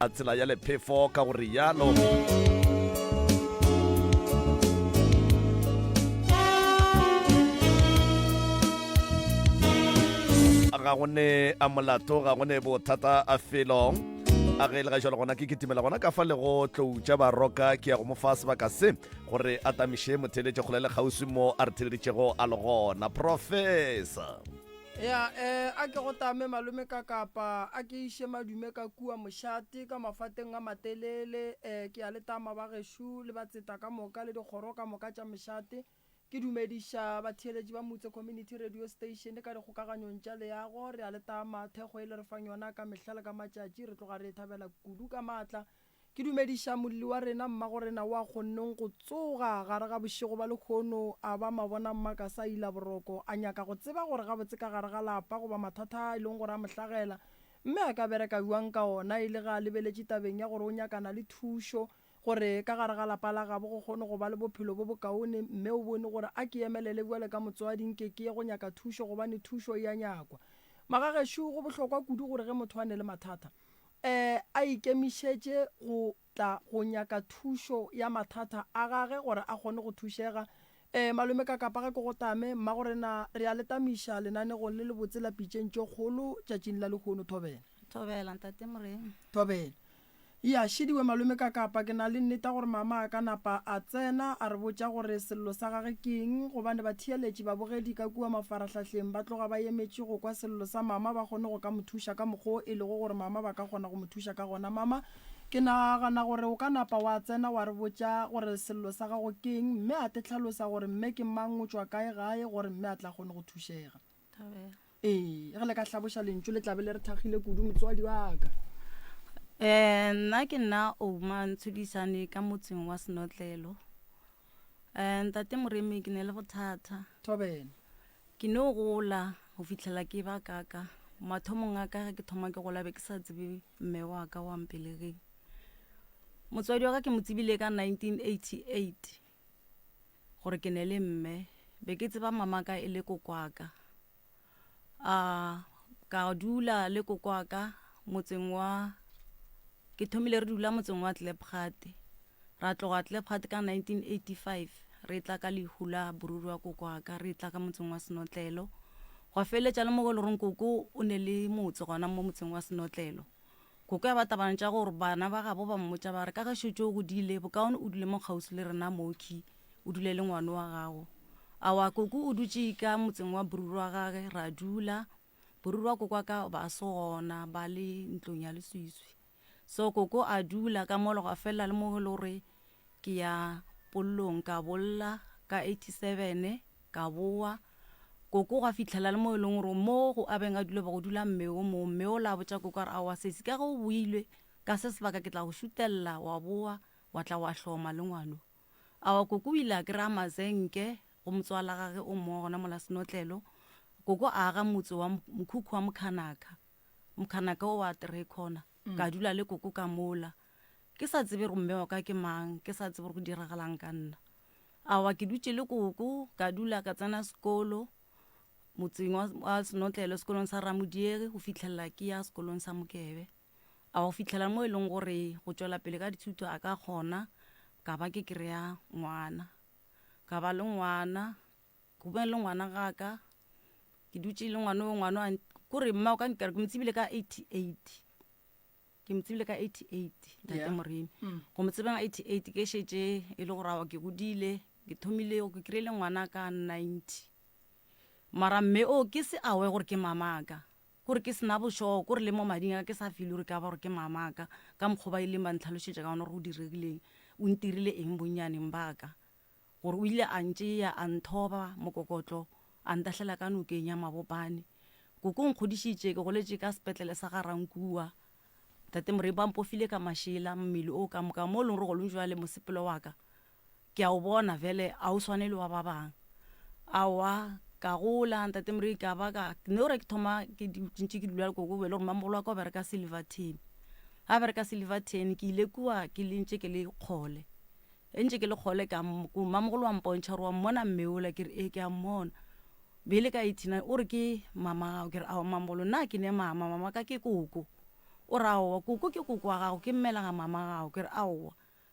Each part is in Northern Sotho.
Tsela ya lephefo ka go rialo. Ga go ne a molato, ga go ne bothata a felo. A ge e le ga jalo gona ke kitimela gona ka fa le go tlou tša baroka ke ya go mo fa sebaka se gore a tamiše motheeletše kgole le kgauswi mo a re theeleditšego a le gona. Professor. Ya, eh, a ke go tame malome ka kapa, a ke iše madume ka kua mošate, ka mafateng a matelele, eh, ke a le tama ba gešo le batseta ka moka le dikgoro ka moka tša mošate. Ke dumediša batheeletši ba Mutse Community Radio Station ka dikgokaganyong tša leago, re a le tama, thekgo e le re fang yona ka mehla le ka matšatši, re tloga re e thabela kudu ka maatla. Ke dumediša molli wa rena, mmagorena wo a kgonneng go tsoga gare ga bošego ba lehono, a ba mabona mmakasa a ila boroko, a nyaka go tseba gore gabotse ka gare ga lapa goba mathata a e leng gore a mo hlagela, mme a ka bereka bjang ka ona e le ge a lebeletše tabeng ya gore o nyakana le thušo gore ka gare ga lapa la gabo go kgone go ba le bophelo bo bokaone. Mme o bone gore a ke emelele bjale ka motswadi nke ke ye go nyaka thušo gobane thušo e a nyakwa. Magagešo, go bohlokwa kudu gore ge motho a ne le mathata, E a ikemišetše go tla go nyaka thušo ya mathata a gage gore a kgone go thušega. E, malome Kakapa ge ke go tame, mmagorena re a le tamiša lenanegong le lebotse la Pitšeng tše Kgolo tšatšing la lehono. Thobela. Thobela, Ntate Moremi. Thobela. Ya, šidiwe malome Kakapa, ke na le nneta gore mama a ka napa a tsena a re botša gore sello sa gage ke eng, gobane batheeletši, babogedi ka kua mafarahlahleng ba tloga ba emetše go kwa sello sa mama ba kgone go ka mo thuša ka mokgwa wo e lego gore mama ba ka kgona go mo thuša ka gona. Mama, ke nagana gore o ka napa wa tsena wa re botša gore sello sa gago ke eng, mme a te hlalosa gore mme ke mang, o tšwa kae gae, gore mme a tla kgone go thušega. Thobela. Ee, ge le ka hlaboša lentšu le tla be le re thakgile kudu, motswadi wa ka. Um nna ke nna Ouma Ntshudisane ka motseng wa Senotlelo. Um ntate Moremi ke ne le bothata. Thobela. Ke no gola go fihlela ke ba kaka. Mathomong a ka ge ke thoma ke gola be ke sa tsebe mme wa ka wa mpelegeng. Motswadi wa ka ke mo tsebile ka 1988 gore ke ne le mme. Be ke tseba mama ka e le kokwaka. A ka dula le kokwaka motseng wa ke thomile re dula motseng wa Klipgat. Ra tloga Klipgat ka 1985 re tla ka lehu la boruri wa koko wa ka, re tla ka motseng wa Senotlelo. Gwa feleletša le mo e le goreng koko o ne le motse gona mo motseng wa Senotlelo. Koko ya ba tabana tša gore bana ba gabo ba mmotša ba re ka ge šetše o godile bokaone o dule mo kgauswi le rena mooki o dule le ngwano wa gago. Aowa koko o dutše ka motseng wa boruri wa gage ra dula. Boruri wa koko wa ka ba se gona ba le ntlong ya leswiswi. So koko a dula ka mola gwa felela le mo e le gore ke ya pollong ka bolla ka 87 ka boa. Koko gwa fihlela le mo e leng gore mo go a beng a dula ba go dula mme o mongwe. Mme o la botša koko a re aowa sesi ka ge o boilwe ka se sebaka ke tla go šutelela wa boa wa tla wa hloma le ngwano. Aowa koko o ile a kry-a mazenke go motswala gage o mongwe gona mola Senotlelo. Koko a aga motse wa mokhukhu wa Mokhanaka. Mokhanaka o wa Three Corner. Ka dula le koko ka mola. Ke sa tsebe gore mme wa ka ke mang, ke sa tsebe gore go diragalang ka nna. Aowa ke dutše le koko, ka dula ka tsena sekolo motseng wa, wa Senotlelo sekolong sa Ramodiegi go fihlelela ke ya sekolong sa Mokebe. A go fihlela mo e leng gore go tšwela pele ka dithuto a ka kgona, ka ba ke kry-a ngwana. Ka ba le ngwana, go beng le ngwana ga ka, ke dutše le ngwana o ngwana wa kore mma o ka nkere ke mo tsebile ka 88 ke mo tsebile ka 88 ntate Yeah. Moremi. Go mo tsebeng 88 ke šetše e le gore aowa ke godile, ke thomile ke kry-ile ngwana ka 90. Mara mme o ke se aware gore ke mamaka. Kore ke sena bošoo, kore le mo mading a ka ke sa feel gore ka ba gore ke mamaka, ka mokgwa ba ileng ba ntlhalošetša ka gona gore go diregileng, o ntirile eng bonnyaneng ba ka. Gore o ile a ntšea, a nthoba mokokotlo, a ntahlela ka nokeng ya Mabopane. Koko o nkgodišitše, ke goletše ka sepetlele sa ga Rankua. Tate Morei ba mpofile ka mašela, mmele o ka moka, mo e leng gore gone bjale mosepelo wa ka ke a o bona bjale a o swane le wa ba bangwe. Aowa, ka gola Ntate Morei ka ba ka, ne gore ke thoma ke ntše ke dula le koko, be e le gore mmamogolo wa ka o bereka Silverton. Ga bereka Silverton, ke ile kua ke le ntše ke le kgole. E ntše ke le kgole ka mmamogolo wa mpontšha gore wa mmona mme ola, ke re ee ke a mmona. Be e le ka 89, o re ke mama gago, ke re aowa mmamogolo nna ga ke ne mama, mama ka ke koko. O re aowa, koko ke koko wa gago, ke mmelega mama gago. Ke re aowa,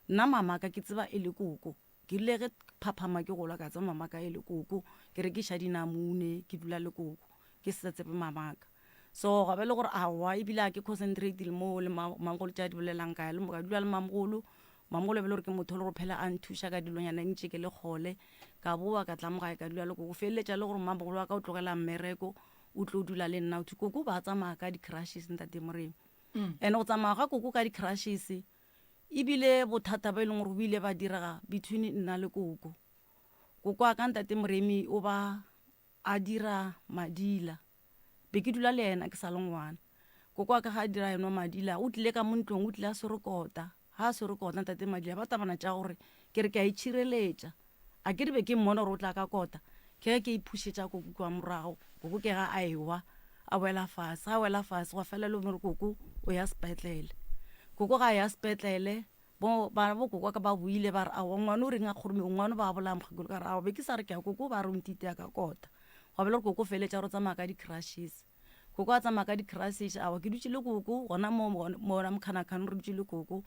nna mamaka ke tseba e le koko. Ke rile ge phaphama ke gola ka tseba mamaka e le koko, ke rekiša dinamune, ke dula le koko, ke se sa tsebe mamaka. So gwa ba le gore aowa ebile a ke concentrate le mo le mamogolo tša di bolelang ka ya le ka dula le mamogolo. Mamogolo e be le gore ke motho e le gore phela a nthuša ka dilonyana ntše ke le kgole. Ka boa ka tla mo gae ka dula le koko. Feleletša le gore mamogolo wa ka o tlogela mmereko o tlo dula le nna. Thwe koko ba tsamaya ka di-crushes ntate Moremi. And go tsamaya ga koko ka di-crushes ebile bothata ba e leng gore bo ile ba direga between nna le koko. Koko wa ka ntate Moremi o ba a dira madila. Be ke dula le yena ke sa le ngwana. Koko wa ka ga a dira enwa madila, o tlile ka mo ntlong, o tlile a swere kota. Ga a swere kota ntate Madila, ba tabana tša gore ke re ke a itšhireletša. A ke re be ke mmona gore o tla ka kota, ke ge ke iphušetša koko kua morago. Koko ke ga a ewa, a wela fase. Ga a wela fase, gwa fela le gore koko o ya sepetlele. Koko ga a ya sepetlele, Bo, bana bo koko wa ka ba boile ba re, Aowa, ngwana o reng a kgoromile, ngwana ba bolaya mokgekolo. Ka re, Aowa, be ke sa re ke ya koko, ba re o ntitea ka kota. Gwa ba le gore koko o feleletša gore o tsamaya ka di-crushes. Koko a tsamaya ka di-crushes, aowa, ke dutše le koko gona mo, mo Mokhanakhanong re dutše le koko.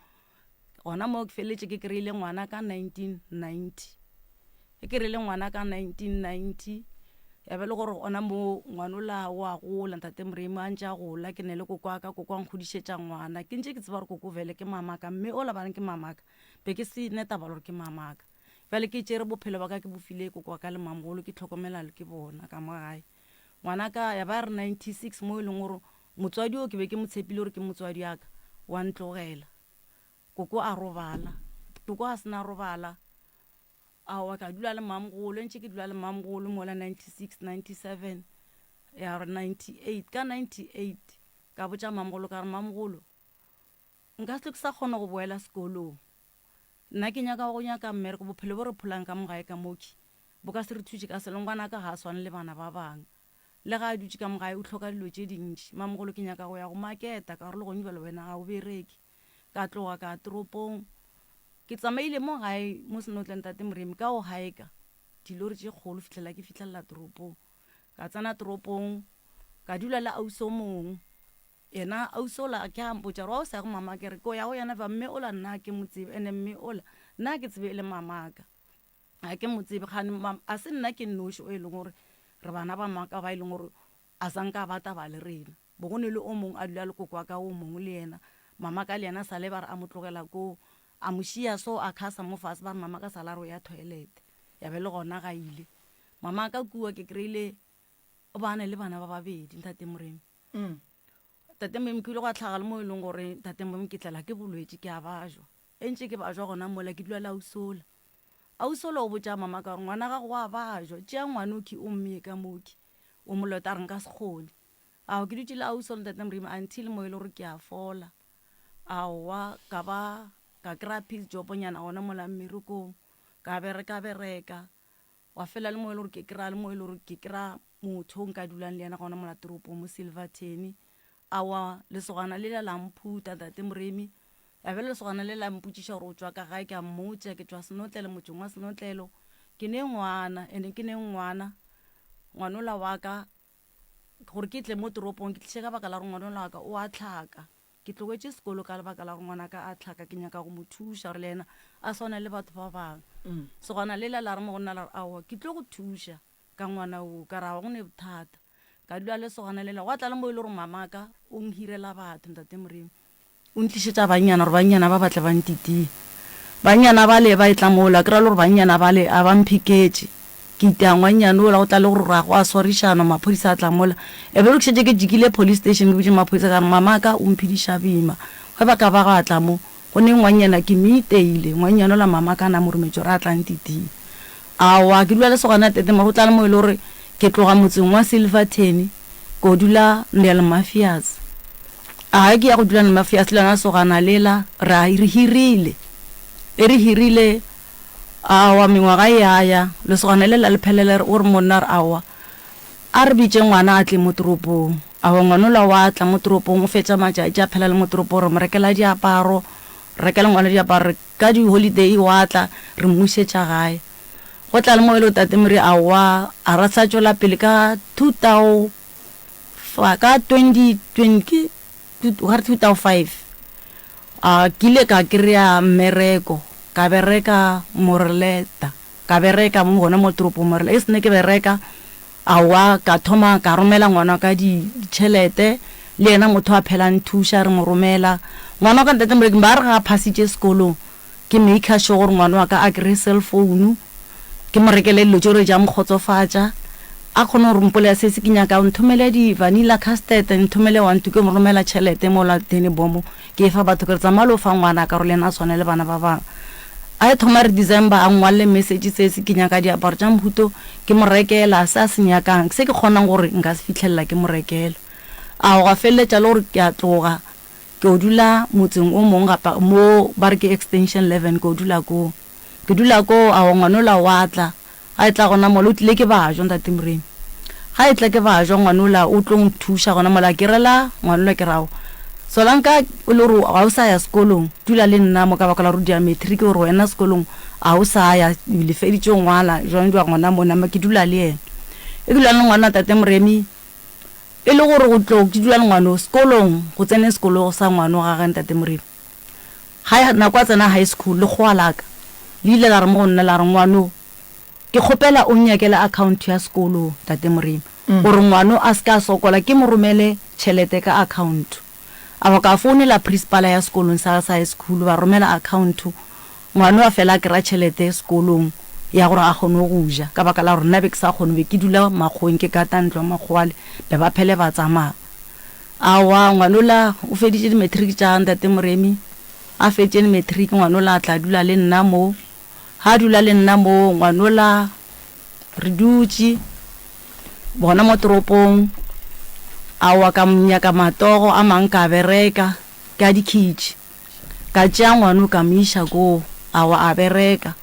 Gona moo ke feleletše ke kry-ile ngwana ka 1990. Ge ke kry-ile ngwana ka 1990, ya ba e le gore gona moo ngwanola o a gola, ntate Moremi a ntše a gola, ke ne le koko wa ka, koko a nkgodišetša ngwana. Ke ntše ke tseba gore koko vele ke mamaka, mme ola ba reng ke mamaka, be ke se ne taba le gore ke mamaka. Bjale ke tšere bophelo ba ka ke bo file koko wa ka le mamogolo, ke hlokomela ke bona ka mo gae. Ngwanaka ya ba re 96 mo e leng gore motswadi o ke be ke mo tshepile gore ke motswadi wa ka, wa ntlogela. Koko a robala, koko a se na robala, Aowa, ka dula le mamogolo, ntše ke dula le mamogolo mola 96, 97, ya re 98. Ka 98 ka botša mamogolo ka re, Mamogolo, nka se tle ke sa kgona go boela sekolong. Nna ke nyaka go nyaka mmereko, bophelo bo re pholang ka mo gae ka mokhwi bo ka se re thuše ka selo. Ngwanaka ga a swane le bana ba bangwe. Le ga a dutše ka mo gae o hloka dilo tše dintši. Mamogolo, ke nyaka go ya go maketa ka gore le gone bjale wena ga o bereke. Ka tloga ka ya toropong. Ke tsamaile mo gae mo Senotleng Tate Moremi ka go haeka dilori tše kgolo fihlela ke fihlelela toropong. Ka tsena toropong ka dula le ausi o mongwe. Yena ausi ola ke a mpotša gore wa o sa ya go mama ke re ko ya go yena fa mme ola nna ke mo tsebe ene mme ola nna ke tsebe e le mamaka. Ga ke mo tsebe kgane a se nna ke nnoši o e leng gore re bana ba maka ba e leng gore a sa nka ba taba le rena. Bo go ne le o mongwe a dula le koko wa ka o mongwe le yena, mama ka le yena sale ba re a mo tlogela koo, a mo šia so a khasa mo fase ba re mama ka sala a re o ya toilet, ya be le gona ga ile. Mama ka kua ke kry-ile o ba na le bana ba babedi ntate Moremi. Tate Moremi ke ile gwa tlhaga le mo e leng gore ntate Moremi ke tlela ke bolwetši ke a bajwa, e ntše ke bajwa gona mola ke dula le ausi ola. Ausi ola o botša mama ka gore ngwana gago wa bajwa, tšea ngwanokhwi o mmeye ka mokhwi o mo lote a re nka se kgone. Ao, ke dutše le ausi le Ntate Moremi until mo e le gore ke a fola. Aowa, ka ba ka kry-a peace job-nyana gona mola mmerekong, ka bereka bereka, wa fela le mo e le gore ke kry-a le mo e le gore ke kry-a motho o nka dulang le yena gona mola toropong mo Silverton. Aowa, lesogana lela la mphuta Ntate Moremi, ya be lesogana le la mpotšiša gore o tšwa ka gae, ke a mmotša ke tšwa Senotlelo, motseng wa Senotlelo. Ke ne ngwana, and-e ke ne ngwana, ngwanola wa ka Gore ke tle mo toropong ke tliše ka baka la gore ngwana wa ka o a tlhaka. Ke tlogetše sekolo ka lebaka la gore ngwanaka a tlhaka, ke nyaka go mo thuša gore le yena a swane le batho ba bangwe. Segwana lela la re mo go nna la re, Aowa, ke tlo go thuša ka ngwana wo. Ka re, Aowa, go ne bothata. Ka dula le segwana lela, gwa tla le mo e le gore mamaka o nhirela batho, Ntate Moremi. O ntlišetša bannyana gore bannyana ba ba tle ba ntitie. Bannyana bale ba etla mola, ke ra le gore bannyana bale a ba mpheketše. Ke itia ngwannyane ola, go tla le gore ra go a swarišanwa, maphodisa a tla mola. E be e le ke šetše ke jikile police station, ke botše maphodisa ka re mamaka o mphediša boima. Ge ba ka ba ba tla mo, go ne ngwannyana ke mo iteile, ngwannyane ola mamaka a na mo rometše gore a tla ntitie. Aowa, ke dula le sogana tete mara go tla le mo e le gore ke tloga motseng wa Silverton ko dula Nellmapius. A ge ke ya go dula Nellmapius le lona sogana lela ra re hirile. E re hirile aowa mengwaga e a ya, lesogana lela le phele le re o re monna re aowa a re bitše ngwana a tle mo toropong. Aowa ngwana ola wa tla mo toropong o fetša matšatši a phela le mo toropong re mo rekela diaparo, re rekela ngwana diaparo re Ka di holiday wa tla re mmušetša gae. Go tla le mo e le tate Mri aowa a ra sa tšwela pele ka two thou fa ka twenty twenty ke. gare 2005 a ke ile ka kry-a mmereko ka bereka Moreleta ka bereka mo gona mo toropong Moreleta e sene ke bereka aowa ka thoma ka romela ngwana wa ka ditšhelete le yena motho a phela a nthuša re mo romela ngwana wa ka ntate Moreki ba re ga a phasitše sekolong Ke maker sure gore ngwana wa ka a kry-e cell phone, ke mo rekele dilo tše gore tša mo kgotsofatša, a kgone gore mpolela se se ke nyaka, o nthomele di vanilla custard, nthomele one two, ke mo romela tšhelete mola then bomo ke e fa batho ke re tsamaya le o fa ngwana ka gore le yena a swane le bana ba bangwe. A e thoma re December a nngwalele message se se ke nyaka diaparo tša mohuto ke mo rekela se a se nyakang, se ke kgonang gore nka se fihlelela ke mo rekela. A gwa feleletša le gore ke a tloga Ke o dula motseng o mong gapa mo ba re ke extension leven ke o dula koo. Ke dula koo awa ngwanola wa tla ga e tla gona mola o tlile ke bajwa ntate Moremi. Ga e tla ke bajwa ngwanola o tlo nthuša gona mola ke rela ngwanola ke re aowa Solanka o le gore ga o sa ya sekolong dula le nna mo ka baka la gore o dia matric gore wena sekolong ga o sa ya le feditše go ngwala jwang jwang gona mo nama ke dula le yena. E ke dula le ngwana tate Moremi E le gore go tlo ke dula le ngwano sekolong, go tsene sekolo sa ngwano ga ge ntate Moremi. Ga nako a tsena high school, lekgowa la ka le ile la re mo go nna la re, Ngwano, ke kgopela o nnyakele account ya sekolo, ntate Moremi, gore ngwano a se ka a sokola, ke mo romele tšhelete ka account. A ba ka founela principal ya sekolong sa sa high school, ba romela account, Ngwano a fela a kry-a tšhelete sekolong ya gore a kgone go ja, ka baka la gore nna be ke sa kgone, be ke dula makgoweng ke kata ntlo ya makgowa le, be ba phele ba tsamaya. Aowa, ngwanola o feditše di-matric tša ntate Moremi, a fetše matric ngwanola a tla dula le nna mo, ga a dula le nna mo ngwanola re dutše gona mo toropong, aowa ka nyaka matogo a mang ka bereka ka dikhitšhi. Ka tšea ngwano ka mo iša koo, a wa a bereka.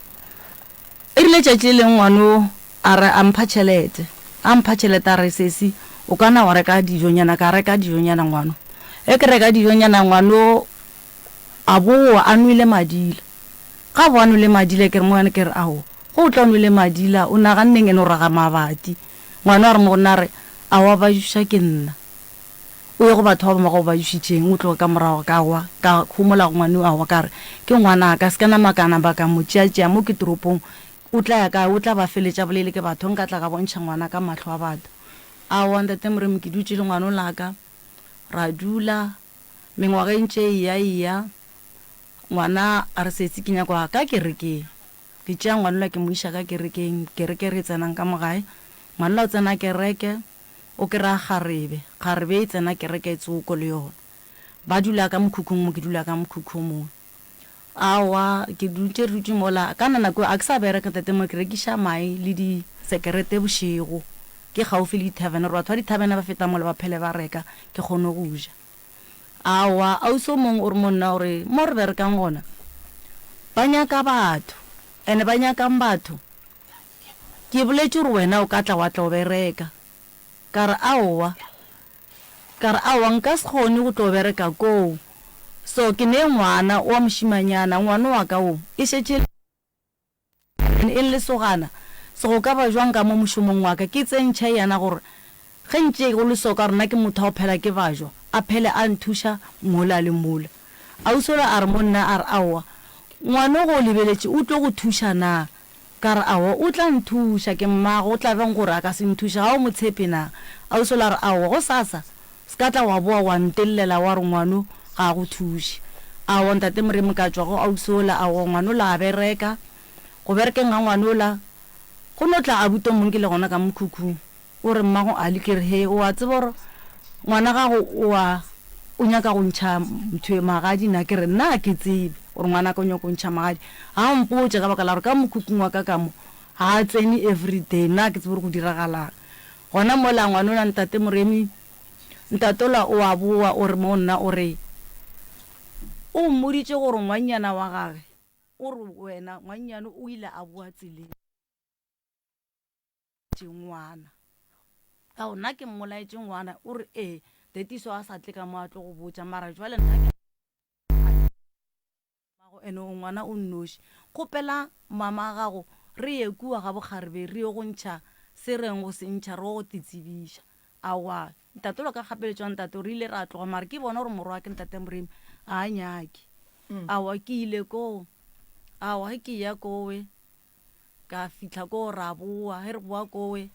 E rile tšatši le lengwe ngwano a re a mpha tšhelete, a mpha tšhelete a re, Sesi, o ka na wa reka dijonyana. Ka reka dijonyana ngwano. Ge ke reka dijonyana ngwano a bowa a nwele madila. Ga a bowa a nwele madila ke re mo yena ke re, Aowa, ge o tla o nwele madila o naganneng ene o raga mabati. Ngwano a re mo go nna a re, Aowa ba juša ke nna. O ye go batho ba ba go bajušitšeng, o tloge ka morago ka wa, ka homola go ngwaneo a wa, ka re, Ke ngwanaka, se ka nama ka napa ka mo tšeatšea mo ke toropong, o tla ya kae, o tla ba feletša bolele ke batho, nka tla ka bontšha ngwanaka mahlo a batho. Aowa, Ntate Moremi, ke dutše le ngwanolaka, ra dula, mengwaga e ntše e eya e eya, ngwana a re, Sesi, ke nyaka go ya ka kerekeng. Ke tšea ngwanola ke mo iša ka kerekeng, kereke re e tsenang ka mo gae, ngwanola o tsena kereke, O kry-a kgarebe, kgarebe e tsena kereke tsoko le yona. Ba dula ka mokhukhung mo, ke dula ka mokhukhung mo. Aowa, ke dutše re dutše mola, ka na nako a ke sa bereka tate mo, ke rekiša mae le disekerete bošego. Ke gaufi le di-tavern, gore batho ba di-tavern ba feta mola ba phele ba reka, ke kgone go ja. Aowa, ausi o mongwe o re mo nna o re, mo re berekang gona, ba nyaka batho, and-e ba nyakang batho? Ke boletše gore wena o ka tla wa tla o bereka. Ka re, Aowa. Ka re, Aowa, nka se kgone go tlo bereka koo. So, ke ne ngwana wa mošimanyana, ngwana wa ka wo, e šetše e le lesogana. So, go ka ba bjang ka mo mošomong wa ka, ke tsentšhe yena gore ge ntše go le so, ka gore nna ke motho wa go phela ke bajwa, a phele a nthuša mola le mola. Ausi yola a re mo nna, a re, Aowa, ngwano ge o lebeletše o tlo go thuša na? Ka re, Aowa, o tla nthuša, ke mmago, o tla bjang gore a ka se nthuše? Ga o mo tshepe na? Ausi yola a re, Aowa, gosasa se ka tla wa boa wa ntellela wa re ngwano ga a go thuše. Aowa, Ntate Moremi, ka tšwa go ausi yola, aowa, ngwanola a bereka. Go berekeng ga ngwanola, go no tla abuti o mongwe ke le gona ka mokhukhung. O re, Mmago Ali, ke re, Hee, o a tseba gore ngwana gago o a, o nyaka go ntšha ntho e, magadi na? Ke re, Nna ga ke tsebe gore ngwanaka o nyaka go ntšha magadi. Ga a mpotše ka baka la gore ka mokhukhung wa ka ka mo, ga a tsene everyday. Nna ga ke tsebe gore go diragalang. Gona mola ngwanola Ntate Moremi, Ntatola o a boa o re mo nna o re, O mmoditše gore ngwannyana wa gage, o re wena ngwannyane o ile a boa tseleng. Ngwana. Ka gore nna ke mmolaetše ngwana, o re ee, Tetiso a sa tle ka mo a tlo go botša, mara jwale nna ke Mmago ene o ngwana o nnoši. Kgopela mama gago re ye kua ga bokgarebe re yo go ntšha se reng go se ntšha re go te tsebiša. Aowa, ntate ola ka kgapeletšo ya ntate re ile ra tloga mare ke bona gore morwa ke ntate Moremi ga a nyake. Aowa ke ile koo. Aowa ge ke eya kowe ka fihla koo ra boa, ge re boa kowe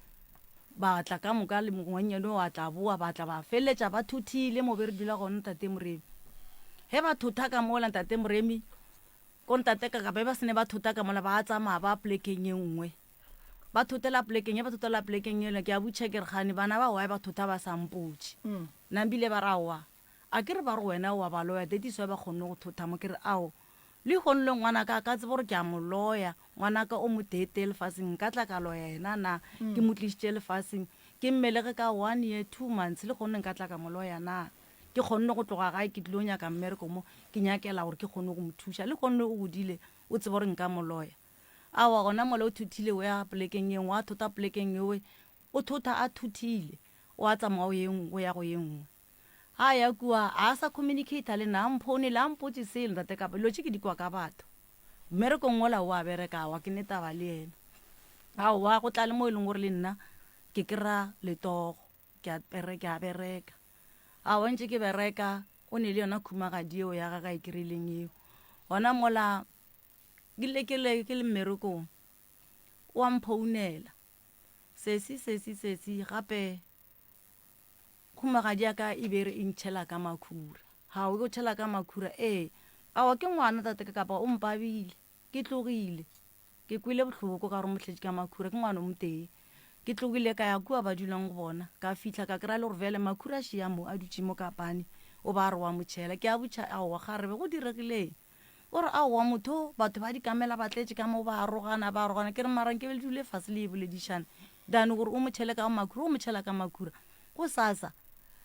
ba tla ka moka le ngwannyane o a tla boa ba tla ba feleletša ba thothile mo be re dula gona ntate Moremi. Ge ba thotha ka mola ntate Moremi ko ntate ka ka be ba se ne ba thota ka mola ba tsamaya ba polekeng ye nngwe. Ba thotela polekeng ye ba thotela polekeng yela ke a butšha ke re gane bana ba why ba thotha ba sa mpotše. Nambile ba re aowa a ke re ba re wena o a ba loya that is why ba kgonne go thotha mo ke re ao lehono le ngwanaka a ka tseba gore ke a mo loya ngwanaka o moteetee lefaseng nka tla ka loya yena na ke mo tlišitše lefaseng ke mmelege ka one year 2 months lehono nka tla ka mo loya na ke kgonne go tloga gae ke tlilo nyaka mmereko mo ke nyakela gore ke kgone go mo thuša lehono o godile o tseba gore nka mo loya aowa gona mola o thothile o ya polekeng ye nngwe a thota polekeng ewe o thotha a thothile o a tsamaya o ye o ya go ye nngwe Ga a ya kua, a sa communicate le nna, a mphounele, a mpotše selo, ntate kapa dilo tše ke di kwa ka batho. Mmerekong wola o a bereka, aowa ke ne taba le yena. Aowa go tla le mo e leng gore le nna ke kry-a letogo, ke a ke a bereka. Aowa ntše ke bereka, o ne le yona khumagadi eo ya gage a e kry-ileng eo. Gona mola ke le ke le ke le mmerekong, o a mphounela, sesi sesi sesi gape Khumagadi ya ka e be e re e ntšhela ka makhura. Hao, e go tšhela ka makhura? Ee. Aowa, ke ngwana tate ka kapa o mpabile. Ke tlogile. Ke kwele bohloko ka gore o mo tletše ka makhura, ke ngwana o motee. Ke tlogile ka ya kua ba dulang go bona. Ka fihla ka kry-a le gore bjale makhura a šia mo, a dutše mo kapane, o ba a re wa mo tšhela. Ke a botša, aowa kgarebe, go diregileng? O re, Aowa, motho, batho ba dikamela ba tletše ka mo, ba arogana, ba arogana. Ke re, Mara nke be le dule fase le e boledišane, than gore o mo tšhele ka makhura, o mo tšhela ka makhura. Gosasa,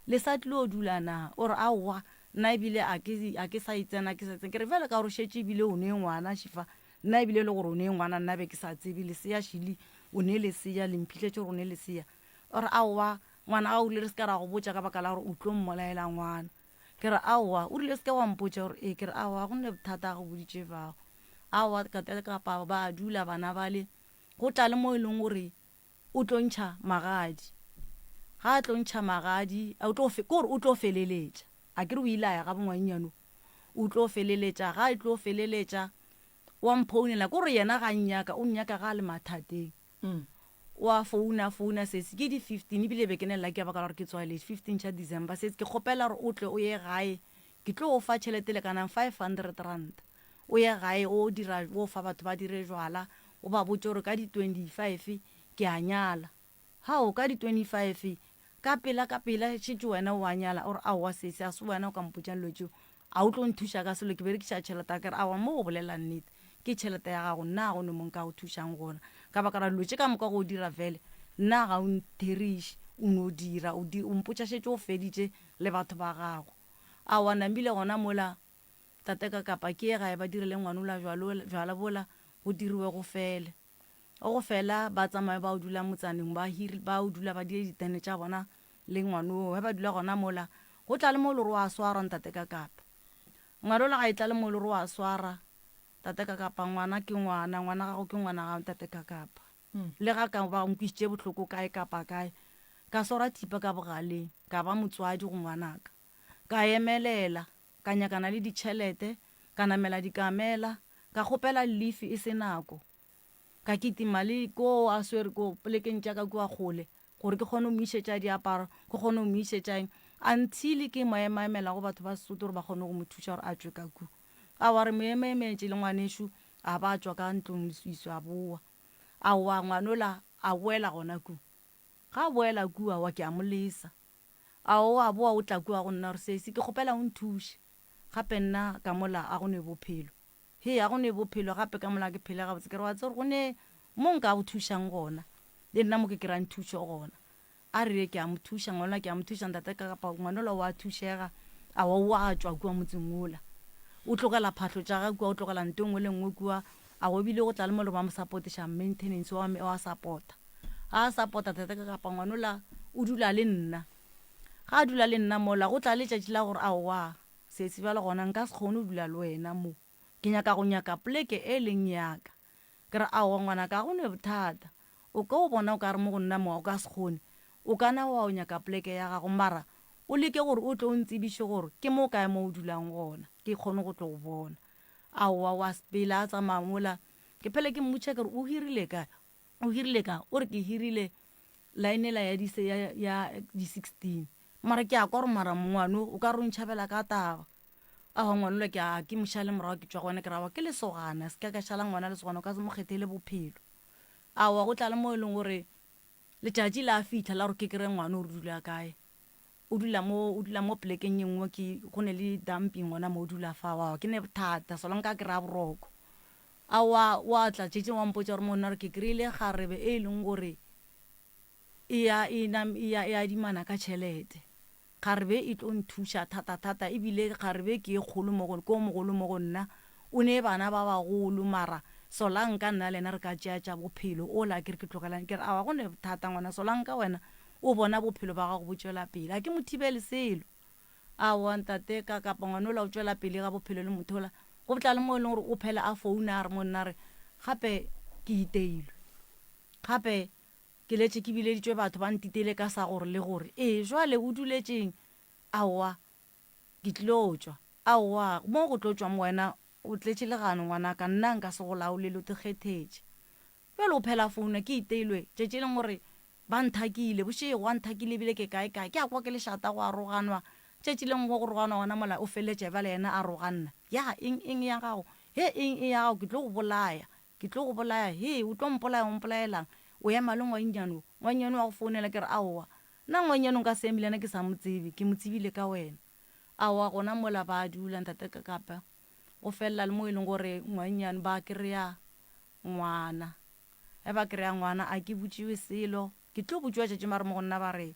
le sa tlilo dula na? O re, Aowa, nna ebile a ke, a ke sa e tsena, ke sa e tsena. Ke re, Bjale ka gore o šetše ebile o ne ngwana, Šifa, nna ebile e le gore o ne ngwana, nna be ke sa tsebe, lesea šele, o ne lesea, le mphihletše gore o ne lesea. O re, Aowa, ngwana ga o rile re se ka ra go botša ka baka la gore o tlo mmolaela ngwana. Ke re, Aowa. O rile, O se ke wa mpotša gore ee. Ke re, Aowa, ga go ne bothata, ga go boditše bao. Aowa, ka tla kapa ba dula bana bale, go tla le mo e leng gore o tlo ntšha magadi. Ga a tlo ntšha magadi, o tlo ke gore o tlo feleletša. A ke re o ile a ya ga bongwannyane, o tlo feleletša. Ga a tlo feleletša, wa mphounela, ke gore yena ga a nnyaka, o nnyaka ga a le mathateng. O a founa, a founa sesi, ke di 15, ebile be ke ne lucky ka baka la gore ke tswaletše, 15 tša December, sesi ke kgopela gore o tle o ye gae, ke tlo go fa tšhelete e lekanang 500 rand, o ye gae o dira, o fa batho ba dire jwala, o ba botše gore ka di 25 ke a nyala. Hao, ka di 25, ka pela ka pela šetše wena o a nyala, o re aowa sesi, ga se wena o ka mpotšang dilo tšeo, A o tlo nthuša ka selo? Ke berekiša tšhelete ya ka. Ke re, Aowa, mo o bolela nnete. Ke tšhelete ya gago, nna ga go ne mo nka go thušang gona. Ka baka la dilo tše ka moka go dira fele, nna ga o ntheriše. O no dira, o di, o mpotša šetše o feditše le batho ba gago. Aowa, namile gona mola tate ka kapa ke ye gae ba direle ngwanola jwalo, jwala bola, go diriwe go fele. Go fela ba tsamaye ba o dula motsaneng ba hiri ba o dula ba die ditene tša bona le ngwanoo ge ba dula gona mola go tla le mo le gore wa swara ntate ka kapa ngwana ola ga e tla le mo le gore wa swara tate ka kapa ngwana ke ngwana ngwana gago ke ngwana gago ntate ka kapa le ga ka ba nkwisitše bohloko kae kapa kae ka swara thipa ka bogaleng ka ba motswadi go ngwanaka ka emelela ka nyakana le ditšhelete ka namela dikamela ka kgopela leaf e se nako Ka kitima le koo a swere ko polekeng tša ka kua kgole gore ke kgone go mo išetša diaparo, ke kgone go mo išetša eng, until ke mo emaemela go batho ba Sesotho gore ba kgone go mo thuša gore a tšwe ka kua. Aowa re mo emaemetše le ngwanešu a ba a tšwa ka ntlong leswiswi a bowa. Aowa ngwanola a boela gona kua. Ga a boela kua aowa ke a mo lesa. Aowa a bowa o tla kua go nna gore sesi ke kgopela o nthuše. Gape nna ka mola a go ne bophelo. Hee, a go ne bophelo gape ka mola ke phele gabotse. Ke re, wa tseba gore go ne mo nka go thušang gona, le nna mo ke kry-ang thušo gona. A re, ke a mo thuša ngwana, ke a mo thuša ntate ka kapa ngwana ola wa thušega, aowa o a tšwa kua motseng ola. O tlogela phahlo tša gagwe kua, o tlogela nto e nngwe le nngwe kua, aowa ebile go tla le mo le gore ba mo support-iša maintenance wa wa support-a. Ga a support-a tate ka kapa ngwana ola o dula le nna. Ga a dula le nna mola, go tla letšatši la gore aowa, Sesi, bjale gona nka se kgone go dula le wena mo. Ke nyaka go nyaka poleke e leng ya ka. Ke re, Aowa ngwanaka, ga go ne bothata. O ka o bona o ka re mo go nna mo o ka se kgone. O ka na wa o nyaka poleke ya gago mara o leke gore o tle o ntsebiše gore ke mo kae mo o dulang gona ke kgone go tlo go bona. Aowa wa sepela a tsamaya mola ke phele ke mmotšiša ke re o hirile kae o hirile kae o re ke hirile line ela ya di ya ya di 16 mara ke a kwa gore mara ngwano o ka re o ntšhabela ka taba. Aowa ngwanola ke a ke mo šale morago ke tšwa go wena ke re aowa ke lesogana se ka ka šala ngwana lesogana o ka se mo kgethele bophelo. Aowa go tla le mo e leng gore Letšatši la fihla la gore ke kry-e ngwana o dula kae. O dula mo, o dula mo polekeng e nngwe ke, go ne le dumping gona mo o dula fa. Aowa ke ne bothata, solanka ka kry-a boroko. Aowa wa tla tšetše wa mpotša gore monna gore ke kry-ile kgarebe e leng gore e ya e e ya e adimana ka tšhelete. Kgarebe e tlo nthuša thata-thata ebile kgarebe ke e kgolo mo go, ke o mogolo mo go nna. O ne bana ba bagolo mara Solanka nna le yena re ka tšea tša bophelo. Ola ke re ke tlogelane ke re aowa go ne bothata ngwana Solanka wena o bona bophelo ba gago bo tšwela pele. A ke mo thibele selo. Aowa ntate ka kapa ngwana ola o tšwela pele ga bophelo le motho ola. Go tla le mo e leng gore o phela a founa a re mo nna re gape ke iteilwe. Gape Ke letše ke bileditšwe batho ba ntiteile ka sa gore le gore. Ee, jwale o duletšeng? Aowa, ke tlilo tšwa. Aowa, mo go tlo tšwang wena o tletše legano ngwanaka, nna nka se go laolele o tikgethetše. Bjale o phela founa ke iteilwe tšatši leng gore ba nthakile, bošego ba nthakile ebile ke kae kae. Ke a kwa ke lešata go a roganwa, tšatši leng go roganwa gona mola o feleletša bjale yena a roganna. Ya, eng eng ya gago? He eng e ya gago ke tlo go bolaya. Ke tlo go bolaya. Hee, o tlo mpolaya, o mpolaela'ng? O ema le ngwannyane o. Ngwannyane wa go founela, ke re, Aowa. Nna ngwannyane o nka se eme le yena ke sa mo tsebe. Ke mo tsebile ka wena. Aowa, gona mola ba dula, Ntate Kakapa. Go felela le mo e leng gore ngwannyane ba kry-a ngwana. Ge ba kry-a ngwana, a ke botšiwe selo. Ke tlo botšiwa tšatši mare mo go nna ba re,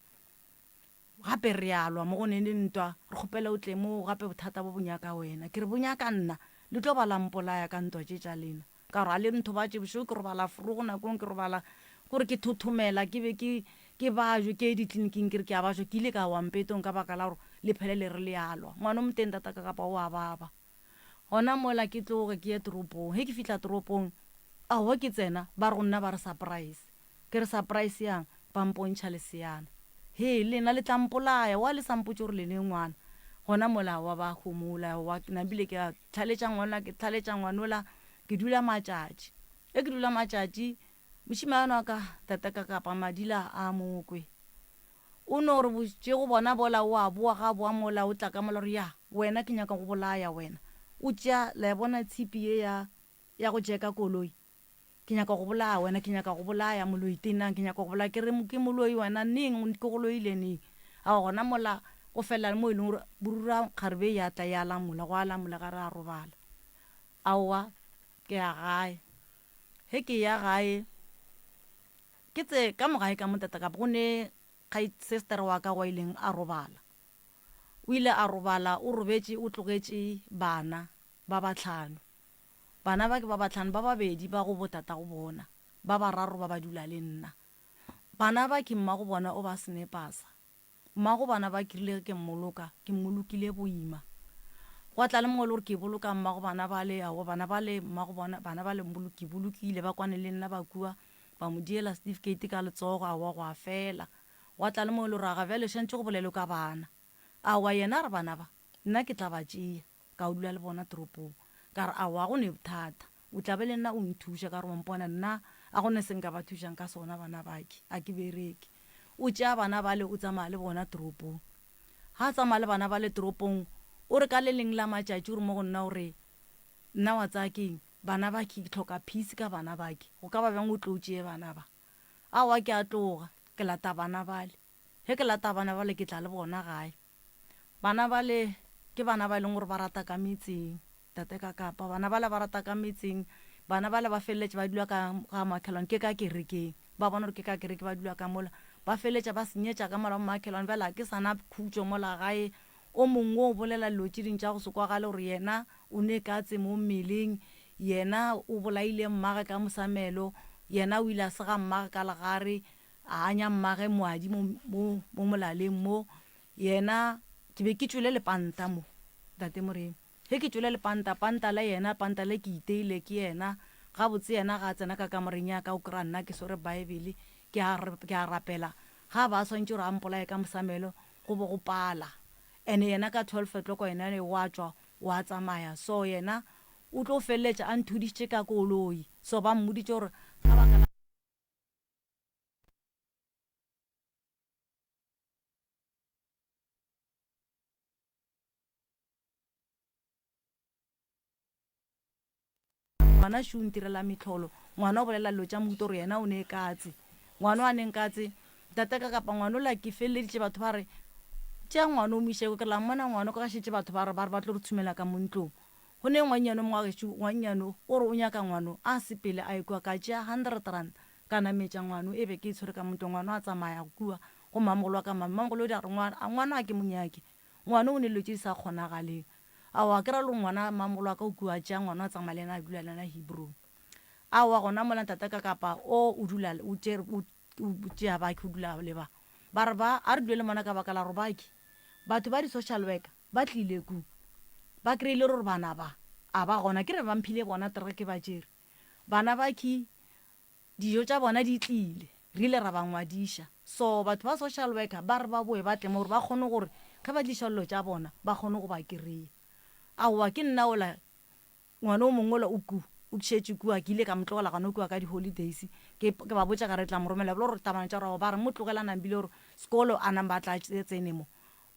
Gape re a lwa mo go neng le ntwa, re kgopela o tle mo, gape bothata bo bo nyaka wena. Ke re, Bo nyaka nna? Le tlo ba la mpolaya ka ntwa tše tša lena. Ka gore a le nthobatše bošego, ke robala forogo, nakong ke robala, kore ke thothomela, ke be ke, ke bajwe, ke ye ditleliniking ke re ke a bajwa, ke ile ka wa mpetong ka baka la gore le phele le re le a lwa. Ngwana o moteng tataka kapa o a baba. Gona mola ke tloge ke ye toropong. Ge ke fihla toropong, aowa ke tsena, ba re go nna ba re surprise. Ke re surprise yang? Ba mpontšha leseana. Hee, lena le tla mpolaya, wa le sa mpotše gore le ne ngwana. Gona mola wa ba homola, wa nabile ke a tlhaletša ngwana, ke tlhaletša ngwanola, ke dula matšatši. Ge ke dula matšatši, mošemane wa ka, tate ka kapa madila a mokwe. O no re bošego bona bola o a boa, ga a boa mola o tla ka mola gore ya, wena ke nyaka go bolaya wena. O tšea, la e bona tshipi ye ya, ya go jeka koloi, Ke nyaka go bolaya wena, ke nyaka go bolaya moloi tenang, ke nyaka go bolaya. Ke re, Ke moloi wena, neng? Ke go loile neng? Aowa, gona mola go felela le mo e leng gore borura kgarebe ya tla ya lamola, gwa lamola ga re a robala. Aowa, ke ya gae. Ge ke eya gae, ke tse ka mo gae ka mo tata kapa go ne sestere wa ka wa ileng a robala. O ile a robala, o robetše, o tlogetše bana ba bahlano. Bana ba ke ba bahlano, ba babedi ba go botatago bona, ba bararo ba ba dula le nna. Bana ba ke mmago bona o ba snepasa. Mmago bana ba ke rile ge ke mmoloka, ke mmolokile boima. Gwa tla le mongwe le gore ke boloka mmago bana bale, aowa bana bale mmago bona, bana bale ke bolokile, ba kwane le nna ba kua, ba mo diela certificate ka letsogo, aowa gwa fela. Gwa tla le mongwe le gore aga bjale šantše go bolelwe ka bana. Aowa yena a re bana ba, nna ke tla ba tšea. Ka o dula le bona toropong. Ka re, Aowa, ga go ne bothata. O tla be le nna o nthuša. Ka re, Wa mpona, nna ga go ne se nka ba thušang ka sona bana bake. A ke bereke. O tšea bana bale o tsamaya le bona toropong. Ga a tsamaya le bana bale toropong, o re ka le leng la matšatši o re mo go nna o re, Nna wa tsaya keng? Bana bake, ke hloka peace ka bana bake. Go ka ba bjang o tle o tšee bana ba? Aowa, ke a tloga. Ke lata bana bale. Ge ke lata bana bale ke tla le bona gae. Bana bale ke bana ba e leng gore ba rata ka metseng, tate ka kapa. Bana bale ba rata ka metseng, bana bale ba feleletša ba dula ka ga makhelwane, ke ka kerekeng. Ba bona gore ke ka kereke ba dula ka mola. Ba feleletša ba senyetša ka mola bo makhelwane. Bjale ga ke sa na khutšo mola gae. O mongwe o bolela dilo tše dingwe tša go se kwagale gore yena o ne katse mo mmeleng, yena o bolaile mmage ka mosamelo, yena o ile a sega mmage ka legare, a anya mmage moadi mo, mo, mo molaleng mo. Yena, ke be ke tšwele lepanta mo, Tate Moremi. Ge ke tšwele lepanta, panta la yena, panta le ke iteile ke yena. Gabotse yena ga a tsena ka kamoreng ya ka, o kry-a nna ke swere Bible, ke a, ke a rapela. Ga a ba a swantše gore a mpolaye ka mosamelo go bo go pala. And yena ka 12 o'clock yena wa tšwa wa tsamaya. So yena o tlo feleletša a nthudišitše ka koloi. So ba mmoditše gore ka baka la. Ngwana šo o ntirela mehlolo. Ngwana o bolela dilo tša mohuta gore yena o ne katse. Ngwana o a neng katse, ntateka kapa ngwana ola ke feleleditše batho ba re, Tšea ngwana o mo iše ko. Ke re la mmona ngwana o ka ga šetše batho ba re ba re ba tlo re tshumela ka mo ntlong. Go ne ngwannyane o mongwe wa gešo, ngwannyane o, o re o nyaka ngwana o, a sepele a ye kua. Ka tšea R100 ka nametša ngwana o, e be ke e tshwere ka mo ntlong. Ngwana o a tsamaya kua go mmamogolo wa ka. Mmamogolo o di a re, Ngwana a ke mo nyake. Ngwana o ne dilo tše di sa kgonagaleng. Aowa, ke ra le gore ngwana mmamogolo wa ka o kua a tšea ngwana a tsamaya le yena a dula le yena Hebron. Aowa, gona mola ntata ka kapa o o dula o tšere o tšea baki o dula le ba. Ba re ba a re dule le bona ka baka la gore baki batho ba di social worker ba tlile ku ba kry-ile gore bana ba a ba gona ke re ba mphile bona tere ke ba tšere bana baki Dijo tša bona di tlile, re ile ra ba ngwadiša. So batho ba social worker ba re ba boe ba tle mo gore ba kgone gore ge ba tliša dilo tša bona ba kgone go ba kereya. Aowa ke nna ola ngwana o mongwe ola o ku, o šetše kua, ke ile ka mo tlogela gona kua ka di holidays, ke ke ba botša ka re tla mo romela bjale gore tabana tša gore ba re mo tlogela nambile gore sekolo a namba a tla tsene mo.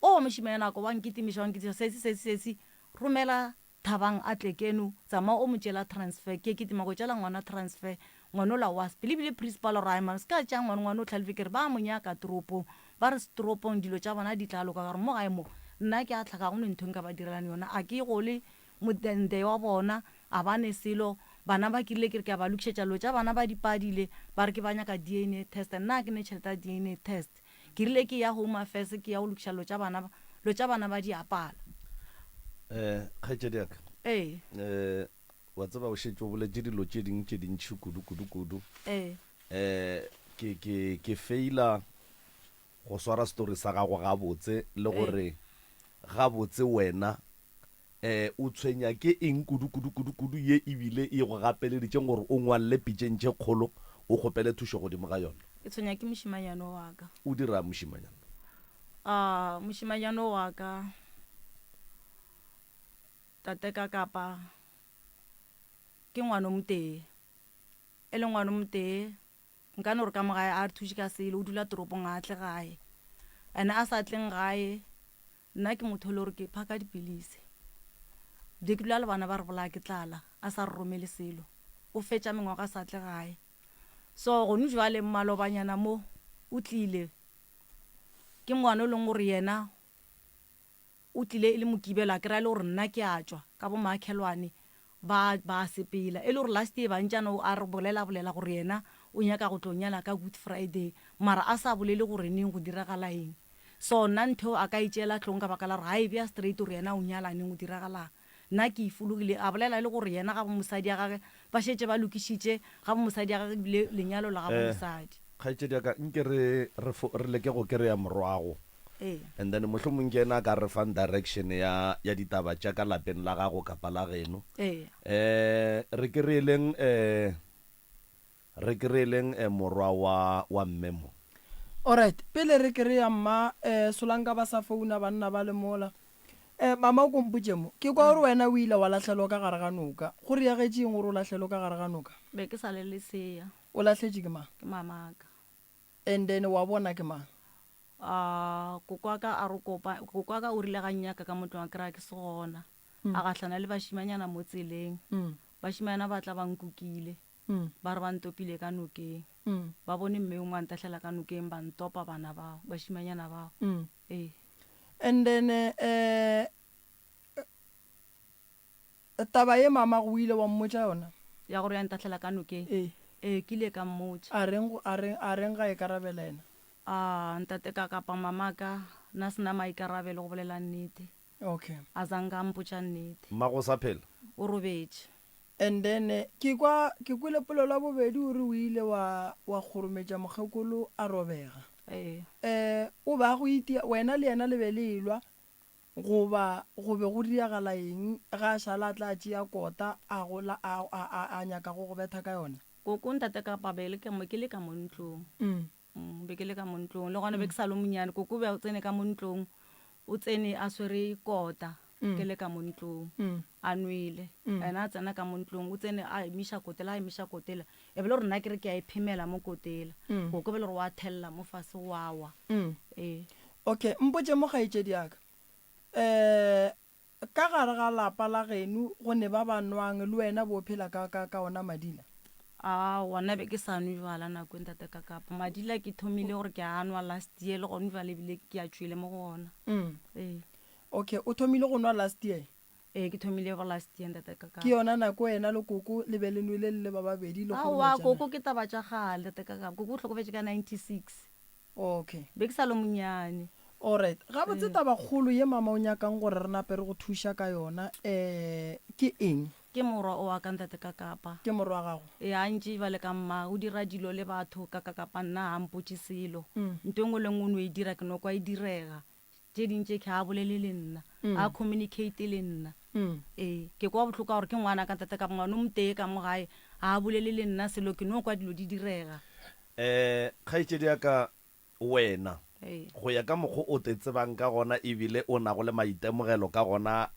O mošemanyana wa ka wa nkitimiša wa nkitimiša sesi sesi sesi romela Thabang a tle keno, tsamaya o mo tšeela transfer. Ke kitima go tšeela ngwana transfer, ngwana ola wa sepela. Ebile principal o re, Ai man, se ka tšea ngwana, ngwana o hlalefile. Ke re, ba mo nyaka toropong. Ba re setoropong dilo tša bona di tla loka. Ka re, mo gae mo, nna ke a hlaka, ga go ne ntho e nka ba direlang yona. A ke gole modende wa bona, a ba ne selo. Bana ba ke rile ke re ke a ba lokišetša dilo tša bana ba di padile, ba re ke ba nyaka DNA test. Nna ga ke ne tšhelete ya DNA test. Ke rile ke ya Home Affairs ke ya go lokiša dilo tša bana, dilo tša bana ba di apala. Eh, kgaetšedi ya ka. Ee. Eh, wa tseba o šetše o boletše dilo tše ding tše dintši kudu kudu kudu. Ee. Eh, ke ke ke feila go swara story sa gago gabotse le gore gabotse wena Eh, o tshwenya ke eng kudu, kudu, kudu, kudu ye e bile e go gapeleditšeng gore o ngwalele pitšeng tše kgolo o kgopele thušo godimo ga yona? Ke tshwenya ke mošemanyana wa ka. O dira'ng mošemanyana? A, mošemanyana wa ka, tate ka kapa, ke ngwana o motee. E le ngwana o motee, nka no re ka mo gae a re thuše ka selo, o dula toropong ga a tle gae. And a sa tleng gae, Nna ke motho e le gore ke phaka dipilisi. Be ke dula le bana ba re bolaya ke tlala, a sa re romele selo. O fetša mengwaga a sa tle gae. So gone jwale malobanyana mo o tlile, ke ngwana o leng gore yena o tlile e le Mokibelo, a kry-a e le gore nna ke a tšwa ka bo makhelwane ba ba sepela. E le gore last year bantšana o a re bolela bolela gore yena o nyaka go tlo nyala ka Good Friday, mara a sa bolele gore neng go diragala eng. So nna ntho eo a ka e tšeela hlong ka baka la gore ga e bea straight gore yena o nyala neng go diragalang. Nna ke e fologile, a bolela e le gore yena ga bo mosadi ya gage ba šetše ba lokišitše ga bo mosadi ya gage ebile lenyalo la ga bo Eh, mosadi. kgaetšedi ya ka, nke re, re fo, re leke go kereya morwago. Ee. And then mohlomong ke yena a ka re fang direction ya, ya ditaba tša ka lapeng la gago kapa la geno. Ee. Eh, re kereeleng, eh, Re kry-eleng morwa wa, wa mme mo. Alright, pele re kry-a mma, eh, Solanka ba sa founa banna ba le mola. Eh, mama o ko mpotše mo, ke kwa gore wena o ile wa lahlelwa ka gare ga noka. Go reagetše eng gore o lahlelwe ka gare ga noka? Be ke sa le lesea. O lahletše ke mang? Ke mamaka. And then wa bona ke mang? Ah, koko wa ka a re kopa, koko wa ka o rile ga nnyaka ka mo tlong a kry-a ke se gona. A gahlana le bašimanyana mo tseleng. Bašimanyana ba tla ba nkukile. Ba re ba ntopile ka nokeng. Ba bone mme yo mongwe a ntahlela ka nokeng, ba ntopa bana bao, bašimanyana bao. Ee. And then eh, taba ye mamago o ile wa mmotša yona? Ya gore ya ntahlela ka nokeng? Ee. Ee, ke ile ka mmotša. A reng, a reng, a reng ga e karabela yena? A, ntate ka kapa mamaka, na se na maikarabelo go bolela nnete. Okay. A zanka a mpotša nnete. Mmago o sa phela? O robetše. And then ke kwa, ke kwele polelo ya bobedi o re o ile wa, wa kgorometša mokgekolo a robega. Ee. Eh, o be a go itia, wena le yena le be le elwa goba go be go diragala eng ge a šala a tla tšea kota a go la, a, a, a, a nyaka go go betha ka yona? Koko, ntate kapa be le ka mo, ke le ka mo ntlong. Mm, be ke le ka mo ntlong le gona be ke sa le monyane koko be a tsene ka mo ntlong o tsene a swere kota ke le ka mo ntlong a nwele ena a tsena ka mo ntlong o tsene a emiša kotela a emiša kotela e be le gore nna ke re ke a e phemela mo kotela koko be le gore wa thelela mo fase wa wa ee Okay, mpotše mo kgaetšedi ya ka. Um ka gare ga lapa la geno go ne ba ba nwang le wena bo phela ka, ka, ka ona madila? Aowa, nna be ke sa nwe jwala nako e ntate ka kapa. Madila ke thomile gore ke a nwa last year le gone jwale ebile ke a tšwele mo go ona. Ee. Okay, o thomile go nwa last year? Ee, ke thomile go last year ntate ka kapa. Ke yona nako wena le koko le be le nwele le le ba babedi le Aowa, kgorometšana? koko ke taba tša kgale ntate ka kapa. Koko o hlokofetše ka 96. Okay. Be ke sa le monyane. Alright. Gabotse tabakgolo ye mama o nyakang gore re nape re go thuša ka yona um ke eng? Ke morwa o wa ka ntate ka kapa. Ke morwa wa gago? Ee, a ntše bjale ka mma, o dira dilo le batho ka ka kapa nna ga a mpotše selo. Nto e nngwe le nngwe o no e dira ke no kwa e direga. Tše ding tše ga a bolele le nna, ga a communicate le nna. Ee, ke kwa bohloko ka gore ke ngwana ka ntate kapa ngwana o motee ka mo gae, ga a bolele le nna selo, ke no kwa dilo di direga. Um Kgaetšedi ya ka, wena, go ya ka mokgo o te tsebang ka gona e bile o nago le maitemogelo ka gona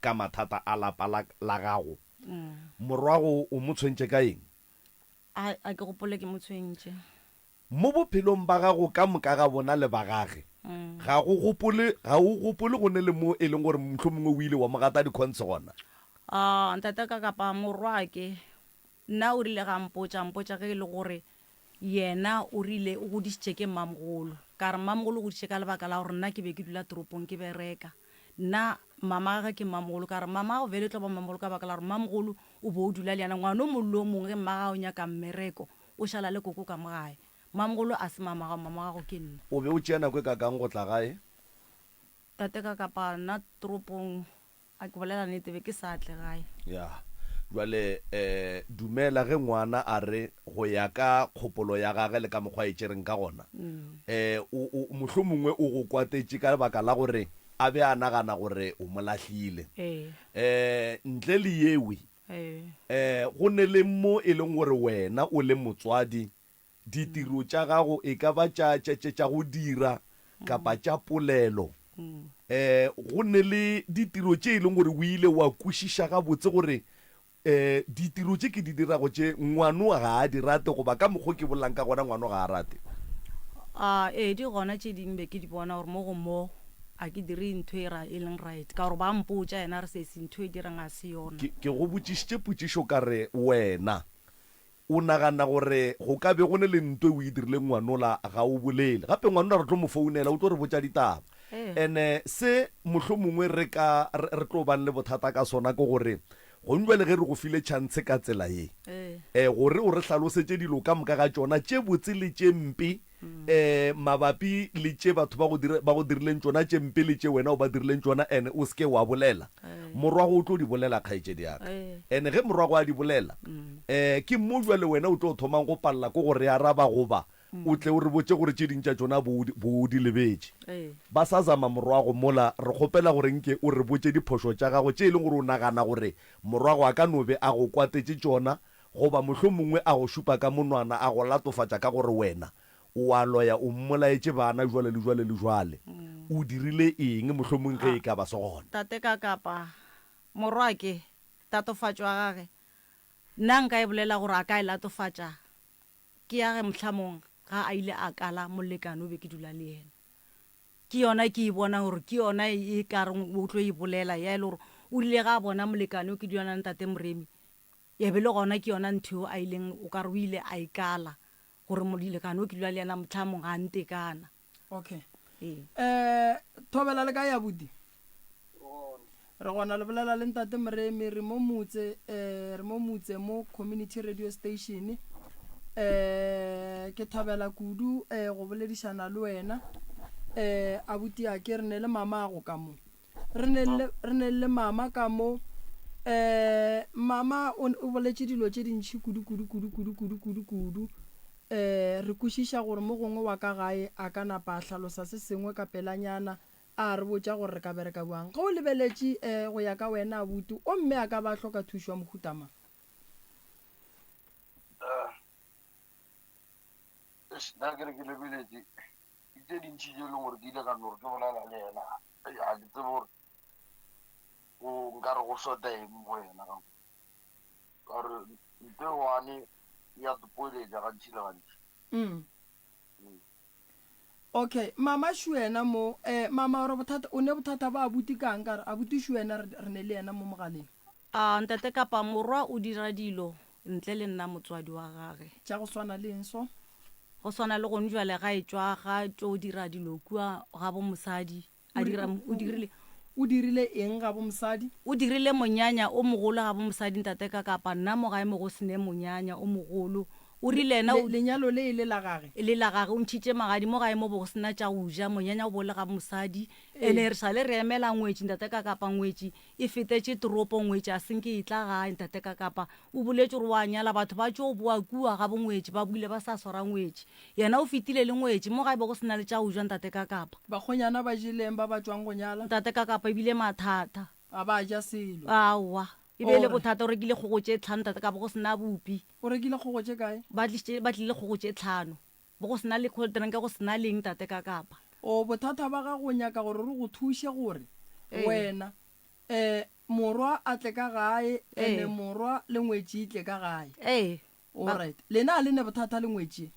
ka mathata a lapa la, la gago, morwago o mo tshwentše ka eng? A, a ke gopole ke mo tshwentše. Mo bophelong ba gago ka moka ga bona le ba gage, ga go gopole, ga o gopole go ne le mo e leng gore mohlomongwe o ile wa mo gata dikhonse gona? A, ntate ka kapa morwake, nna o rile ga mpotša, mpotša ge e le gore yena o rile o godišitše ke mmamogolo. Ka re mmamogolo o godišitše ka lebaka la gore nna ke be ke dula toropong ke bereka. Nna mama gagwe ke mmamogolo, ka re mama gago vele e tlo ba mmamogolo ka baka la gore mmamogolo o be o dula le yena. Ngwana o mongwe le o mongwe ge mmagagwe o nyaka mmereko, O šala le koko ka mo gae. Mamogolo a se mama gago, mama gago ke nna. O be o tšea nako e kakang go tla gae? Tate ka kapa nna toropong, a ke bolela nnete, be ke sa tle gae. Ya. Bjale, eh, dumela ge ngwana a re, go ya ka kgopolo ya gage le ka mokgwa a e tšereng ka gona, eh, o, o, mohlomongwe o go kwatetše ka lebaka la gore a be a nagana gore o mo lahlile. Ee. Eh, ntle le yewe, Ee. Go ne le mo e leng gore wena o le motswadi, ditiro tša gago e ka ba tša, tša, tša, tša go dira kapa tša polelo. Go ne le ditiro tše e leng gore o ile wa kwešiša gabotse gore ditiro tše ke di dirago tše ngwano ga a di rate goba ka mokgo ke bolelang ka gona ngwano ga a rate. A, ee, di gona tše dingwe be ke di bona gore mo go mo a ke dire ntho e ra e leng right ka gore ba mpotša yena a re sesi ntho e dirang ga se yona. Ke, ke go botšišitše potšišo ka re, Wena o nagana gore go ka be go ne le nto e o e dirileng ngwanola ga o bolele? Gape ngwanola re tlo mo founela o tlo re botša ditaba. Ee. Ene se mohlomongwe re ka, re, re tlo bang le bothata ka sona ke gore Gong bjale ge re go file tšhantshe ka tsela ye, e, gore o re hlalosetše dilo ka moka ga tšona, tše botse le tše mpe, e, mabapi le tše batho ba go dire, ba go dirileng tšona tše mpe le tše wena o ba dirileng tšona, ene o se ke wa bolela. Morwago o tlo di bolela, kgaetšedi ya ka. Ene ge morwago a di bolela, e, ke mo bjale wena o tlo thomang go palela ke go re araba goba O tle o re botše gore tše ding tša tšona bo, bo o di lebetše. Ba sa zama morwago mola, re kgopela gore nke o re botše diphošo tša gago tše e leng gore o nagana gore morwago a ka no be a go kwatetše tšona goba mohlomongwe a go šupa ka monwana a go latofatša ka gore wena o a loya o mmolaetše bana jwale le jwale le jwale. O dirile eng mohlomong ge e ka ba se gona? Tate ka kapa morwake tatofatšo ya gage nna nka e bolela gore a ka e latofatša Ke ya ge mohlamong ga a ile a kala molekane o be ke dula le yena. Ke yona ke e bona gore ke yona e ka reng o tlo e bolela ya e le gore o rile ga a bona molekane o ke dula na le ntate Moremi ya be le gona ke yona ntho eo a ileng o ka re o ile a e kala gore molekane o ke dula le yena mohlamong ga a ntekana. Okay. Ee. Eh, thobela le kae abuti? Re gona le bolela le ntate Moremi re mo motse eh re mo motse mo community radio station. Eh ke thabela kudu eh go boledišana le wena. Eh abuti a ke re ne le mama go ka mo. Re ne le re ne le mama ka mo. Eh mama o o boletše dilo tše dintši kudu kudu kudu kudu kudu kudu kudu. Eh re kwešiša gore mo gongwe wa ka gae a ka napa a hlalosa se sengwe ka pelanyana a re botša gore re ka bereka bjang. Ge o lebeletše eh go ya ka wena abuti o mme a ka ba a hloka thušo ya mohuta mang? Ah. Eish, nna ke re ke lebeletše ke tše dintši tše e leng gore ke ile ka no re ke bolela le yena, ei, ga ke tsebe gore go nka re go shota eng go yena ka ka gore nto e one ya tpoeletša gantši le gantši. Mm. Okay, mama šu yena mo, eh, mama ore bothata, o ne bothata ba abuti kang ka re abuti šu yena re, re ne le yena mo mogaleng. A ntate kapa morwa o dira dilo ntle le nna motswadi wa gage. Tša go swana le eng so? Go swana le gone jwale ga etšwa ga tšo dira dilo kua gabo mosadi. A dira, o dirile. O dirile eng gabo mosadi? O dirile monyanya o mogolo gabo mosadi ntate ka kapa nna mo gae mo go sene monyanya o mogolo. O rile yena o. Lenyalo le e le la gage? E le la gage, o ntšhitše magadi mo gae mo bo go sena tša go ja, monyanya o bo le gabo mosadi. Ene re sale re emela ngwetši ntate ka kapa ngwetši e fetetše toropo ngwetši a senke e tla gae ntate ka kapa o boletše gore wa nyala batho ba tšo boa kua gabo ngwetši ba boile ba sa swara ngwetši yena o fetile le ngwetši mo gae be go sena le tša go ja ntate ka kapa. Bakgonyana ba jeleng ba ba tšwang go nyala? Ntate ka kapa e bile mathata. Ga ba ja selo. Aowa e be e le bothata o rekile kgogo tše tlhano ntate ka bo go sena bupi. O rekile kgogo tše kae? Ba tlišitše ba tlile kgogo tše tlhano. Bo go sena le cold drink go sena leng tate ka kapa. O bothata ba gago o nyaka gore re go thuše gore wena um morwa a tle ka gae ene morwa le ngwetši e tle ka gae. Ee. Alright. Lena a le ne bothata le ngwetši?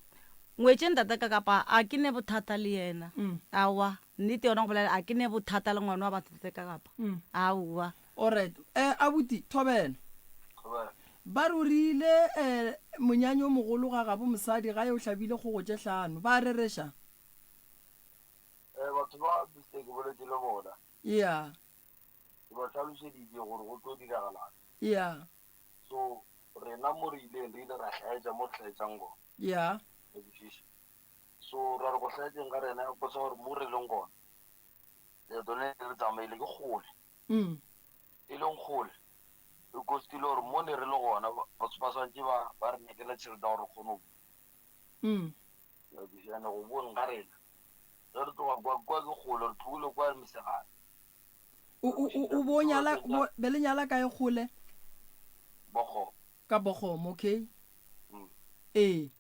Ngwetši ntate ka kapa a ke ne bothata le yena. Aowa. Nnete yona go bolela a ke ne bothata le ngwana wa batho tate ka kapa. Aowa. Alright. Eh, abuti, thobela. Thobela. Ba re o rile eh, monyanya o mogolo ga gabo mosadi gae o hlabile kgogo tše hlano. Ba a rereša? Eh, batho ba Mister ke boletše le bona. Yeah. Ke ba hlalošeditše gore go tlo diragalang. Yeah. So, rena mo re ileng, re ile ra hlaetša mo re hlaetšang gona. Yeah. Wa kwešiša? So, ra re go hlaetšeng ga rena, go sa gore mo re leng gona, leeto le re tsamaile ke kgole. E leng kgole, e costile gore mo ne re le gona, batho ba swantše ba, ba re nyakela tšhelete ya gore re kgone go buwa. Wa kwešiša? And go buweng ga rena, ge re tloga kwa, kwa ke kgole, re tlogile kwa mosegare. O, o, o, o bo nyala, bo, be le nyala kae kgole? Bokgomo. Ka Bokgomo, okay. Ee.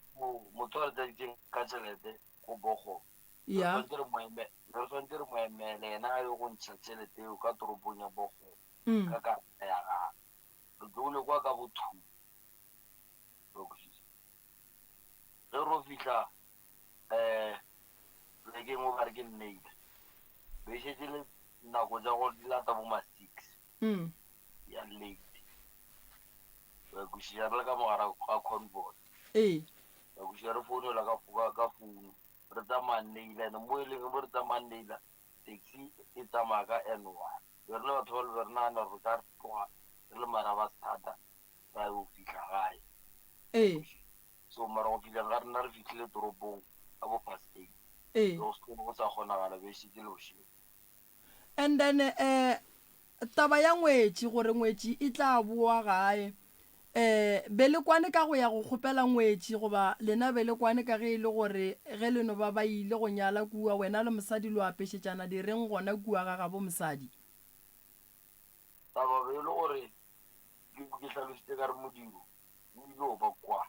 Motho a re tsaditseng ka tšhelete go Bokgomo. Ya. Re swanetše re mo eme, re swanetše re mo emele yena a ye go ntšha tšhelete eo ka toropong ya Bokgomo ka karata ya gagwe. Re tlogile kwa ka bo two. Wa kwešiša? Ge ro fihla um polekeng o ka re ke Nneile, be e šetše le nako tša go lata bo ma six ya late. Wa kwešiša? Re le ka mogara ga convoy. Ee. Wa kwešiša? Re founelwa ka, ka, ka founu. Re tsamaya Nneila, and mo e leng mo re tsamaya Nneila, taxi e tsamaya ka N one. Be re le batho ba le be re nagana gore re ka tloga re le marabasthata ra yo fihla gae. Ee. So mara go fihleng ga rena re fihlile toropong ka bo past eight. Ee. Be go se go sa kgonagala be e šetše le bošego. And then eh taba ya ngwetši gore ngwetši e tla boa gae eh be le kwane ka go ya go kgopela ngwetši goba lena be le kwane ka ge e le gore ge le no ba ba ile go nyala kua wena le mosadi lo apešetšana direng gona kua ga gabo mosadi? Taba be e le gore ke ke hlalositše ka re modiro o ile go ba kwa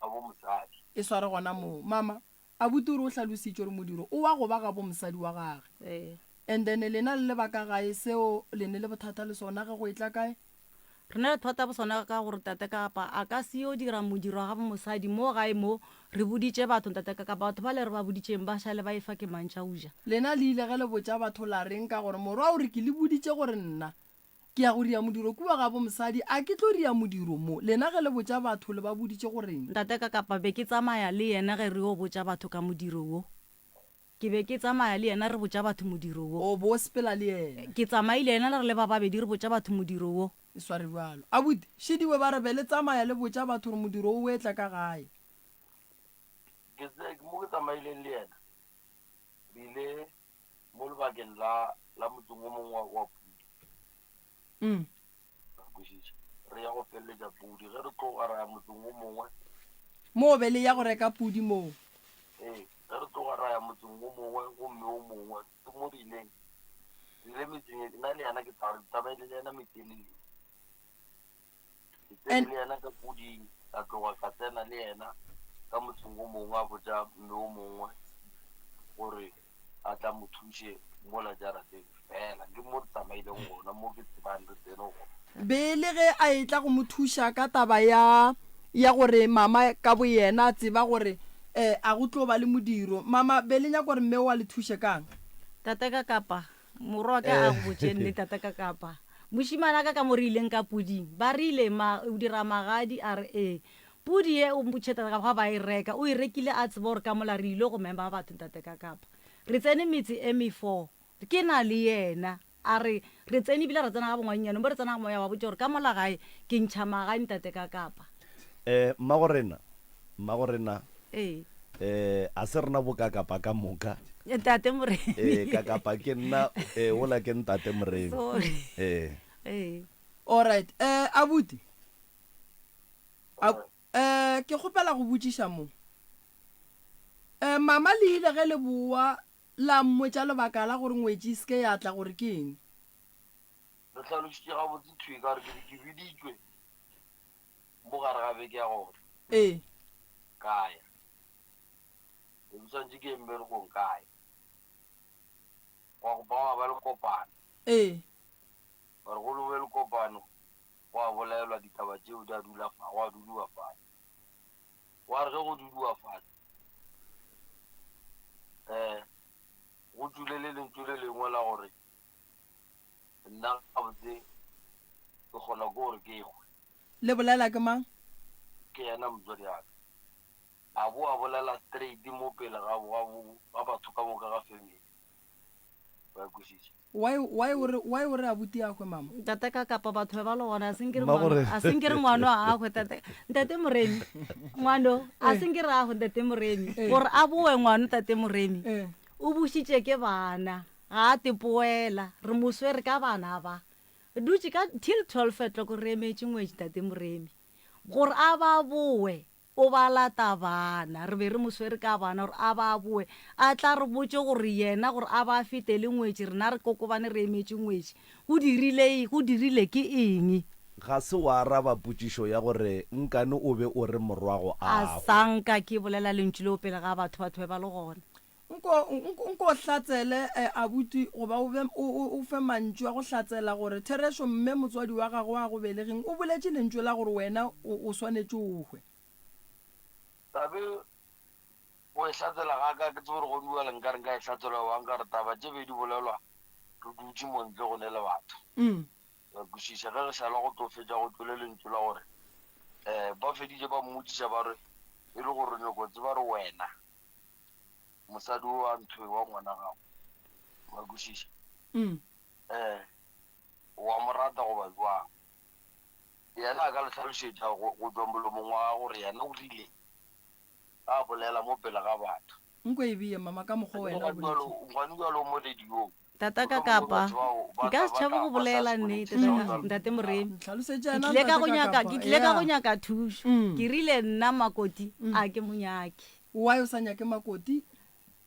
gabo mosadi. E sware gona moo. Mama, abuti o re o hlalositše gore modiro o wa go ba gabo mosadi wa gage. Ee. And then lena le le ba ka gae seo le ne le bothata le sona ge go etla kae? Re na le thata bo sona ka gore tate kapa a ka se yo dira modiro wa gabo mosadi mo gae mo re boditše batho ntate ka kapa batho bale re ba boditšeng ba šale ba efa ke mang tša go ja. Lena le ile ge le botša batho la reng ka gore morwa o re ke le boditše gore nna Ke ya go ria modiro kua gabo mosadi, a ke tlo ria modiro mo? Lena ge le botša batho le ba boditše go reng? Ntate ka kapa be ke tsamaya le yena ge re yo botša batho ka modiro wo. Ke be ke tsamaya le yena re botša batho modiro wo. O bo o sepela le yena? Ke tsamaile yena re le ba babedi re botša batho modiro wo. E sware bjalo. Abuti, Šidiwe ba re be le tsamaya le botša batho gore modiro wo o etla ka gae. Ke tse, mo ke tsamaileng le yena, re ile mo lebakeng la, la motseng o mongwe wa, wa pudi. Mm. Ra kwešiša. Re ya go feleletša pudi. Ge re tloga ra ya motseng o mongwe. Moo be le ya go reka pudi moo? Ee, ge re tloga ra ya motseng o mongwe, gomme o mongwe. Ke mo re ileng. Re ile metseng e, nna le yena ke tla, re tsamaile le yena metse e le. Ke tsene le yena ka puding, ka tloga ka tsena le yena. ka motseng o mongwe a botša mme o mongwe gore a tla mo thuše mola jarateng fela. Ke mo re tsamaileng gona, mo ke tsebang re tsene gona. Be le ge a etla go mo thuša ka taba ya, ya gore mama ka boyena a tseba gore eh, a go tlo ba le modiro. Mama, be le nyaka gore mme o a le thuše ka'ng? Tate ka kapa, morwa wa ka a go botše nnete, tate ka kapa. Mošemane a ka ka mo re ileng ka puding, ba rile, ma, o dira magadi, a re, ee. Pudi ye o mpotše tate ka ga ba e reka, o e rekile a tseba gore ka mola re ile go mema batho ntate ka kapa. Re tsene metse e me-four, ke na le yena. A re, re tsene ebile ra tsena ga bongwannyane, mo re tsena ga moya wa botša gore ka mola gae ke ntšha magae ntate ka kapa. Eh, mmagorena, mmagorena, Ee. eh, a se rena bokakapa ka moka. Ntate Moremi. Eh, kakapa ke nna, eh, wola ke ntate Moremi. Sorry. Eh. Ee. Alright, eh, abuti. A, eh, ke kgopela go botšiša mo. Eh, mama le ile ge le boa la mmotša lebaka la gore ngwetši e se ke ya tla gore ke eng? Re hlalošitše gabotse thwi ka gore ke be ke biditšwe mo gare ga beke ya gona. Ee. Ka ya. Ke be ke swanetše ke ye mmerekong ka ya. Gwa ba gwa ba le kopano. Ee. Gore go be le kopano gwa bolelwa ditaba tšeo di a dula fa, gwa dudiwa fase. Gwa re ge go dudiwa fase, um go tšwile le lentšu le lengwe la gore nna gabotse ke kgona ke gore ke hwe. Le bolela ke mang? Ke yena motswadi wa ka. A bo a bolela straight mo pele ga, ga, ga batho ka moka ga family. Wa kwešiša? Why, why o re, why o re abuti a hwe mama? Ntate ka kapa batho ba ba le gona, a se nkere ngwano, a se nkere ngwano a hwe tate. Ntate Moremi, ngwano, a se nkere a hwe ntate Moremi. Gore a boe ngwano tate Moremi. O bušitše ke bana, ga a tepoela, re mo swere ka bana ba. Re dutše ka till 12 o'clock re emetše ngwetši tate Moremi. Gore a ba boe, O ba lata bana. Re be re mo swere ka bana gore a ba boe a tla re botše gore yena gore a ba fete le ngwetši rena re kokobane re emetše ngwetši. Go dirile, go dirile ke eng? Ga se wa araba potšišo ya gore nkane o be o re morwago a A hwe. sa nka ke bolela lentšu leo pele ga batho, batho be ba le gona. Nko, nko, nko o hlatsele, eh, abuti, goba o be, o, o, o fe mantšu a go hlatsela gore therešo mme motswadi wa gago a go belegeng o boletše lentšu la gore wena o, o swanetše o hwe. Tabe go e hlatsela ga ka, ke tsebe gore go bjale nka re nka e hlatsela bjang, ka gore taba tše be di bolelwa re dutše mo ntle go ne le batho. Wa kwešiša, ge re šala go tlo fetša go tšwele lentšu la gore, um ba feditše ba mmotšiša ba re, e le gore re nyoko tseba re wena mosadi o wa ntho wa ngwana gago wa kwešiša mm. eh wa mo rata goba jwang yena a ka le hlalošetša go tšwa molomong wa gagwe gore yena o rile a bolela mo pele ga batho nko e beye mama ka mokgwa wena o boletše ngwane jalo mo radiong Tata ka kapa nka se tšhabe go bolela nnete ntate Moremi. Ke tlile ka go nyaka ke tlile ka go nyaka thušo. Ke rile nna Makoti a ke mo nyake. Why o sa nyake Makoti?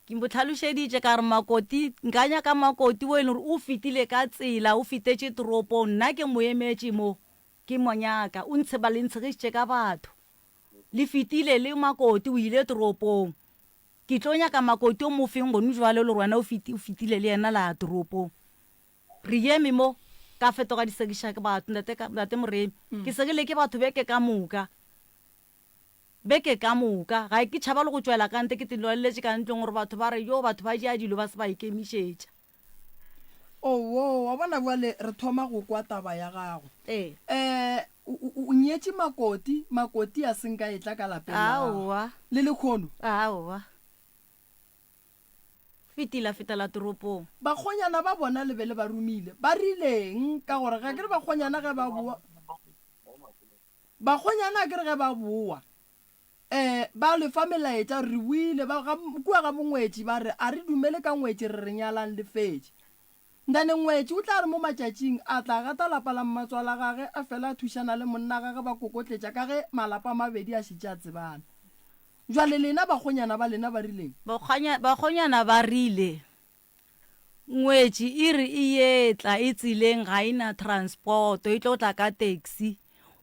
Ke mo tlhalošeditše ka re Makoti nka nyaka Makoti o e leng gore o fetile ka tsela o fetetše toropong nna ke mo emetše mo ke mo nyaka o ntshe ba le ntshegišitše ka batho le fetile le Makoti o ile toropong. Ke tlo nyaka makoti o mo feng gonu jwale le gore wena o feti, o fetile le yena la toropong. Re eme mo, ka fetoga disekiša ke batho, ntate ka, ntate Moremi. Ke segile ke batho beke ka moka. Beke ka moka. Ga ke tšhaba le go tšwela ka ntle, ke te lwaleletše ka ntlong gore batho ba re, yo batho ba ja dilo ba se ba ikemišetša. Owoo, wa bona bjale re thoma go kwa taba ya gago. Ee. Eh, o, o, o nyetše Makoti, Makoti a se nka etla ka lapeng la gago. Aowa. Le lekhono? Aowa. Fetile a fetela toropong. Bakgonyana ba bona le be le ba romile. Ba rileng? Ka gore ga ke re bakgonyana ge ba boa, bakgonyana a ke re ge ba boa, Eh, ba le fa melaetša, re boile, ba ga, kua ga bongwetši, ba re, A re dumele ka ngwetši, re re nyalang le fetše. Ndane ngwetši o tla re mo matšatšing, a tla gata lapa la mmatswala gage, a fela a thušana le monna gage ba kokotletša ka ge malapa a mabedi a šetše a tsebana. Bjale lena bakgonyana ba lena ba rileng? Bakgwanya, bakgonyana ba rile, Ngwetši e re e etla e tseleng ga e na transport e tlo tla ka taxi.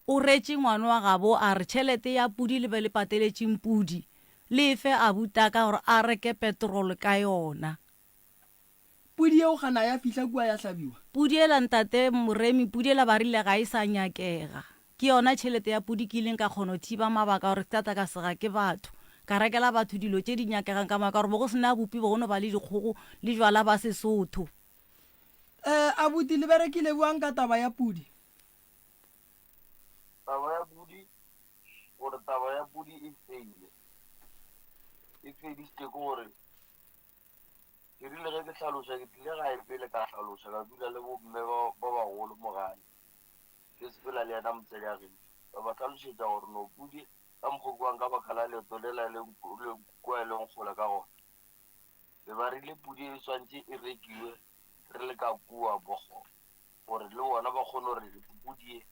O retše ngwana wa gabo a re tšhelete ya pudi le be le pateletšeng pudi. Le e fe abutaka gore a reke petrol ka yona. Pudi yeo gana ya fihla kua ya hlabiwa? Pudi yela ntate Moremi, pudi yela ba rile ga e sa nyakega. Ke yona tšhelete ya pudi ke ileng ka kgona go thiba mabaka gore ke tla tla ka sega ke batho. Ka rekela batho dilo tše di nyakegang ka moka gore bo go se na bupi bo go no ba le dikgogo le jwala ba Sesotho. Eh, abuti le berekile bjang ka taba ya pudi? Taba ya pudi, gore taba ya pudi e fele, e fedisitše ke gore Ke rile ge ke hlaloša, ke tlile gae pele ka hlaloša, ka dula le bomme ba ba bagolo mo gae, ke sepela le yena mosadi a gešo. Ka ba hlalošetša gore no pudi ka mokgwa o kwang ka baka la leeto lela le le kua e leng kgole ka gona. Be ba rile pudi e swantše e rekiwe re le ka kua Bochum gore le bona ba kgone gore pudi ye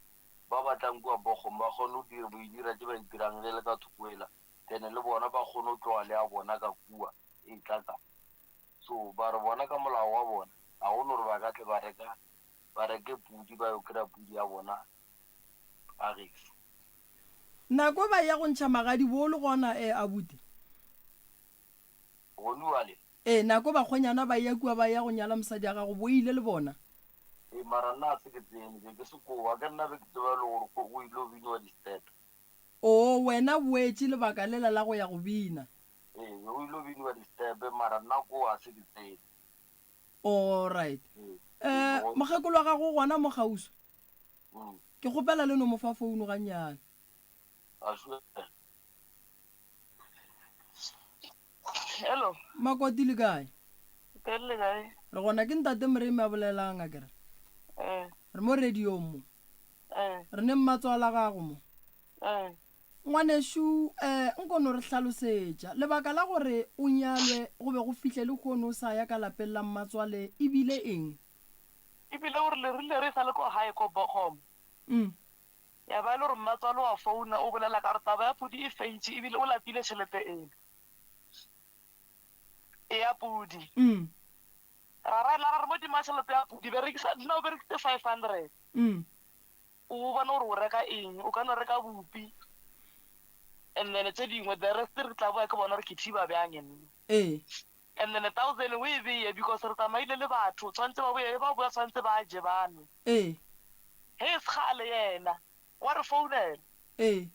ba batlang kua Bochum ba kgone go dira go e dira tše ba e dirang ge le ka thoko ela, then le bona ba kgone go tloga le ya bona ka kua. e tla ka. So ba re bona ka molao wa bona ga go no re ba ka tle ba reka ba reke pudi ba yo kry-a pudi ya bona ga geso. Nako ba eya go ntšha magadi bo le gona e abuti? Goniwale. Ee nako bakgonyana ba eya kua ba eya go nyala mosadi ya gago bo ile le bona? Ee mara nna ga se ke tsene be ke se koo a ke nna be ke tseba e le gore go ile go biniwa di-step. Oo wena boetše lebaka lela la go ya go bina. Ee, be go ile biniwa di-step mara nna koo ga se ke tsene. Alright. Ee, Eh, go- mokgekolo wa gago o gona mo kgauswi? Mm, Ke kgopela le no mo fa founu gannyane. a sure. Hello, Makoti le kae? ke le kae? Re gona ke ntate Moremi a bolelang a kere. Eh, Re mo radiong mo. eh, Re ne mmatswala gago mo. eh. Ngwanešu, eh, nko no re hlalosetša lebaka la gore o nyalwe go be go fihle lehono o sa ya ka lapeng la mmatswale e bile eng? E bile gore le rile re sa le ko gae ko Bochum, Mm. ya ba e le gore mmatswale wa founa o bolela ka gore taba ya pudi e fentše ebile o lapile tšhelete ela e ya pudi. Mm. Ra ra ra re mo tima tšhelete ya pudi berekisa nna o berekisitse 500. Mm. O bone gore o reka eng, o ka no reka bupi and then tse dingwe the rest re tla boya ke bona gore ke thiba bjang nna. Ee. And then thousand o e beye because re tsamaile le batho tshwanetse ba boye ba boya tshwanetse ba je ba nwe. Ee. He e sekgale yena wa re founela. Ee.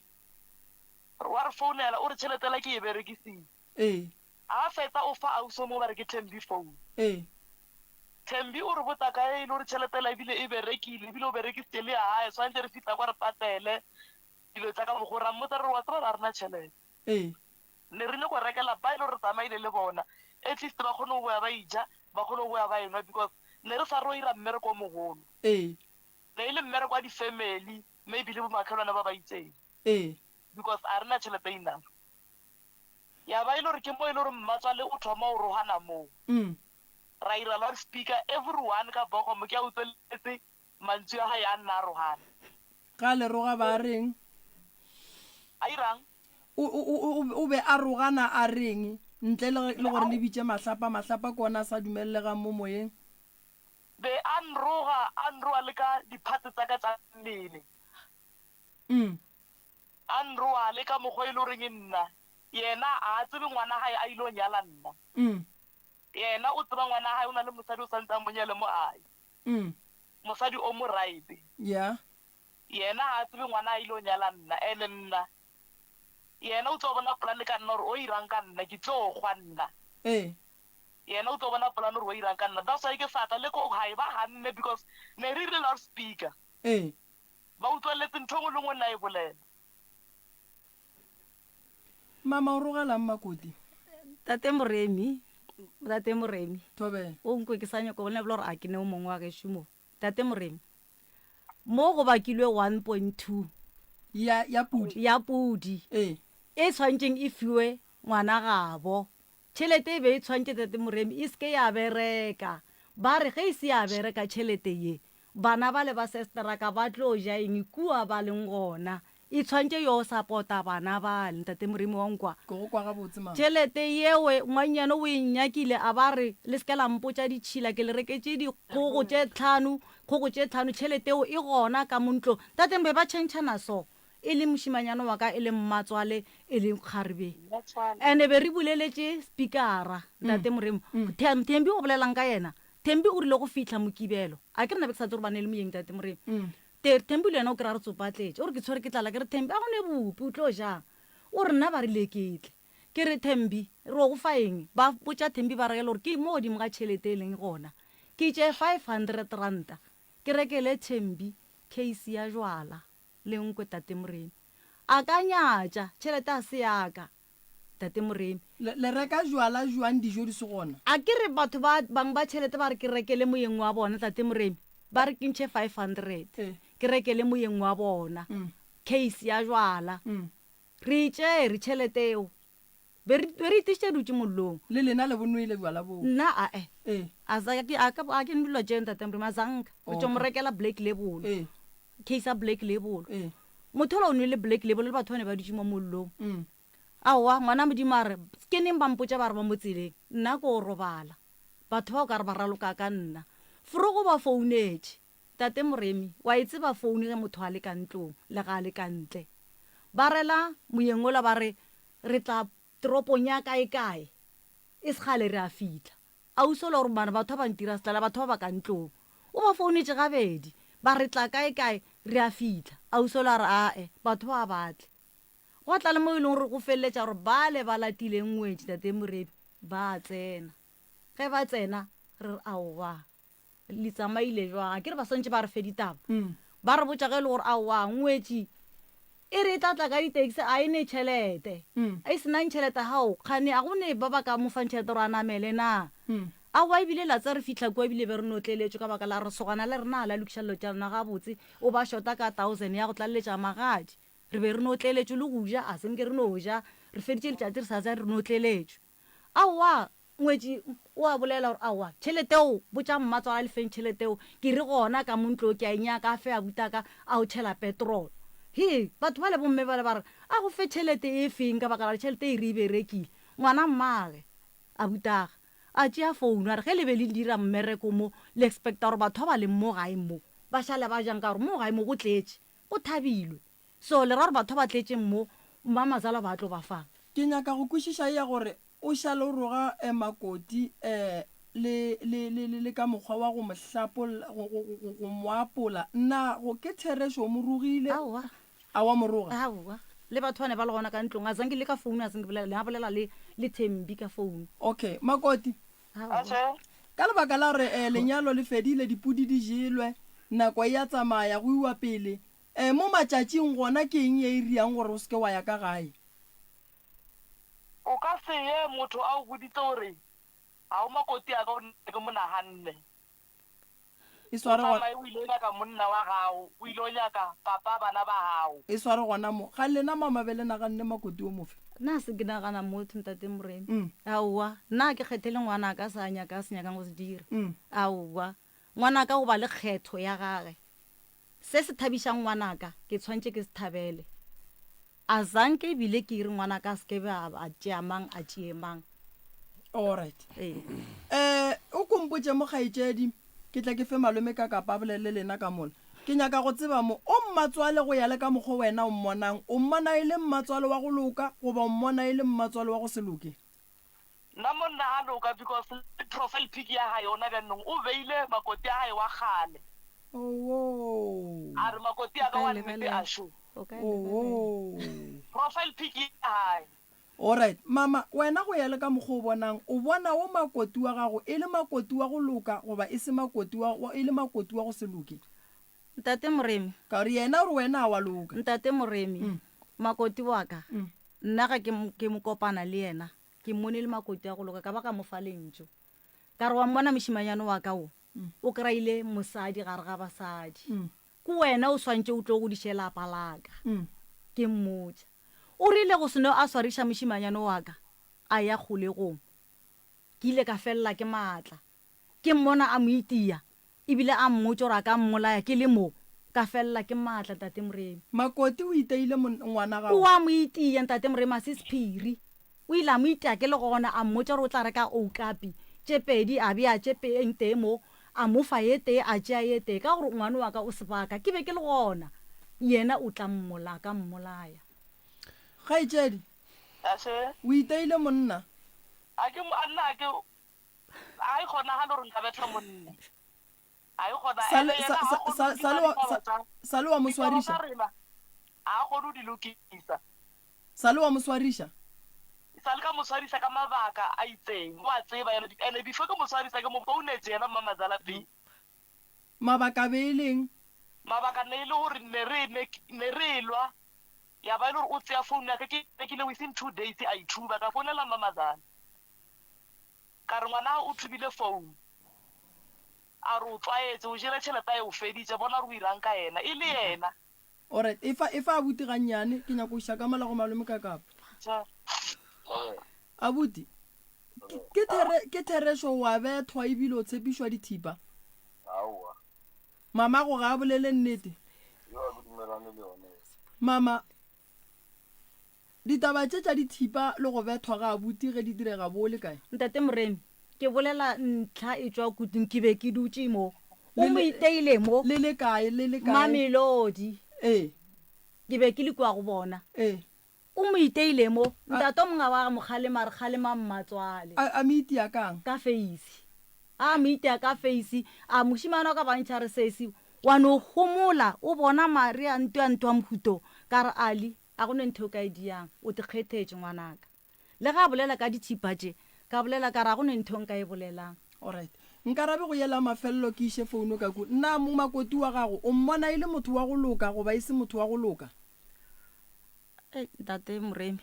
Wa re founela o re tšhelete la ke e berekisitse. Ee. A fetsa o fa ausi o mongwe ba re ke Thembi phone. Ee. Thembi o re botsa ka e le gore tšhelete ela ebile e berekile ebile o berekisitse le ya gae tshwanetse re fihla kwa re patele dilo tsa ka mokgo ra mmotsa re re wa tseba ga rena tšhelete. Ee. Ne re nyako rekela ba e le gore re tsamaile le bona at least ba kgone go boya ba ija ba kgone go boya ba enwa because ne re sa ro ira mmereko o mogolo. Ee. Ne e le mmereko wa di-family maybe le bomakhelwane ba ba itseng. Ee. Because a rena tšhelete enough. Ya ba e le gore ke mo e le gore mmatswale o thoma go rogana moo. Ra ira loud speaker everyone ka Bochum ke a utlweletse mantšu a gae a nna a rogana. Ga le roga ba reng? A irang? O, o, o, o, o be a rogana a reng? Ntle le, le gore le bitše mahlapa, mahlapa ke ona a sa dumelelegang mo moyeng. Be a nroga, a nroga le ka di-parts tsa ka tsa mmele. A nroale ka mokgwa e le goreng nna yena a tsebe ngwana gae a ile go nyala nna. Yena o tseba ngwana gae o na le mosadi o santse a mo nyale mo gae. Mosadi o mo right. Yeah. Yena ga a tsebe ngwana a ile go nyala nna ene nna yena o tlo bona polane ka nna gore o irang ka nna ke tlo kgwa nna. Ee. Yena o tlo bona polane gore o irang ka nna. That's why ke sa tla le ko gae ba ganne because ne re rile loud speaker. Ee. Ba utlweletse ntho engwe le engwe nna e bolela. Mama o rogelang makoti? Tate Moremi, Tate Moremi. Thobela. O nkwe ke sa nyako bolela gore a ke ne o mongwe wa gešo mo. Tate Moremi. Mo go bakilwe 1.2. Ya ya pudi. Ya pudi. Ee. E tshwantšeng e fiwe ngwana gabo. Tšhelete e be e tshwantše Tate Moremi e seke ya bereka. Ba re ge e se ya bereka tšhelete ye, bana bale ba sesteraka ba tlo ja eng kua ba leng gona? E tshwantše yo sapota bana bale, Ntate Moremi wa nkwa. Ke go kwa gabotse mama. Tšhelete yewe ngwannyane o e nyakile a ba re le seke la mpotša ditšhila ke le reketše dikgogo tše tlhano, kgogo tše tlhano tšhelete yeo e gona ka mo ntlong. Tate be ba tšhentšhana so. E le mošimanyana wa ka, e le mmatswale, e le kgarebe. And-e be re buleletše speaker-a, Ntate Moremi. Thembi o bolelang ka yena? Thembi o rile go fihla Mokibelo, a ke re nna be ke sa tsebe gore ba ne le moyeng, Ntate Moremi. Te, Thembi le yena o kry-a re tsopatletše. O re ke tshwere ke tlala, ke re Thembi a go ne bupi, o tlo jang? O re nna ba rile ke tle. Ke re Thembi, re o go fa eng? Ba botša Thembi ba re gore ke mo godimo ga tšhelete e leng gona. Ke tše 500 ranta ke rekele Thembi case ya jwala le nkwe Tate Moremi. A ka nyatša, tšhelete a se ya ka Tate Moremi. Le, le reka jwala jwang dijo di se gona? A ke re batho ba bang ba tšhelete ba re ke rekele moyeng wa bona Tate Moremi, ba re ke ntšhe 500 ke rekele moyeng wa bona case ya jwala. Re e tšere tšhelete eo. Be re, be re itišitše dutše mollong. Le lena le bo nwele bjala boo? Nna, ae. Ee. A za, ke, a ka, a ke nwe dilo tše, Ntate Moremi, a zanka. Re tšo mo rekela Black Label. Ee. Case ya Black Label. Ee. Motho yola o nwele Black Label le batho ba ne ba dutše mo mollong. Mm. Aowa, ngwana Modimo a re, ke neng ba mpotša ba re ba mo tseleng? Nna ko robala. Batho ba o ka re ba raloka ka nna. Forogo ba founetše. Tate Moremi, wa e tseba founu ge motho a le ka ntlong le ga a le ka ntle. Ba rela moyeng ola ba re, Re tla toropong ya kae-kae, e se kgale re a fihla. Ausi ola o re, Mara batho ba ba ntira setlala, batho ba ba ka ntlong. O ba founetše gabedi, ba re tla kae-kae, re a fihla. Ausi ola a re, Ae, batho ba ba tle. Gwa tla le mo e leng gore go feleletša gore bale ba latileng ngwetši, Tate Moremi, ba a tsena. Ge ba tsena, re re, Aowa, Le tsamaile jwang? A ke re ba swantše ba re fe ditaba. Ba re botša ge e le gore aowa ngwetši e re e tla tla ka di-taxi a e ne tšhelete. E se nang tšhelete hao kgane a go ne ba ba ka mo fang tšhelete gore a namele na? Aowa ebile la tse re fihla kua ebile be re notleletšwe ka baka la gore sogana le rena a la lokiša dilo tša lena gabotse o ba shota ka thousand ya go tlaleletša magadi. Re be re notleletšwe le go ja a se nke re no ja re feditše letšatši re sa ja re notleletšwe. Aowa Ngwetši o a bolela gore aowa tšhelete eo botša mmatswala a le feng tšhelete eo ke re gona ka mo ntlo ke a e nyaka a fe abutaka a o tšhela petrol. Hee batho bale bomme bale ba re a go fe tšhelete e feng ka baka la gore tšhelete e re e berekile. Ngwana mmage abutaga a tšea founu a re ge le be le dira mmereko mo le expecta gore batho ba ba leng mo gae mo ba šale ba jang ka gore mo gae mo go tletše go thabilwe So le ra gore batho ba ba tletšeng mo Mmamazala ba tlo ba fang? Ke nyaka go kwešiša ya gore o šale o roga Makoti le, le, le, le, le ka mokgwa wa go mo hlapolla, go, go, go, go mo apola. Na go ke therešo o mo rogile? Aowa. A wa mo roga? Aowa. Le batho ba ne ba le gona ka ntlong, a zanke le ka founu, a zanke bolela, ne a bolela le, le Thembi ka founu. Okay. Makoti. Aowa. Ka lebaka la gore lenyalo le fedile, dipudi di jelwe, nako e a tsamaya, go iwa pele, E, mo matšatšing gona ke eng ye e riang gore o se ke wa ya ka gae? O ka se ye motho a o boditse gore ga o makoti a ka o nna ke mo naganne. E sware O tsamaye o ile o nyaka monna wa gago, o ile o nyaka papa bana ba gago. E sware gona mo. Ga lena mama be le naganne makoti o mofe? Nna se ke nagana motho ntate Moremi. Aowa, nna ga ke kgethele ngwanaka se a nyaka a se nyakang go se dira. Aowa, Ngwanaka o ba le kgetho ya gage. Se se thabišang ngwanaka, ke tshwanetše ke se thabele. A zanke ebile ke ire ngwanaka a se ke be a a tšea mang a tšee mang. Alright. Ee. Eh, o ko mpotše mo kgaetšedi, ke tle ke fe malome ka kapa a bolele le lena ka mola. Ke nyaka go tseba mo, o mmatswale go ya le ka mokgo wena o mmonang, o mmona e le mmatswale wa go loka goba o mmona e le mmatswale wa go se loke? Nna monna ga loka because le profile pic ya gae ona bjannong o beile makoti a gae wa kgale. Owoo. A re makoti a ka wa nnete a šo. Owoo. Profile pic ya gae. Alright mama wena go ya le ka mokgwa o bonang o bona wo makoti wa gago e le makoti wa go loka goba e se makoti wa e le makoti wa go se loke? Ntate Moremi. Ka gore yena o re wena ga wa loka. Ntate Moremi, makoti wa ka, nna ga ke, ke mo kopana le yena, ke mmone le makoti a go loka, ka ba ka mo fa lentšu. Ka re, wa mmona mošimanyane wa ka wo, o kry-ile mosadi gare ga basadi. Ke wena o swantše o tlo godiše lapa la ka. Ke mmotša. O rile go seno a swariša mošimanyane wa ka, a ya kgolegong. Ke ile ka felela ke maatla. Ke mmona a mo itia, ebile a mmotša gore a ka mmolaya ke le mo. Ka felela ke maatla, Ntate Moremi. Makoti o iteile ngwana gago? O a mo itia, Ntate Moremi, a se sephiri. O ile a mo itia ke le gona, a mmotša gore o tla reka okapi tše pedi, a bea tše eng tee mo, a mo fa ye tee, a tšea ye tee, ka gore ngwana wa ka o sebaka. Ke be ke le gona. Yena o tla mmola, ka mmolaya. Kgaetšedi, Ase. o iteile monna? A ke, a nna a ke, ga e kgonagale gore nka betha monna. Ga e kgona, Sa ene le, yena sa, ga sa, a kgone sa, go sa lokisa le wa, ditaba sa, tša, sa le wa mo ditaba swariša? tša rena, ga a kgone go di lokisa. Sa le wa mo swariša? Sa le ka mo swarisa ka mabaka a itseng, o a tseba yena, ene before ke mo swarisa ke mo founetše yena mmamazala pele. Mabaka a be e leng? Mabaka ne e le gore ne re, ne, ne re elwa, ya ba e le gore o tsea phone ya ka, ke e rekile within two days a e thuba, ka founela mmamazala ka re ngwana o thubile phone, a re o tlwaetše, o jele tšhelete a e o feditše, bona gore o irang ka yena, e le yena. Alright, efa, efa abuti gannyane, ke nyaka go iša ka mola go malome ka kapa. Abuti, ke, ke there, ke therešo o a bethwa ebile o tshepišwa dithipa? Aowa. Mamago ga a bolele nnete? Yeo ga ke dumelane le yone. Mama, ditaba tše tša dithipa le go bethwa ga abuti ge di direga bo le kae? Ntate Moremi, ke bolela ntlha e tšwa kutung, ke be ke dutše mo. O mo iteile mo. Le le kae? Le le kae? Mamelodi. Ee. Ke be ke le kua go bona. Ee. O mo iteile mo. Ntate o mongwe wa mo kgalema, a re kgalema mmatswale. A, a mo itia ka'ng? Ka feisi. A mo itia ka feisi. A mošemane wa ka ba ntšha re sesi, wa no homola, o bona mare a ntwa ntwa mohuto. Ka re, Ali, a go ne ntho o ka e diang. O te kgethetše, ngwanaka. Le ge a bolela ka dithipa tše, ka bolela ka re, a go ne ntho nka e bolelang. Alright. Nkarabe go yela ya mafelelo ke iše founo ka ku. Na mongmakoti wa gago o mmona e le motho wa go loka goba e se motho wa go loka? Ei, Ntate Moremi,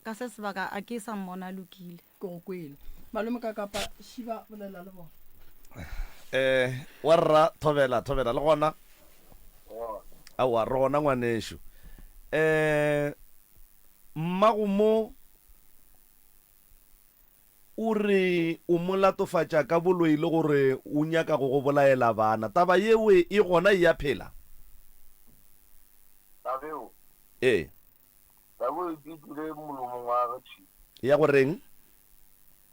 ka se sebaka a ke sa mmona a lokile. Ke go kwele. Malome ka kapa Shiba bolela le bona. Eh, wa rra thobela, thobela le gona. Aowa, re gona ngwanešu. Eh, mmago mo o re o mo latofatša ka boloi le gore o nyaka go go bolaela bana. Taba yeo e gona e a phela? Taba eo? Ee. Taba eo e tšwile molomong wa gagwe thwi. Ya go reng?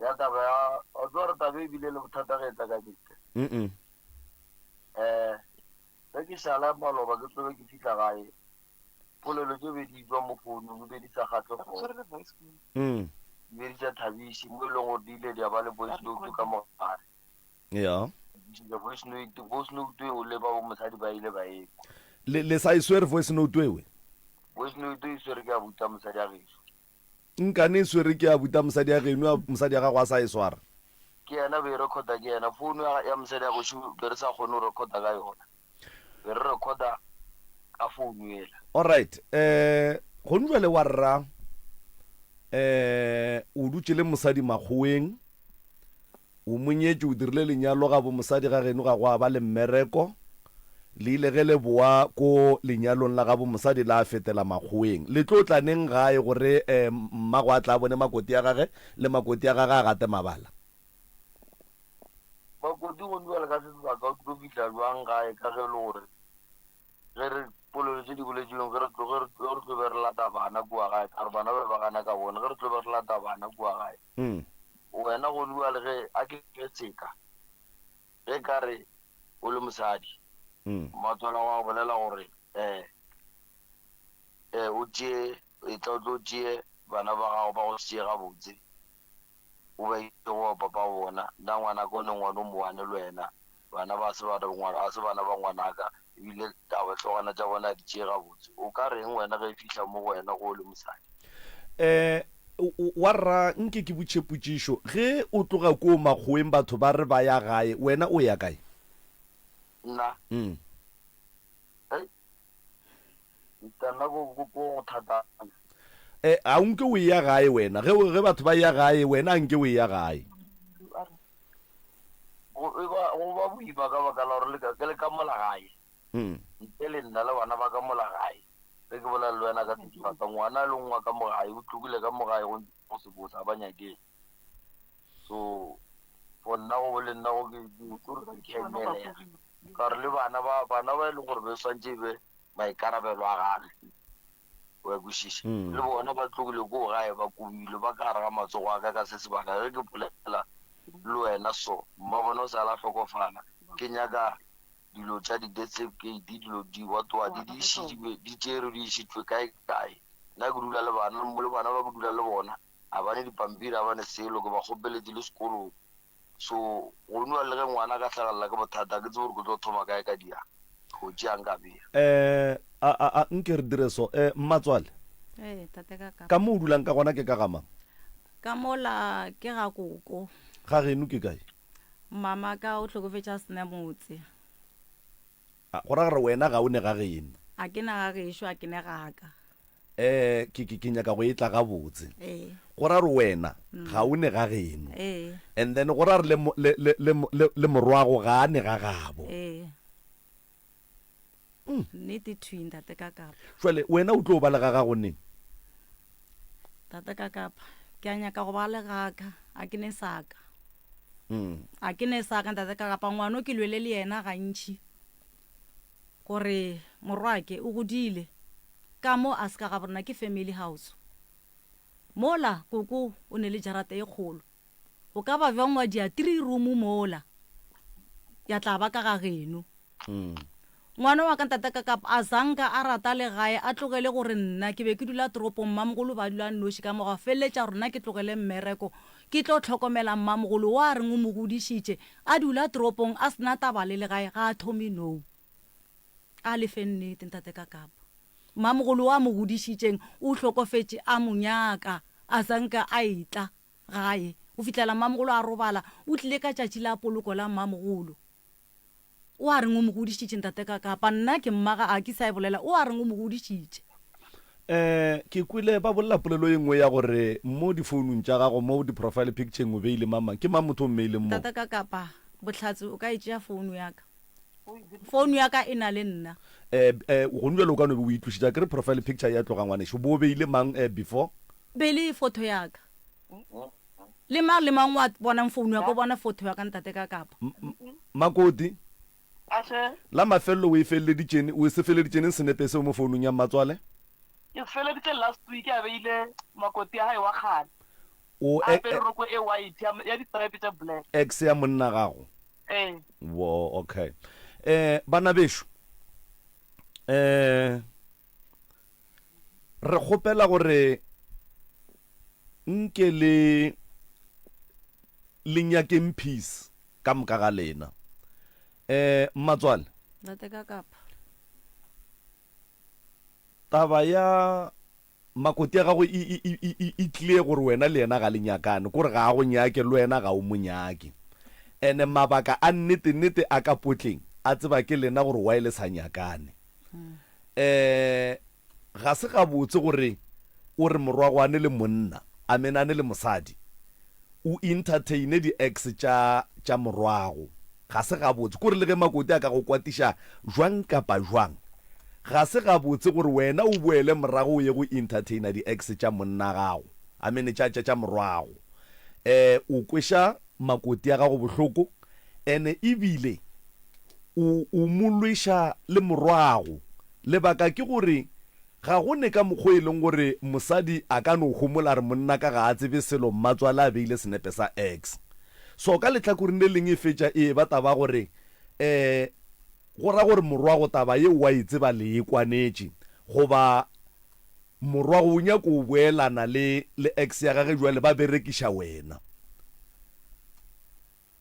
Ya taba ya, wa tseba gore taba e bile le bothata ge e tla ka Mister. Mm-mm. Eh, ge ke šala maloba ke tlobe ke fihla gae, polelo tše be di tšwa mo founung di be di sa kgahle kgoro. Mm. Di be di sa thabiše mo e leng gore di ile di a ba le voice note ka mo gare. Ya. The voice note, voice note eo le ba bo mosadi ba ile ba e kwa. Le, le sa e swere voice note ewe? Voice note e swere ke a buta mosadi a gešo. Nkane e swere ke a buta mosadi a geno, a mosadi a gago a sa e swara? Ke yena be e recorda ke yena. Phone ya, ya mosadi a gešo be re sa kgone go recorda ka yona. Be re recorda ka phone yela. Alright, eh, gone jwale wa rra, eh, o dutše le mosadi makgoweng, O mo nyetše, o dirile lenyalo gabo mosadi ga geno ga gwa ba le mmereko. Le ile ge le boa ko lenyalong la gabo mosadi la fetela makgoweng. Le tlo tla neng gae gore mmago a tla bone makoti a gage le makoti a gage a gate mabala? Makoti gone bjale ka se sebaka o tlo fihla bjang gae ka ge e le gore ge re polelo tše di boletšweng ge re tlo ge re tlo be re lata bana kua gae ka gore bana ba be ba gana ka bone ge re tlo be re lata bana kua gae Wena go bua le ge a ke fe seka, ge ka re o le mosadi, mmatswala wa bolela gore eh, eh, o tšee, etla o tlo tšee bana ba gago ba go se tšee gabotse, o ba iše go papa bona, nna ngwanaka o ne ngwana o mowane le wena, bana ba se bana, a se bana ba ngwanaka, ebile taba hlogwana tša bona a di tšee gabotse. O ka reng wena ge e fihla mo go wena go o le mosadi? Um wa rra nke ke botšhe potšišo, ge o tloga koo makgoweng batho ba re ba ya gae, wena o ya kae? Nna? Mm. Hei, Mister nna ko, ko, ko go thatana. Eh, a o nke o eya gae wena? Ge, ge batho ba eya gae, wena a nke o eya gae? Go e ba, go ba boima ka baka la gore le ka, ke le ka mola gae. Mm. Ntle le nna le bana ba ka mola gae. Ge ke bolela le wena ka sebaka, ngwana a le nngwe wa ka mo gae, o tlogile ka mo gae go ntse go se bose, ga ba nyakege. So, for nna go le nna go ke, ke, ke gore ke emelega. Ka gore le bana ba, bana ba e leng gore be swantše e be maikarabelo a gage. O a kwešiša? Le bona ba tlogile koo gae ba kobilwe, ba ka gare ga matsogo a ka ka se sebaka. Ge ke bolela le wena so, mmabona o sa la hlokofala. Ke nyaka. Dilo tša di-death certificate, dilo di what what, di išitšwe, di tšerwe di išitšwe kae kae. Nna ke dula le bana, le bana ba ke dula le bona, ga ba ne dipampiri, ga ba ne selo, ke ba kgopeletše le sekolong. So go nwa le ge ngwana a ka hlagelela ke bothata, ga ke tsebe gore ke tlo thoma kae ka dia, go tšea nka bea. Eh, a, a, a, nke re dire so. Eh, mmatswale. Ee, tate ka ka. Ka mo o dulang ka gona ke ka ga mang? Ka mola ke ga koko. Ga geno ke kae? Mama ka o hlokofetše a sena motse. A, go ra gore wena ga o ne ga geno? A ke na ga gešo, a ke ne ga ka. Eh, ke, ke, ke nyaka go e tla gabotse. Ee. Go ra gore wena ga o ne ga geno. Ee. And then go ra gore le, le, le, le, le, le morwago ga a ne ga gabo. Ee. Nnete thwi, Ntate Kakapa. Jwale wena o tlo ba le ga gago neng? Tate Kakapa, ke a nyaka go ba le ga ka, a ke ne sa ka. A ke ne sa ka, Ntate Kakapa, ngwano ke lwele le yena gantši gore morwake o godile ka mo a se ka ga borena ke family house. Mola koko o ne le jarata e kgolo. O ka ba bjang wa dia three room mola ya tla ba ka ga geno. Ngwana wa ka ntate ka kapa a zanka a rata legae a tlogele gore nna ke be ke dula toropong mmamogolo ba dula nnoši ka mo gwa feleletša gore nna ke tlogele mmereko ke tlo hlokomela mmamogolo wa reng o mo godišitše a dula toropong a sena taba le legae ga a thome no a lefe nnete ntate ka kapa mmamogolo wa mo godišitšeng o hlokofetše a mo nyaka a zanka a etla gae go fihlela mmamogolo a robala o tlile ka tšatši la poloko la mmamogolo O a reng o mo godišitše, Ntate Kakapa? Nna ke mmaga, a ke sa e bolela. O a reng o mo godišitše? Um ke kwele ba bolela polelo e nngwe ya gore mo difounung tša gago, mo di-profile picture-eng o beile mang mang. Ke mang motho o mmeileng moo? Ntate Kakapa, bohlatse o ka e tšea founu ya ka. Founu ya ka e na le nna. Um um gone bjale o ka no be o itlošitše, akere profile picture e a tloga ngwanešu. Bo o beile mang um before? Be e le photo ya ka. Le mang le mang wa bonang founu ya ka o bona photo ya ka ntate ka kapa. Makoti, Ashe. La mafelelo o e feleleditšene, o se feleleditšeneng senepe seo mo founung ya mmatswale? Ke se feleditše last week a beile makoti ya gae wa kgale. O A apere roko e white ya, ya di-stripe tša black. Ex ya monna gago? Ee. Wo, okay. Eh, bana bešo, eh, re kgopela gore Nke le, le nyakeng peace ka moka ga lena. Eh, mmatswale. Ntate ka kapa. Taba ya makoti ya gago e, e, e, e, e, e clear gore wena le yena ga le nyakane, kore ga a go nyake le wena ga o mo nyake. Ene mabaka a nnete nnete a ka potleng a tseba ke lena gore why le sa nyakane. Eh, Ga se gabotse gore o re morwagwane le monna, I mean ane le mosadi, o entertaine di ex tša tša morwago. Ga se gabotse. Kore le ge makoti a ka go kwatiša jwang kapa jwang, ga se gabotse gore wena o boele morago o ye go entertaina di ex tša monna gago, I mean tša tša tša morwago. Eh o kweša makoti a gago bohloko ene ebile o o mo lweša le morwago. Lebaka ke gore ga go ne ka mokgo e leng gore mosadi a ka no homola a re monna ka ga a tsebe selo mmatswale a beile senepe sa ex. So ka lehlakoreng le leng e fetša e eba taba ya gore um go ra gore morwago taba yeo wa e tseba le e kwanetše goba morwago o nyako boelana le le ex ya gage jwale ba berekiša wena.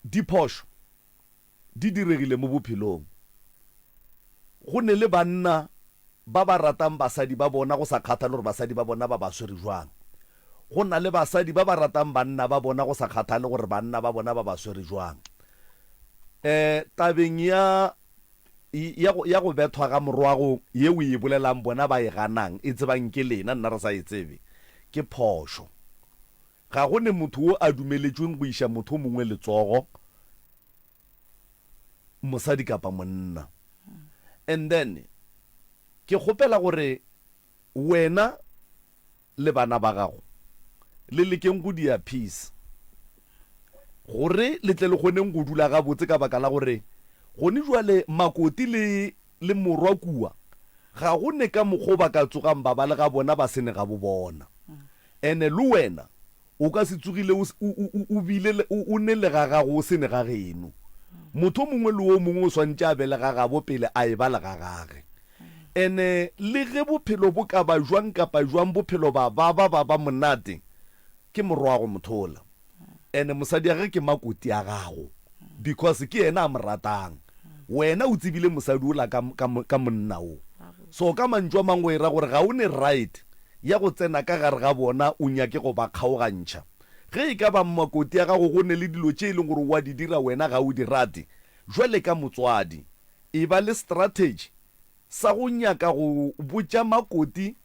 Diphošo di diregile mo bophelong. Go ne le banna ba ba ratang basadi ba bona go sa kgathale gore basadi ba bona ba ba swere jwang. Go na le basadi ba ba ratang banna ba bona go sa kgathale gore banna ba bona ba ba swere jwang. Um tabeng ya ya go ya go bethwa ga morwago ye o e bolelang bona ba e ganang e tsebang ke lena nna re sa e tsebe ke phošo. Ga go ne motho wo a dumeletšweng go iša motho o mongwe letsogo, mosadi kapa monna. And then ke kgopela gore wena le bana ba gago le lekeng go dia peace gore le tle le kgoneng go dula gabotse ka baka la gore gone jwale makoti le le morwa kua ga go ne ka mokgo ba ka tsogang ba ba le ga bona ba se ne ga bo bona. Ene le wena o ka se tsogile o, o, o, o bile le, o, o ne le ga gago o se ne ga geno. Motho o mongwe le o mongwe o swantše a be le gagabo pele a eba le gagage. Ene le ge bophelo bo ka ba jwang kapa jwang bophelo ba baba ba ba monate, ke morwago motho ola. Ene mosadi ya gage ke makoti a gago because ke yena a mo ratang. Wena o tsebile mosadi ola ka, ka, ka monna o. So ka mantšu a mangwe o e ra gore ga o ne right ya go tsena ka gare ga bona o nyake go ba kgaogantšha. Ge e ka ba makoti ya gago go ne le dilo tše e leng gore o a di dira wena ga o di rate, jwale ka motswadi, e ba le strategy sa go nyaka go botša makoti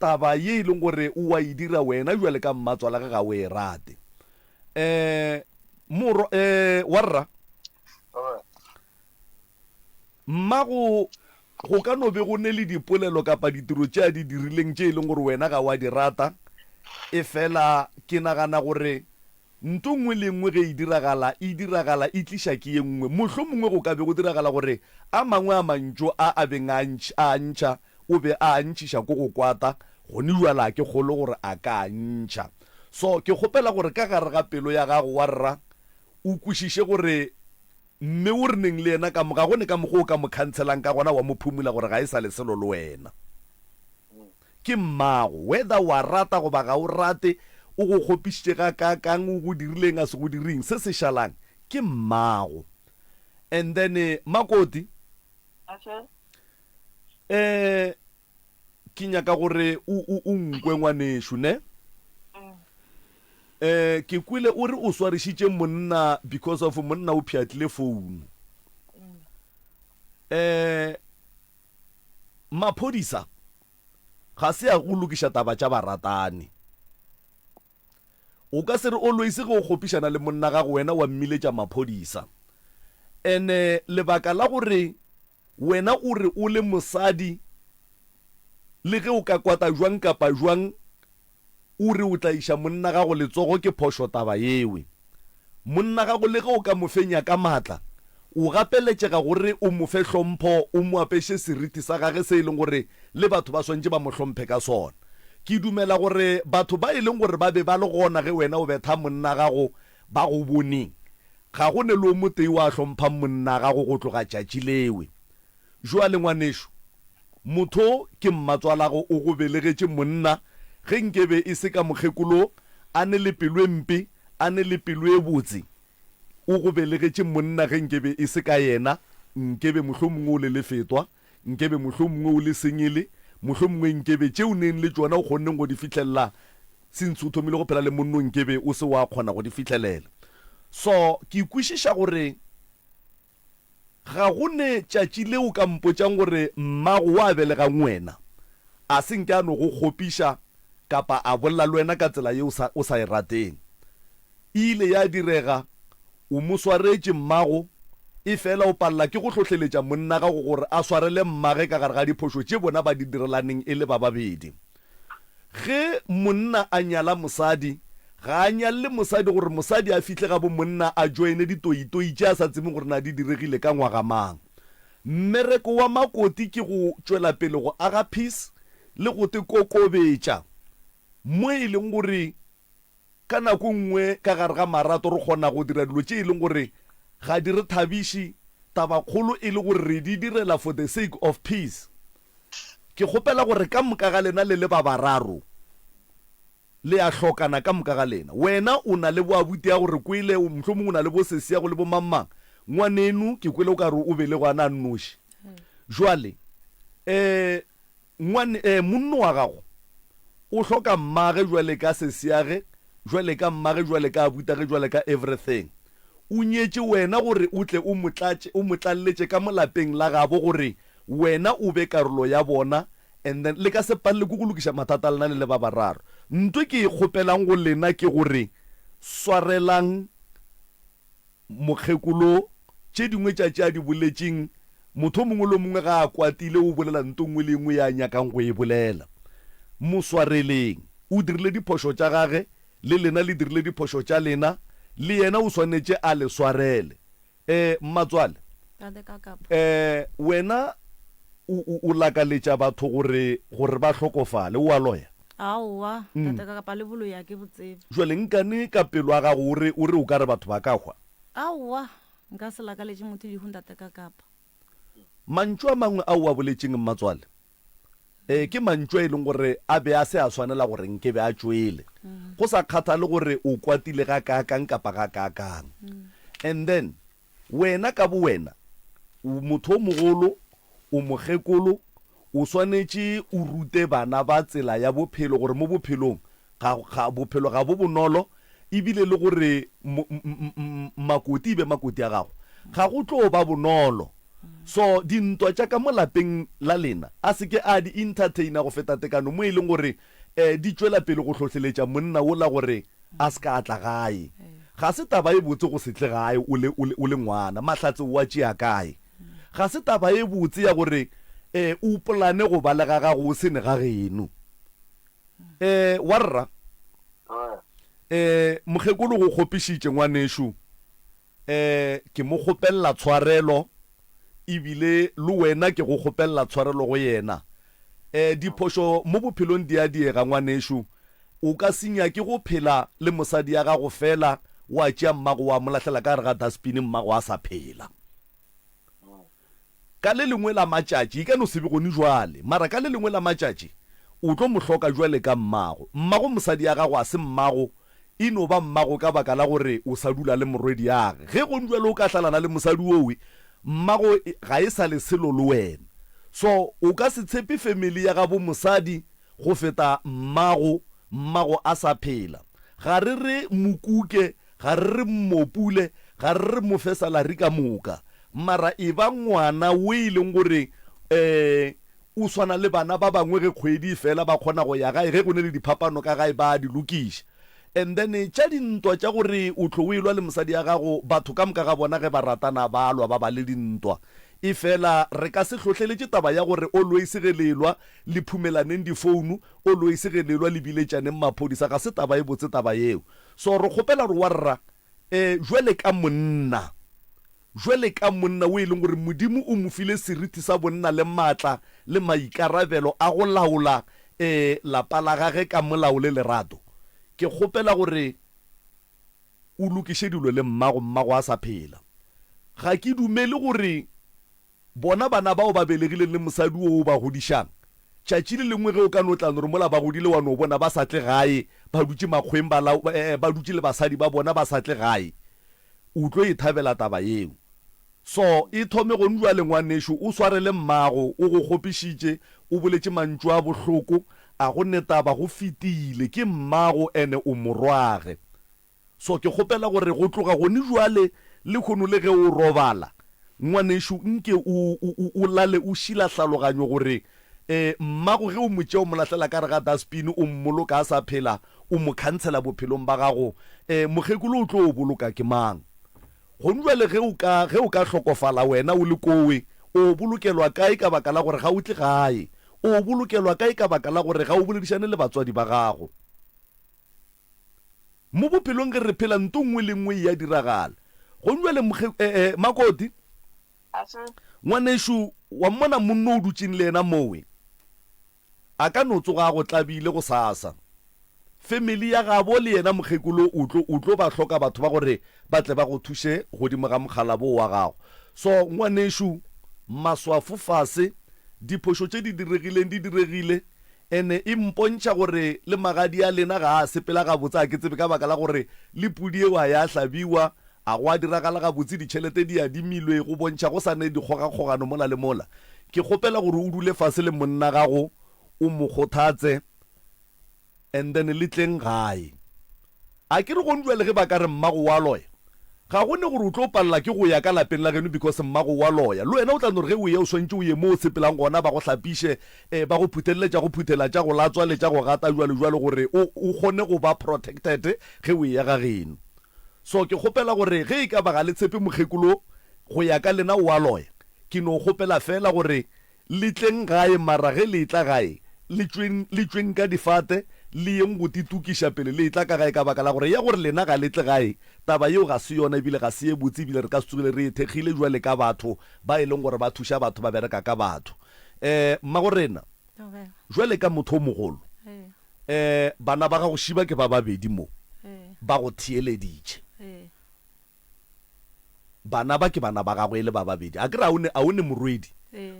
taba ye e leng gore o a e dira wena jwale ka mmatswalage ga o e rate. Um morwa, um warra, mmago go ka no be go ne le dipolelo kapa ditiro tše a di dirileng tše e leng gore wena ga wa di rata, efela ke nagana gore Nto nngwe le nngwe ge e diragala, e diragala e tliša ke ye nngwe. Mohlomongwe go ka be go diragala gore a mangwe a mantšu a a beng a a a ntšha, o be a a ntšhiša ko go kwata, gone bjale a ke kgolwe gore a ka a ntšha. So, ke kgopela gore ka gare ga pelo ya gago, wa rra, o kwešiše gore mme o re neng le yena ka mo, ga go ne ka mokgwa o ka mo khantshelang ka gona wa mo phumula gore ga e sa le selo le wena. Ke mmago, whether wa rata goba ga o rate, o go kgopišitše gakaakang, o go dirile eng a se go dire eng, se se šalang ke mmago. And then Makoti, eh, ke nyaka gore o, o, o nkwe ngwanešu, ne? Eh, ke kwele o re o swarišitše monna because of monna o pšhatlile founu. Eh, Maphodisa ga se a go lokiša taba tša baratani. O ka se re always ge o kgopišana le monna gago wena wa mmiletša maphodisa. Ene lebaka la gore wena o re o le mosadi le ge o ka kwata jwang kapa jwang O re o tla iša monna gago letsogo ke phošo taba yewe. Monna gago le ge o ka mo fenya ka maatla, o gapeletšega gore o mo fe hlompho, o mo apeše seriti sa gage se e leng gore le batho ba swantše ba mo hlomphe ka sona. Ke dumela gore batho ba e leng gore ba be ba le gona ge wena o betha monna gago ba go boneng. Ga go ne le o motee wa hlomphang monna gago go tloga tšatši lewe. Jwale ngwanešu, motho ke mmatswalago o go belegetše monna, ge nkebe e se ka mokgekolo a ne le pelo e mpe, a ne le pelo e botse, o go belegetše monna ge nkebe e se ka yena, nkebe mohlomongwe o le lefetwa, nkebe mohlomongwe o le sengele, mohlomongwe nkebe tše o neng le tšona o kgonneng go di fihlelela since o thomile go phela le monno nkebe o se wa kgona go di fihlelela. So ke kwešiša gore Ga go ne tšatši le o ka mpotšang gore mmago wa belegang wena a se nke a no go kgopiša kapa a bolela le wena ka tsela ye o sa, o sa e rateng. E ile ya direga, o mo swaretše mmago, efela o palela ke go hlohleletša monna gago gore a swarele mmage ka gare ga diphošo tše bona ba di direlaneng e le ba babedi. Ge monna a nyala mosadi, ga a nyalle mosadi gore mosadi a fihle gabo monna a joine ditoitoi tše a sa tsebeng gore na di diregile ka ngwaga mang. Mmereko wa makoti ke go tšwela pele go aga peace le go te kokobetša mo e leng gore ka nako nngwe ka gare ga marato re kgona go dira dilo tše e leng gore ga di re thabiše, tabakgolo e le gore re di direla for the sake of peace. Ke kgopela gore ka moka ga lena le le ba bararo le a hlokana ka moka ga lena. Wena o na le boabuti ya gore kwele, mohlomongwe o na le bosesiago le bomangmang. Ngwaneno ke kwele o ka re o belegwe a na a nnoši. Jwale, um ngwane, um monno wa gago o hloka mmage jwale ka sesiage, jwale ka mmage, jwale ka abutage, jwale ka everything. O nyetše wena gore o tle o mo tlatše, o mo tlalletše ka mo lapeng la gabo gore wena o be karolo ya bona and then le ka se palele ke go lokiša mathata a lena le le ba bararo. Nto ke e kgopelang go lena ke gore swarelang mokgekolo tše dingwe tša tše a di boletšeng. Motho o mongwe le o mongwe ga a kwatile o bolela nto nngwe le nngwe ye a nyakang go e bolela. Mo swareleng. O dirile diphošo tša gage, le lena le dirile diphošo tša lena, le yena o swanetše a le swarele. Eh, mmatswale, Tate ka kapa. eh, wena o, o, o lakaletša batho gore, gore ba hlokofale, o a loya? Aowa, tate ka kapa le boloi a ke bo tsebe. Jwale nkane ka pelo ya gago o re, o re o ka re batho ba ka hwa? Aowa. Nka se lakaletše motho lehu ntate ka kapa. Mantšu a mangwe ao o a boletšeng mmatswale, e, ke mantšu a e leng gore a be a se a swanela gore nke be a tšwele. Go sa kgathale gore o kwatile gakaakang kapa gakaakang. And then, wena ka bowena, o motho o mogolo, o mokgekolo, o swanetše o rute bana ba tsela ya bophelo gore mo bophelong, ga, ga, bophelo ga bo bonolo, ebile le gore mo, m, m, makoti e be makoti a gago, ga go tlo ba bonolo. So, dintwa tša ka mo lapeng la lena, a se ke a di entertaina go feta tekano mo e leng gore um di tšwela pele go hlohleletša monna wola gore a se ka a tla gae. Ga se taba e botse go se tle gae o le, o le, o le ngwana. Mahlatse o a tšea kae? Ga se taba e botse ya gore um o polane go ba le ga gago o se ne ga geno. Um warra, um mokgekolo go kgopišitše ngwanešu. Um ke mo kgopelela tshwarelo, ebile le wena ke go kgopelela tshwarelo go yena. Um diphošo mo bophelong di a diega ngwanešu. O ka se nyake go phela le mosadi ya gago fela wa tšea mmago wa mo lahlela ka gare ga dustbin mmago a sa phela. Ka le lengwe la matšatši, e ka no se be gone jwale, mara ka le lengwe la matšatši o tlo mo hloka jwale ka mmago. Mmago mosadi ya gago a se mmago, e no ba mmago ka baka la gore o sa dula le morwediage. Ge gone jwale o ka hlalana le mosadi owe, mmago ga e sa le selo le wena. So o ka se tshepe family ya gabo mosadi go feta mmago, mmago a sa phela. Ga re re mo kuke, ga re re mmopule, ga re re mo fe salary ka moka. Mara e ba ngwana o e leng gore um o swana le bana ba bangwe ge kgwedi e fela ba kgona go ya gae, ge go ne le diphapano ka gae ba a di lokiša. And then tša dintwa tša gore o tlo o elwa le mosadi ya gago, batho ka moka ga bona ge ba ratana ba lwa ba ba le dintwa. Efela re ka se hlohleletše taba ya gore always ge le elwa le phumelaneng difounu, always ge le elwa le biletšaneng maphodisa, ga se taba e botse taba yeo. So re kgopela gore warra e jwale ka monna, jwale ka monna o e leng gore Modimo o mo file seriti sa bonna le maatla le maikarabelo a go laola e lapa la gage ka molao le lerato, ke kgopela gore o lokiše dilo le mmago, mmago a sa phela. Ga ke dumele gore Bona bana bao ba belegileng le mosadi wo o ba godišang, tšatši le lengwe ge o ka no tla no re mola ba godile wa no bona ba sa tle gae, ba dutše makgweng ba lau, eh, ba dutše le basadi ba bona ba sa tle gae, o tlo e thabela taba yeo. So, e thome gone bjale ngwanešu, o swarele mmago, o go kgopišitše, o boletše mantšu a bohloko, a go ne taba, go fetile, ke mmago ene o morwage. So ke kgopela gore go tloga gone jwale lehono le ge o robala, ngwanešu, nke o, o, o, o lale o šila hlaloganyo gore eh, mmago ge o mo tšea o mo lahlela ka gare ga dustbin o mmoloka a sa phela, o mo khansela bophelong ba gago, eh, mokgekolo o tlo o boloka ke mang? Gone jwale ge o ka, ge o ka hlokofala wena o le kowe, o bolokelwa kae ka baka la gore ga o tle gae? O bolokelwa kae ka baka la gore ga o boledišane le batswadi ba gago? Mo bophelong ge re phela nto nngwe le nngwe e a diragala. Gomme bjale mokge, eh, eh, Makoti, ngwanešu, wa mmona monno o dutšeng le yena mowe, a ka no tsoga a go tlabile gosasa. Family ya gabo le yena mokgekolo o tlo, o tlo ba hloka batho ba gore ba tle ba go thuše godimo ga mokgalabo wa gago. So, ngwanešu, maswafo fase, diphošo tše di diregileng di diregile, Ene e mpontšha gore le magadi a lena ga a sepela gabotse, a ke tsebe ka baka la gore le pudi eo a ya hlabiwa, a go a diragala gabotse, ditšhelete di adimilwe, go bontšha go sa ne dikgogakgogano mola le mola. Ke kgopela gore o dule fase le monna gago o mo kgothatse and then le tleng gae. A ke re gone bjale ge ba ka re mmago wa loya, ga go ne gore o tlo palela ke go ya ka lapeng la geno because mmago wa loya. Le wena o tla no re ge o eya o swantše o ye mo o sepelang gona ba go hlapiše, eh, ba go phuthelele tša go phuthela, tša go latswa le tša go gata jwalo jwalo gore o, o kgone go ba protected ge o eya ga geno. So ke kgopela gore ge e ka ba ga le tshepe mokgekolo go ya ka lena o a loya, ke no kgopela feela gore Le tleng gae, mara ge le etla gae, le tšweng, le tšweng ka difate, le yeng go titokiša pele le etla ka gae, ka baka la gore ya gore lena ga le tle gae, taba yeo ga se yona ebile ga se ye botse ebile re ka se tsogile re e thekgile bjale ka batho ba e leng gore ba thuša batho, ba bereka ka batho. Um mmagorena, bjale ka motho o mogolo, um bana ba gago šiba ke ba babedi mo, ba go theeleditše. Bana ba ke bana ba gago e le ba babedi. A ke re a o ne, a o ne morwedi?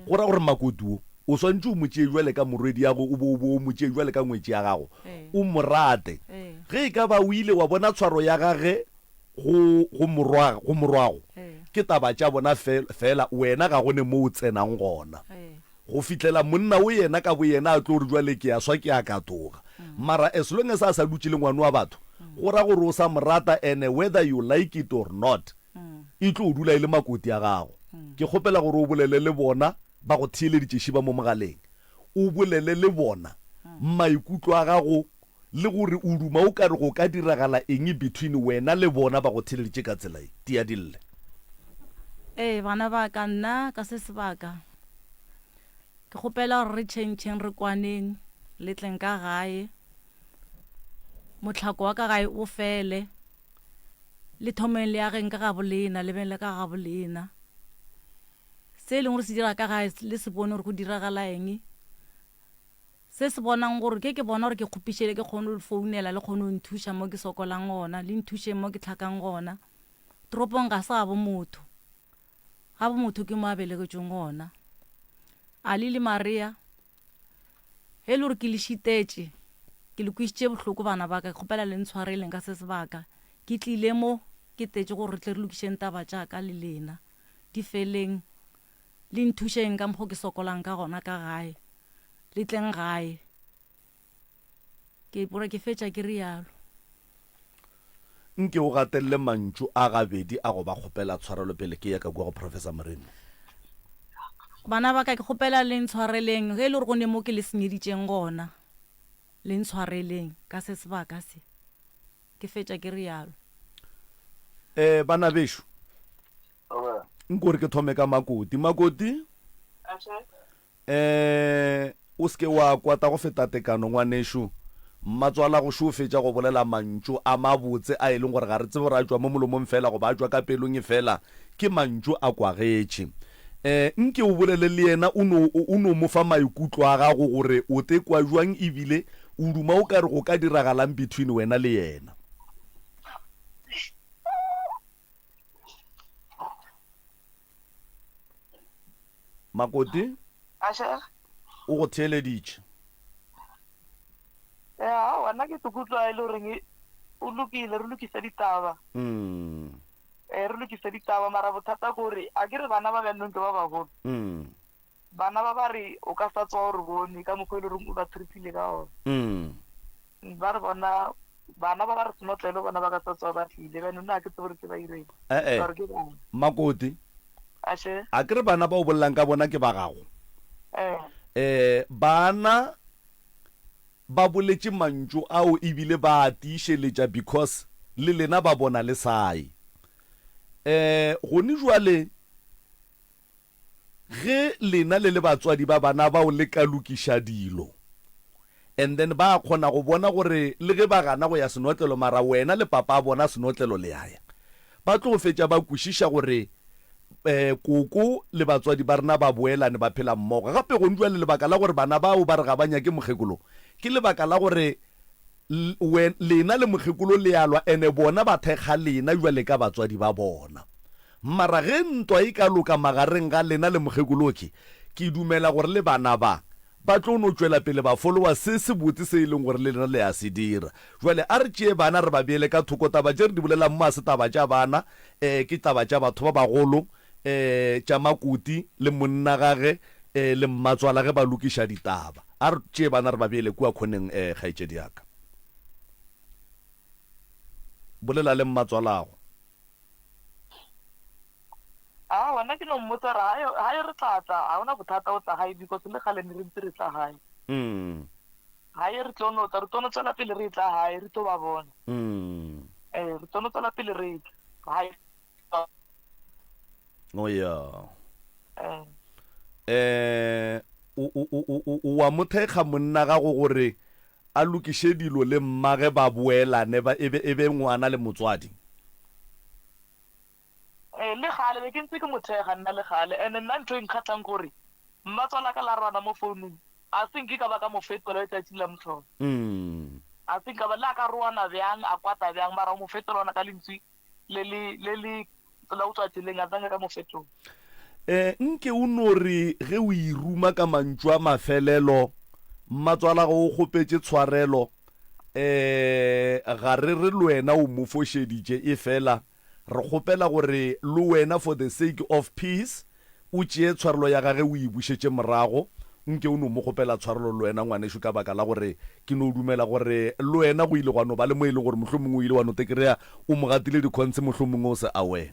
Go ra gore makoti wo, o swanetše o mo tšee bjale ka morwedi ya go, o bo, o bo o mo tšee bjale ka ngwetši ya gago. O mo rate. Ge e ka ba o ile wa bona tshwaro ya gage go, go morwa, go morwago, ke taba tša bona fe, feela, wena ga go ne mo o tsenang gona. Go fihlela monna wo yena ka boyena a tlo re bjale ke a swa ke a katoga. Mara as long as a sa dutše le ngwano wa batho, go ra gore o sa mo rata ene whether you like it or not, e tlo dula e le makoti a gago. Ke kgopela gore o bolele le bona ba go theeleditše šiba mo mogaleng. O bolele le bona maikutlo a gago le gore o duma o ka re go ka diragala eng between wena le bona ba go theeleditše ka tsela ye. Tia di lle. Ee bana ba ka, nna ka se sebaka ke kgopela gore re tšhentšheng re kwaneng le tleng ka gae, mohlako wa ka gae o fele, le thomeng le ageng ka gabolena, le beng le ka gabolena. Se e leng gore se dira ka gae le se bone gore go diragala eng. Se se bonang gore ke ke bona gore ke kgopišele ke kgone go le founela le kgone go nthuša mo ke sokolang gona, le nthušeng mo ke hlakang gona. Toropong ga se gabo motho. Gabo motho ke mo a belegetšweng gona. Ali le Maria, ge e le gore ke le šitetše, ke le kwišitše bohloko bana ba ka, ke kgopela le ntshwareleng ka se sebaka. Ke tlile mo ke tletše gore re tle re lokišeng taba tša ka le lena. Di feleng. Le nthušeng ka mokgo ke sokolang ka gona ka gae. Le tleng gae. Ke bora ke fetša ke rialo. Nke o gatelele mantšu a gabedi a go ba kgopela tshwarelo pele ke ya ka kua go Professor Moremi. Bana ba ka, ke kgopela le ntshwareleng ge e le gore go ne mo ke le senyeditšeng gona. Le ntshwareleng ka se sebaka se. Ke fetša ke rialo. Eh, banabešo, nko re ke thome ka Makoti. Makoti, eh, o se ke wa kwata go feta tekano, ngwanešu. Mmatswala go šo fetša go bolela mantšu a mabotse a e leng gore ga re tsebe gore a tšwa mo molomong fela goba a tšwa ka pelong, efela ke mantšu a kwagetše. Eh, nke o bolele le yena o no, o no mo fa maikutlo a gago gore o te kwa bjang ebile o duma o ka re go ka diragalang between wena le yena. Makoti o go theeleditše. Ya, wena ke tikutlwa e le goreng o lokile, re lokise ditaba. Mm. Eh, re lokise ditaba, mara bothata ke gore a ke re bana ba bjanong ke ba bagolo. Mm. Bana ba ba re o ka sa tsoga o re bone ka mokgwa e le goreng o ba treatile ka ona. Mm. Ba re bona bana ba ba re senotlelo bona ba ka sa tsoga ba tlile bjane nna ga ke tsebe gore ke ba ireng. Eh-eh. Ka gore ke bana. Makoti. Ashe. A ke re bana ba o bolelang ka bona ke ba gago? Eh. Eh, bana ba boletše mantšu ao ebile ba a tiišeletša because le lena ba bona le sa ye. Eh, gone jwale Ge lena le le batswadi ba bana bao le ka lokiša dilo and then ba kgona go bona gore le ge ba gana go ya senotlelo mara wena le papa a bona senotlelo le a ya, ba tlo fetša ba kwešiša gore um koko le batswadi ba rena ba boelane ba phela mmogo. Gape gong jwale lebaka la gore bana bao ba re ga ba nyake mokgekolo ke lebaka la gore lena le mokgekolo le a lwa ene bona ba thekga lena jwale ka batswadi ba bona. Mara ge ntwa e ka loka magareng ga lena le mokgekoloki, ke dumela gore le bana ba, ba tlo no tšwela pele ba folowa se sebotse se e leng gore le lena le a se dira. Bjale a re tšee bana re ba beele ka thoko. Taba tše re di bolelang mo ga se taba tša bana, eh, ke taba tša batho ba bagolo, eh, tša makoti le monna gage, eh, le mmatswala ge ba lokiša ditaba. A re tšee bana re ba beele kua khoneng, eh, kgaetšedi ya ka. Bolela le mmatswalago. Aowa nna ke no mmotsa gore gae gae re tla tla ga ona bothata o tla gae because le kgale ne re ntse re tla gae. Gae re tlo no tla re tlo no tswela pele re tla gae re tlo ba bona. Eh re tlo no tswela pele re tla gae. Oh yeah. Eh. Eh o o o o o wa mo thekga monna gago gore a lokiše dilo le mmage ba boelane ba e be e be ngwana le motswadi. Ee, le gale be ke ntse ke mo thekga nna le gale. And nna ntho e nkgatlhang ke gore mmatswalaka la rwana mo founung a se nke ka ba ka mo fetola letšatši la mohlolo. A se nka ba le a ka roana bjang a kwata bjang mara o mo fetola ona ka lentswe le le le le. tsela o tswa tseleng a zange ka mo fetola. E, nke o no re ge o e ruma ka mantšu a mafelelo, mmatswalagwe o kgopetše tshwarelo, e, ga re re le wena o mo fošeditše, efela re kgopela gore le wena for the sake of peace o tšee tshwarelo ya gage o e bušetše morago. Nke o no mo kgopela tshwarelo le wena ngwanešu ka baka la gore ke no dumela gore le wena go ile gwa no ba le mo e leng gore mohlomongwe o ile wa no te kry-a o mo gatile dikhontshe mohlomongwe o se aware.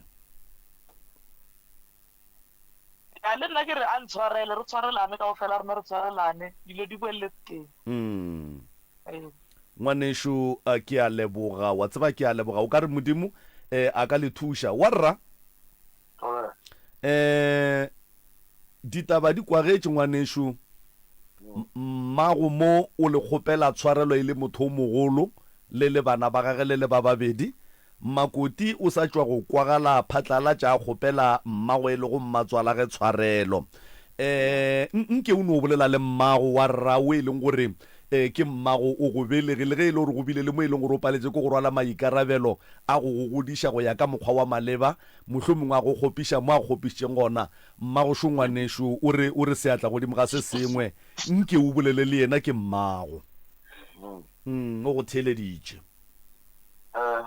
Ya, le nna ke re a ntshwarele, re tshwarelane kaofela rena re tshwarelane, dilo di boelele sekeng. Ee. Ngwanešu, ke a leboga. Wa tseba, ke a leboga. O ka re Modimo a ka le thuša. Warra? Um ditaba di kwagetše, ngwanešu. Mmago mo o le kgopela tshwarelo e le motho o mogolo, le le bana ba gage le le ba babedi. Makoti o sa tšwa go kwagala phatlalatša a kgopela mmagwe e lego mmatswalage tshwarelo. Um nke o no bolela le mmago wa rrago e leng gore um ke mmago o go belege le ge e le gore go bile le mo e leng gore o paletše ke go rwala maikarabelo a go go godiša go ya ka mokgwa wa maleba, mohlomongwe a go kgopiša mo a go kgopišitšeng gona. Mmago šo ngwanešo o re o re seatla godimo ga se sengwe, nke o bolele le yena ke mmago. Mm, o go theeleditše. Eh,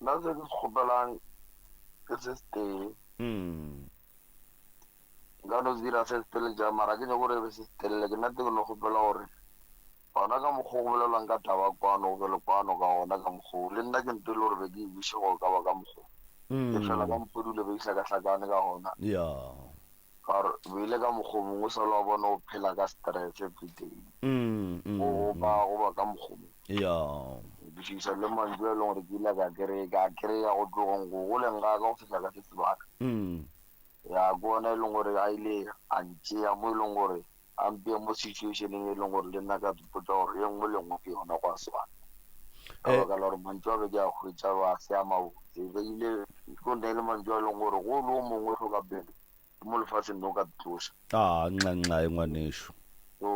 nna se ke se kgopelang ke se setee. Nka no se dira se setelele jang, mara ke nyako gore e be se setelele. Ke nna te ke no kgopela gore gona ka mokgwa o go bolelwang ka taba kwano, go be le kwano ka gona ka mokgwa o. Le nna ke nto e le gore be ke e buše gore ka ba ka mokgwa o. Ke fela ka mokgwa o dilo be di hlakahlakane ka gona. Ka gore o ile ka mokgwa o mongwe o sa le wa bona o phela ka stress everyday. Go ba go ba ka mokgwa o mongwe. Ke kwešiša le mantšu a e leng gore ke ile ka kry-a ka kry-a go tlogeng go goleng ga ka go fihla ka se sebaka. Ya ke ona e leng gore a ile a ntšea mo e leng gore a mpea mo situationeng e leng gore le nna ka ipotša gore ye nngwe le nngwe ke yona go a swana. Ka baka la gore mantšu a be ke a hwetša ba se a mabotse. Be ile ko nna e le mantšu a e leng gore go le o mongwe o hloka pelo ke mo lefaseng no ka tloša. A nxa nxa e ngwanešu. So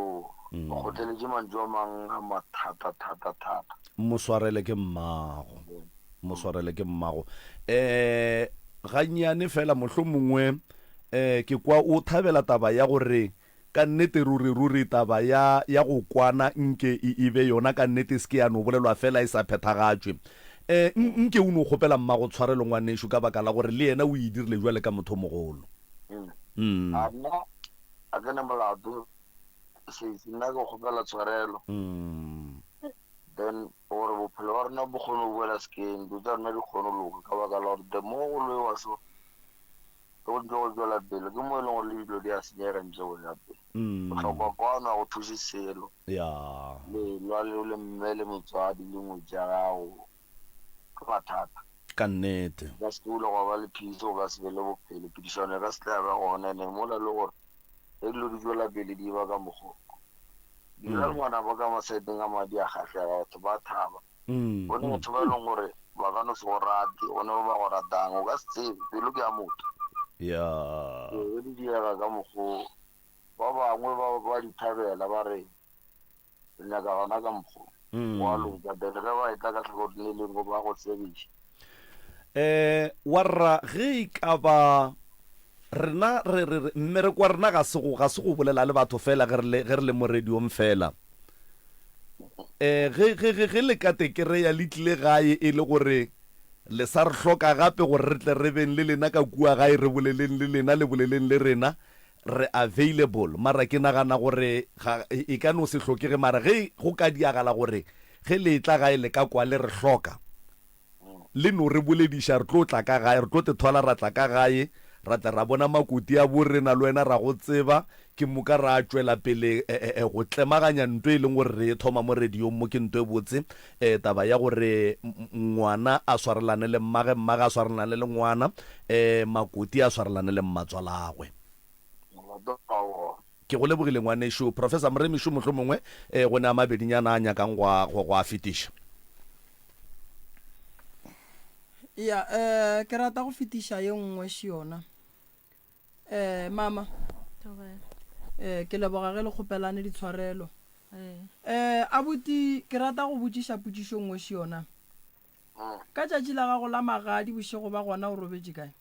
o kgotleletše mantšu a mang a mathata thata thata. Mo swarele ke mmago. Mo swarele ke mmago. Um gannyane fela mohlomongwe um ke kwa o thabela taba ya gore Ka nnete ruri, ruri taba ya, ya go kwana nke e, e be yona ka nnete e se ke ya no bolelwa feela e sa phethagatšwe. E, nke o no kgopela mmago tshwarelo ngwanešu ka baka la gore le yena o e dirile bjale ka motho o mogolo. Mm. A nna ga ke na molato sesi, nna ke kgopela tshwarelo. Mm. Then gore bophelo ba rena bo kgone go boela sekeng, dilo tsa rena di kgone go loka ka baka la gore the more go lwewa so, Ge go ntše go tšwela pele, ke mo e leng gore le dilo di a senyega ntše go ya pele. Go hloka kwano ga go thuše selo. Le lwa le le mme le motswadi le ngwetši ya gago, ke mathata. Ka nnete. Go ka se ke gwa ba le peace, go ka se be le bophelo, phedišano e ka se tle ya ba gona. And-e mola le gore ge dilo di tšwela pele di ba ka mokgo, dilo le ngwanabo ka masaeteng a madi a kgahlega, batho ba thaba. Go ne batho ba e leng gore ba ka no se go rate, go ne ba ba go ratang, o ka se tsebe, pelo ke ya motho. Ya. Ge di diega ka mokgo, ba bangwe ba ba di thabela ba re re nyaka gona ka mokgo. Go a loka, then ge ba etla ka tlhakoreng le lengwe ba go tsebiša. Eh, warra ge e ka ba rena re re re mmereko wa rena ga se go ga se go bolela le batho fela ge re le ge re le mo radiong fela. Eh, ge ge ge ge le ka te kereya le tlile gae e le gore le sa re hloka gape gore re tle re beng le lena ka kua gae re boleleng le lena le boleleng le rena re available mara ke nagana gore ga e ka no se hlokege mara ge go ka diagala gore ge le etla gae le ka kwa le re hloka Le no re bolediša, re tlo tla ka gae, re tlo te thwala ra tla ka gae, ra tla ra bona makoti a bo rena, le wena ra go tseba, ke moka ra tšwela pele go tlemaganya nto e leng gore re e thoma mo radiong mo, ke nto e botse, taba ya gore ngwana a swarelane le mmage, mmage a swarelane le ngwana, makoti a swarelane le mmatswalagwe. Ke go lebogile ngwanešu. Professor Moremišu mohlomongwe go ne a mabedinyana a nyakang go a, go, go a fetiša. Ya, eh, ke rata go fetiša ye nngwe še yona. Eh, mama. Eh, ke leboga ge le kgopelane ditshwarelo. Eh, abuti, ke rata go botšiša potšišo nngwe še yona. Ka tšatši la gago la magadi bošego ba gona o robetše kae?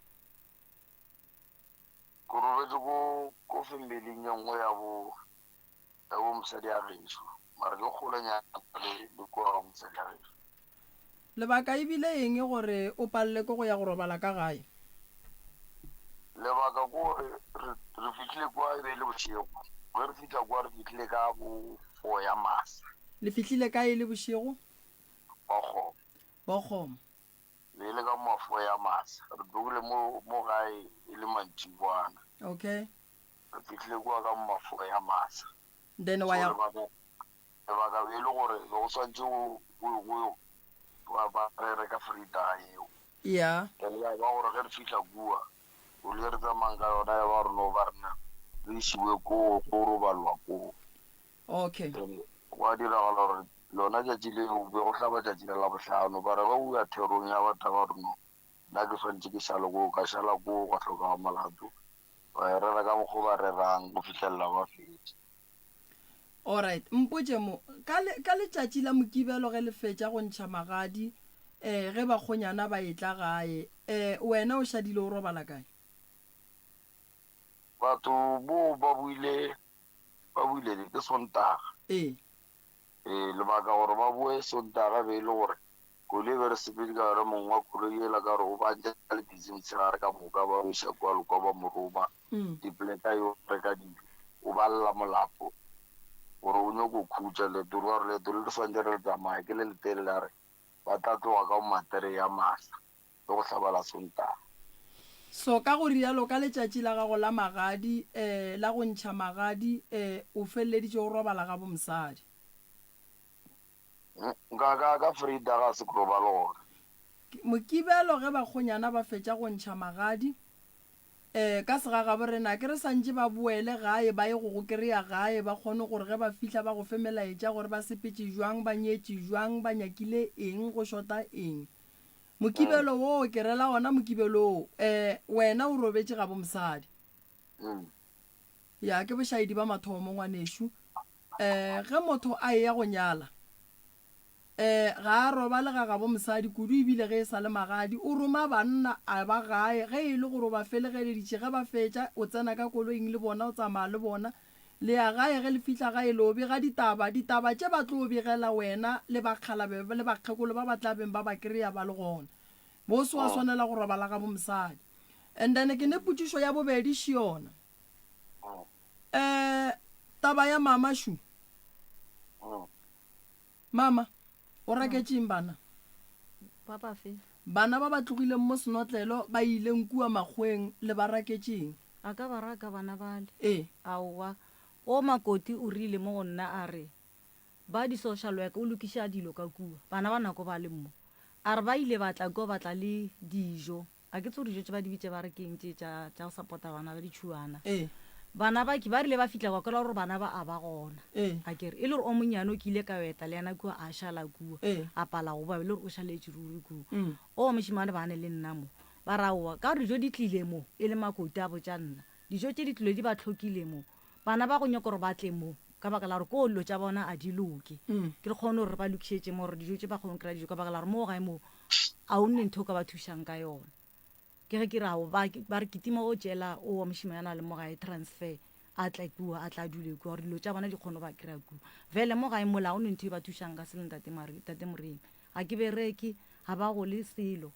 Ke robetše ko ko fembeling ye nngwe ya bo ya bo mosadi ya gešo mara ke kgolenyana le le kua ga mosadi ya gešo. Lebaka e bile eng gore o palele ke go ya go robala ka gae? Lebaka ke gore re re fihlile kua e be e le bošego. Ge re fihla kua re fihlile ka bo four ya masa. Le fihlile kae e le bošego? Bokgomo. Bokgomo. Be e le ka ma four ya masa. Re tlogile mo mo gae e le mantšiboana. Okay. Re fihlile kua ka ma four ya masa. Then wa ya. So lebaka lebaka be e le gore be go swantše go go go ba ba rere ka Vrydag yeo. Yeah. Then ya ba gore ge re fihla kua koloi e re tsamayang ka yona ya ba gore no ba rena re isiwe koo go robalwa koo. Okay. Then gwa diragala gore lona tšatši leo be go hlaba tšatši la Labohlano, ba re ge o ya therong ya ba taba gore no nna ke swanetše ke šale koo, ka šala koo gwa hlokega molato, ba e rera ka mokgo ba rerang go fihlelela ba fetša. Alright, mpotše mo, ka le, ka letšatši la Mokibelo ge le fetša go ntšha magadi, eh, ge bakgonyana ba etla gae, eh, wena o šadile o robala kae? Batho boo ba boile Ba boile le ke Sontaga. Ee. Ee, lebaka gore ba boe Sontaga e be e le gore koloi e be re sepetše ka yona, mong wa koloi yela ka gore o ba ntša le busy motshegare ka moka, ba mo iša kua le kua ba mo roma dipoleka yo reka dijo, o ba lla molapo gore o nyoko khutša leeto ka gore leeto le le swanetše re le tsamaye ke le letelele, a re ba tla tloga ka bo matere ya masa. le go hlaba la Sontaga. So ka go rialo, ka letšatši la gago la magadi, eh, la go ntšha magadi, eh, o feleleditše o robala ga bomosadi. Nka, ka, ka Vrydag ga se ke robale gona. Mokibelo ge bakgonyana ba fetša go ntšha magadi, eh, ka segagabo rena, ke re santše ba boele gae, ba ye go go kereya gae, ba kgone gore ge ba fihla ba go fe melaetša gore ba sepetše bjang, ba nyetše bjang, ba nyakile eng, go šota eng. Mokibelo woo, ke rela wona mokibelo woo, eh, wena o robetše gabo mosadi. Ya, ke bošaedi ba mathomo, ngwanešu. Eh, ge motho a eya go nyala, eh, ga a robale ga gabo mosadi, kudu ebile ge e sa le magadi. O roma banna a ba gae, ge e le gore o ba felegeleditše, ge ba fetša, o tsena ka koloing le bona, o tsamaya le bona. Le ya gae, ge le fihla gae le o bega ditaba, ditaba tše ba tlo begela wena le bakgalabe le bakgekolo ba ba tla beng ba ba kry-a ba le gona. Bo se wa swanela go robala ga bo mosadi. And then ke ne potšišo ya bobedi še yona. Eh, taba ya mama šu. Mama, o raketše eng bana? Ba bafe? Bana ba ba tlogileng mo senotlelo ba ileng kua makgoweng le ba raketše eng? A ka ba raka bana bale? Ee. Aowa. O Makoti o rile mo go nna a re, Ba di social worker o lokiša dilo ka kua. Bana ba nako ba le mo. A re ba ile ba tla kua ba tla le dijo. A ke tsebe dijo tše ba di bitša ba re keng tše tša tša go support-a bana ba ditšhuana. Ee. Bana ba ke ba rile ba fihla kwa kwela gore bana ba a ba gona. Ee. A ke re e le gore o monnyane o ke ile ka yo eta le yena kua a šala kua. Ee. A pala go boa e le gore o šaletše ruri kua. Mm. O wa mošemane ba ne le nna mo. Ba re aowa ka gore dijo di tlile mo e le Makoti a botša nna. Dijo tše di tlile di ba hlokile mo. Bana ba go nyaka gore ba tle mo ka baka la gore koo dilo tša bona a di loke. Ke re kgone gore re ba lokišetše mo gore dijo tše ba kgone go kry-a dijo ka baka la gore mo gae mo a o nne ntho o ka ba thušang ka yona. Ke ge ke re ao ba, ba re kitima o tšeela o wa mošemanyana a le mo gae transfer a tle kua a tla dule kua gore dilo tša bona di kgone go ba kry-a kua. Vele mo gae mola ga o ne ntho e ba thušang ka selo ntate Mare, tate Moremi. Ga ke bereke, ga ba gole selo.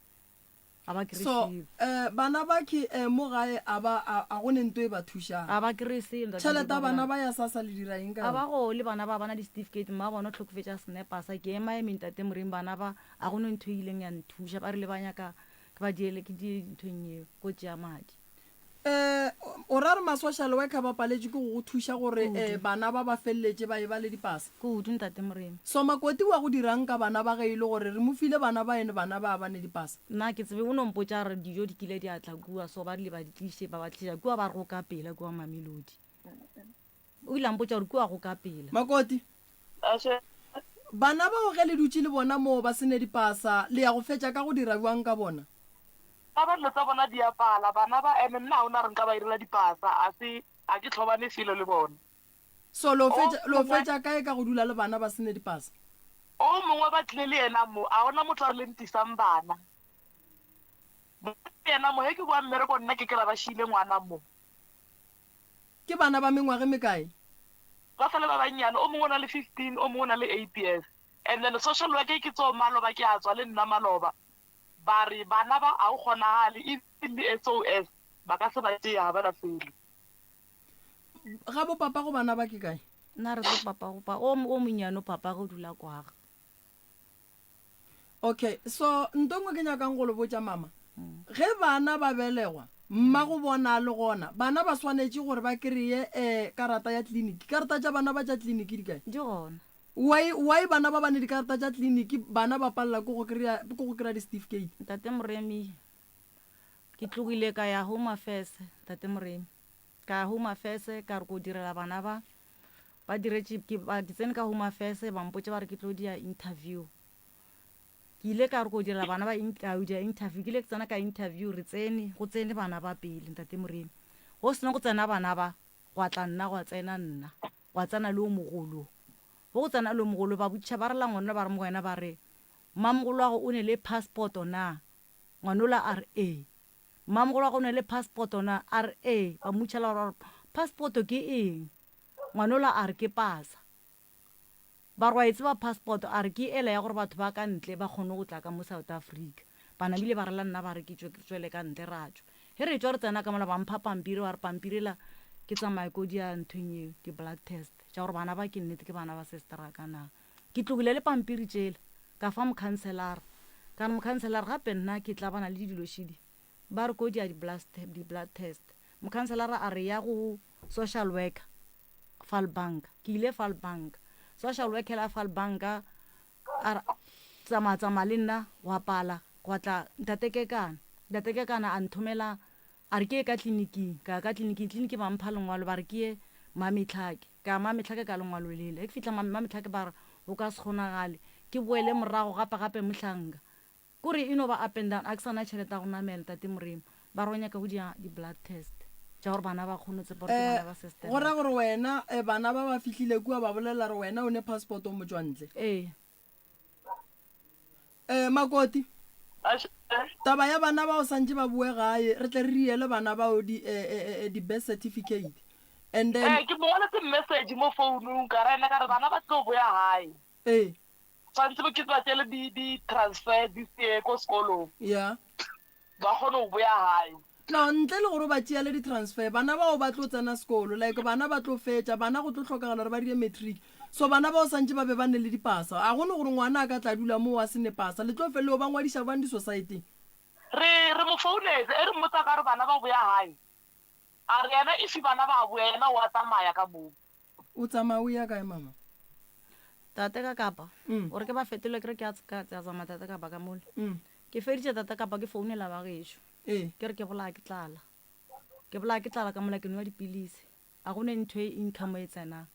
Ga ba kry-e So, selo. eh, bana ba ke eh, mo gae a ba, a, a go ne nto e ba thušang. Ga ba kry-e selo, ntate Tšhelete ya Moremi, bana ba ya SASSA le dira eng ka Ga ba yona? gole bana ba, ba na di-certificate, mma bona o hlokofetše a sene pasa. Ke ema eme ntate Moremi, bana ba, a go ne ntho e ileng ya nthuša. Ba rile ba nyaka ke ba diele, ke die nthong yeo, ko tšea madi. Eh, o ra re ma-social worker ba paletšwe ke go go thuša gore eh, bana ba ba feleletše ba eba le dipasa? Kudu, Ntate Moremi. So Makoti wa go dirang ka bana ba ge e le gore re mo file bana ba ene bana ba ba ne dipasa? Nna ke tsebe, o no mpotša a re dijo di kile di a tla kua, so ba rile ba di tliše, ba ba tliša kua ba re go ka pela kua Mamelodi. O ile a mpotša gore kua go ka pela. Makoti, Aše. Bana bao ge le dutše le bona moo ba se ne dipasa, le ya go fetša ka go dira bjang ka bona? Ba ba dilo tsa bona di a pala, bana ba, ene nna ga o na re nka ba irela dipasa, a se, ga ke hlobane selo le bona. So lo O fetša, lo mongwe, fetša kae ka go dula le bana ba se ne dipasa? o mongwe ba tlile le yena mo, a gona motho a rileng tlisang bana. Ba tlile le yena mo, ge ke boa mmereko nna ke kry-a ba šiile ngwana mo. Ke bana ba mengwaga e mekae? Ba sa le ba bannyane, o mongwe o na le 15, o mongwe o na le eight years. And then social worker ke tso maloba ke a tswa le nna maloba, ba re bana ba a o kgonagale, even le SOS ba ka se ba tšee ga ba na selo. Ga bo papa go bana ba ke kae? Nna re tlo papa go pa o o monnyane o papa go dula kwaga. Okay, so nto nngwe ke nyakang go le botša mama, ge bana ba belegwa, mma go bona a le gona, bana ba swanetše gore ba kreye um karata ya tleliniki. Karata tša bana ba tša tleliniki di kae? Di gona. Why, why bana ba ba ne dikarata tša tleliniki, bana ba palela ke go kry-a, ke go kry-a di-certificate? Ntate Moremi, ke tlogile ka ya Home Affairs, Ntate Moremi. Ka ya Home Affairs, ka re ko direla bana ba, Ba diretše, ke, ba, ke tsene ka Home Affairs, ba mpotša ba re ke tlo dia interview. Ke ile ka re ko direla bana ba, ka yo dia interview, ke ile ke tsena ka interview, re tsene, go tsene bana ba pele, Ntate Moremi. Go seno go tsena bana ba, gwa tla nna, gwa tsena nna, gwa tsena le o mogolo. Go go tsena le o mogolo, ba botšiša, ba rela ngwana ba re mo go yena ba re, Mmamogolo wa go o ne le passport na? Ngwanola a re, Ee. Mmamogolo wa go o ne le passport na? A re, Ee. Ba mmotšiša ba re, Passport ke eng? Ngwanola a re ke pasa. Ba re wa e tseba passport? A re ke ela ya gore batho ba ka ntle ba kgone go tla ka mo South Africa. Ba namile ba rela nna ba re ke tšwe ke tswele ka ntle ra tšwa. Ge re etšwa re tsena ka mola ba mpha pampiri ba re pampiri ela ke tsamaye ko dia nthong eo di blood test tša gore bana ba ke nnete ke bana ba sister-a ka na. Ke tlogile le pampiri tšela ka fa mokhanselara ka re mokhanselara gape nna ke tlabana le dilo šidi ba re ko dia di blood test. Mokhanselara a re ya go social worker Vaalbank. Ke ile Vaalbank. Social worker la Vaalbank a re tsamaya tsamaya le nna gwa pala gwa tla ntate Kekana. Ntate Kekana a nthomela a re ke ye ka tleliniking. Ka ya ka tleliniking, tleliniki ba mpha lengwalo ba re ke ye Mametlhake. Ka ya Mametlhake ka lengwalo lela. Ge ke fihla Mametlhake ba re go ka se kgonagale ke boele morago gape gape mohlanka. Kore e no ba up and down, a ke sa na tšhelete ya go namela, Tate Morimo. Ba re o nyaka go dia di blood test tša gore bana ba kgone go tsepa gore ke bana ba sister. Go ra gore wena bana ba ba fihlile kua ba bolelela gore wena o ne passport o motšwantle. Ee. Makoti, taba ya bana bao santše ba boe gae re tle re riele bana bao di di birth certificate and then. Ke mo ngwaletse message mo founung ka ra ena ka re bana ba tlo boya gae. Ee. Tshwanetse ke ba tšele di di transfer this year ko sekolong. Yeah. Ba kgone go boya gae. No, ntle le gore o ba tšeele di transfer, bana bao ba tlo tsena sekolo, like bana ba tlo fetša, bana go tlo hlokagala gore ba dire matric. So bana bao santše ba be ba ne le dipasa. A go ne gore ngwana a ka tla dula moo a se ne pasa. Le tlo fele o ba ngwadiša bjang di-society-eng? Re re mo founetse e re mmotsa ka re bana ba boya gae. A re yena if bana ba boya yena o a tsamaya ka moo. O tsamaya o ya kae mama? Tate ka kapa. Mm. Gore ke ba fetole ke re ke a ka tsa tsamaya tate kapa ka mole. Mm. Ke feditše tate kapa ke founela ba gešo. Ee. Ke re ke bolaya ke tlala. Ke bolaya ke tlala ka mola ke nwa dipilisi. A go ne ntho e income e tsenang.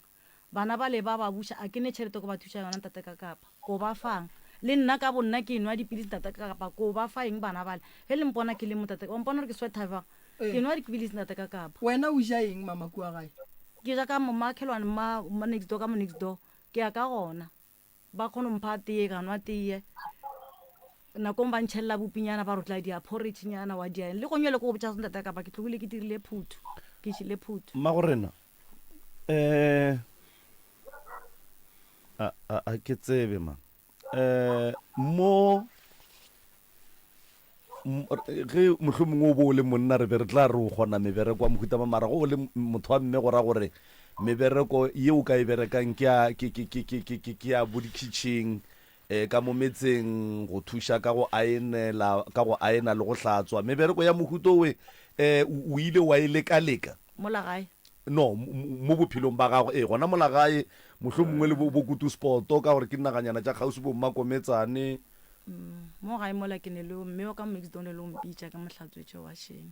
Bana ba le ba ba buša a ke ne tšhelete go ba thuša yona ntate ka kapa. Ko ba fang? Le nna ka bonna ke nwa dipilisi ntate ka kapa ko ba fa eng bana bale? Ge le mpona ke le mo tate, wa mpona gore ke sweater bjang? Ke nwa dipilisi ntate ka kapa. Wena o ja eng mama kua gae? Ke ja ka makhelwane ma ma next door ka mo next door. Ke ya ka gona. Ba kgona go mpha teye ka nwa teye. Nakong ba ntšhelela bopinyana ba re o tla dia porridge nyana wa dia eng. Le gong jwale ke go botša ntate kapa ke tlogile ke dirile phuthu. Ke jele phuthu. Mmagorena, eh a a a ke tsebe man. Eh mo Ge mohlomongwe o bo o le monna re be re tla re o kgona mebereko wa mohuta mang, mara ge o le motho wa mme go ra gore mebereko ye o ka e berekang ke ya, ke, ke, ke, ke, ke, ke, ke ya bo dikhitšhing, um ka mo metseng, go thuša ka go aenela, ka go aena le go hlatswa. Mebereko ya mohuta owe um o ile wa e leka-leka? Mola gae. No, mo bophelong ba gago, ee, gona mola gae, mohlomongwe le bo, bo Kutuspoto, ka gore ke dinaganyana tša kgauswi, bo Mmakometsane. Mo gae mola ke ne le mme wa ka mo next door ne le o mpitša ke mo hlatswetše washene.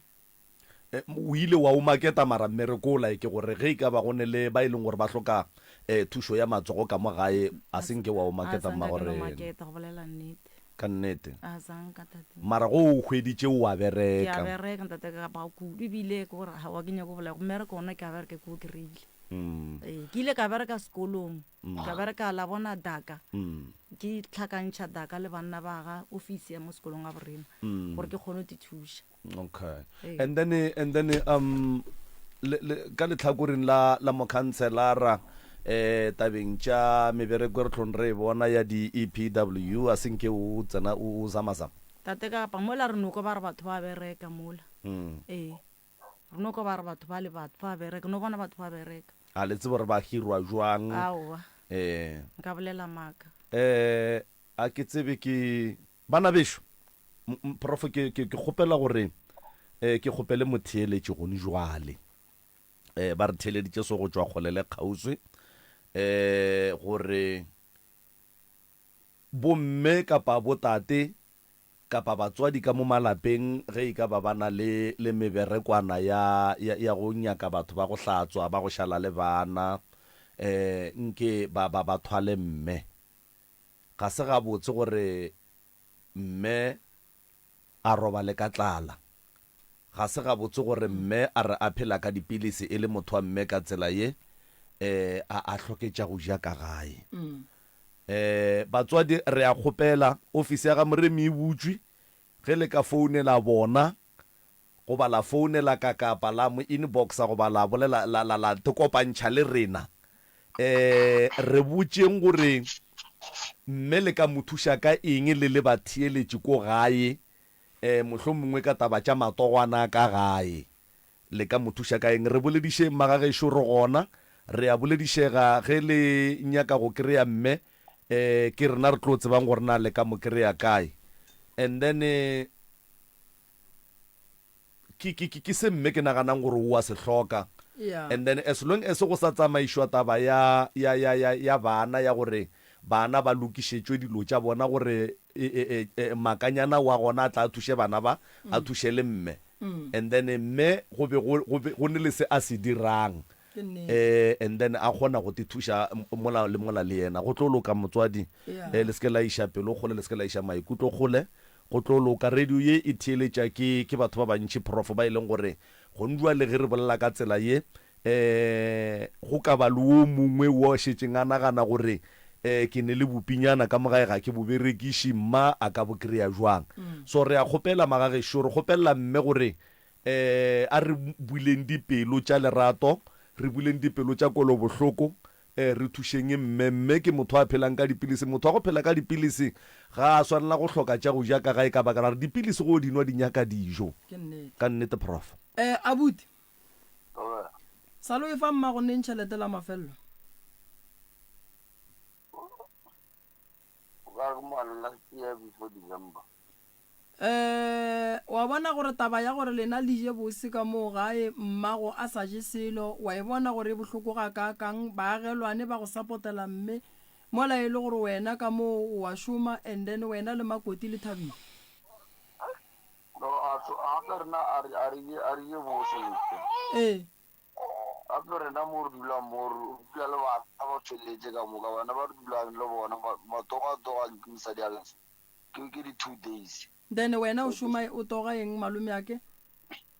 O ile wa o maketa mara mmereko o like gore ge e ka ba go ne le ba e leng gore ba hloka thušo ya matsogo ka mo gae a se nke wa o maketa mma gore. Maketa go bolela nnete. Ka nnete. A sanka tate. Mara go o hweditše o a bereka. Ke a bereka ntate ka ba kudu ebile ke gore ga wa ke nyako bolela mmereko ona ke a bereka ke o kry-ile. Ee, ke ile ka bereka sekolong. Ka bereka la bona daka. Ke tlhakantšha daka le banna ba ga ofisi ya mo sekolong ga borena gore ke kgone go tithuša. Okay. And then and then um. le, le, ka lehlakoreng la, la mokhanselara eh tabeng tša mebereko e re tlong re e bona ya di-EPW a se nke o tsena o, o zamazama? Tate kapa mola re no kwa ba re batho ba bereka mola. Mm. Ee. Re no kwa ba re batho ba le batho ba bereka, no bona batho ba bereka. A le tsebe gore ba hirwa jwang? Aowa. Eh. Nka bolela maaka. Eh, a ke tsebe ke Bana bešo, m, Prof, ke, ke, ke kgopela gore eh, ke kgopele motheeletši gone jwale. Eh, ba re theeleditše so go tšwa kgole le kgauswi, eh, gore bomme kapa botate kapa batswadi ka mo malapeng ge e ka ba ba na le, le meberekwana ya, ya, ya go nyaka batho ba go hlatswa, ba go šala le bana, eh, nke ba, ba, ba thwale mme. Ga se gabotse gore mme a robale ka tlala. Ga se gabotse gore mme a re a phela ka dipilisi e le motho wa mme ka tsela ye, eh, a a hloke tša go ja ka gae. Eh, batswadi re a kgopela, ofisi ya ga Moremi e butšwe, ge le ka founela bona goba la founela ka kapa la mo inboxa goba la bolela la la la kopantšha le rena, eh, re botšeng gore mme le ka mo thuša ka eng le le batheeletši ko gae, eh, mohlomongwe ka taba tša matogwana a ka gae. Le ka mo thuša ka eng? Re boledišeng magagešo, re gona, re a boledišega ge le nyaka go kry-a mme, eh, ke rena re tlo tsebang gore na le ka mo kry-a kae. And then, eh, Ke, ke, ke, ke se mme ke naganang gore o a se hloka. Yeah. And then as long as go sa tsamaišwa taba ya, ya, ya, ya, ya bana ya gore bana ba lokišetšwe dilo tša bona gore e, e, e, e, makanyana wa gona a tla a thuše bana ba, a thuše le mme. And then mme go be go, go be go ne le se a se dirang. Ke nnete. Eh, and then a kgona go te thuša mola le mola le yena. Go tlo loka motswadi. Yeah. Eh, le se ke la iša pelo kgole, le se ke la iša maikutlo kgole. Go tlo loka. Radio ye e theeletša ke, ke batho ba bantši, Prof, ba e leng gore gonjwale ge re bolela ka tsela ye, um go ka ba le wo mongwe wo a šetšeng a nagana gore, um ke ne le bopinyana ka mo gae ga ke bo berekiše, mma a ka bo kry-a jwang? So re a kgopela magagešo, re kgopelela mme gore um a re buleng dipelo tša lerato, re buleng dipelo tša kwelobohloko, Ee, re thušeng mme. Mme ke motho a phelang ka dipilisi. Motho wa go phela ka dipilisi ga a swanela go hloka tša go ja ka gae ka baka la gore dipilisi go di nwa di nyaka dijo. Ke nnete. Ka nnete, Prof. Eh, abuti. Thobela. Sa lo efa mmago neng tšhelete la mafello? O ka re ke mola last year before December. Eh, wa bona gore taba ya gore lena le je bose ka moo gae, mmago a sa je selo, wa e bona gore e bohloko gakaakang, baagelwane ba go sapotela mme, mola e le gore wena ka moo o a šoma and then wena le Makoti le thabile. No, a tso, gape rena a re, a re je, a re je bose ntle. Ee. Gape rena mo re dulang mo, re dula le bana ba feletše ka moka, bana ba re dulang le bona, matsogo a tsogang ke mosadi a Ke ke di two days. Then wena o šoma o toga eng malomeake?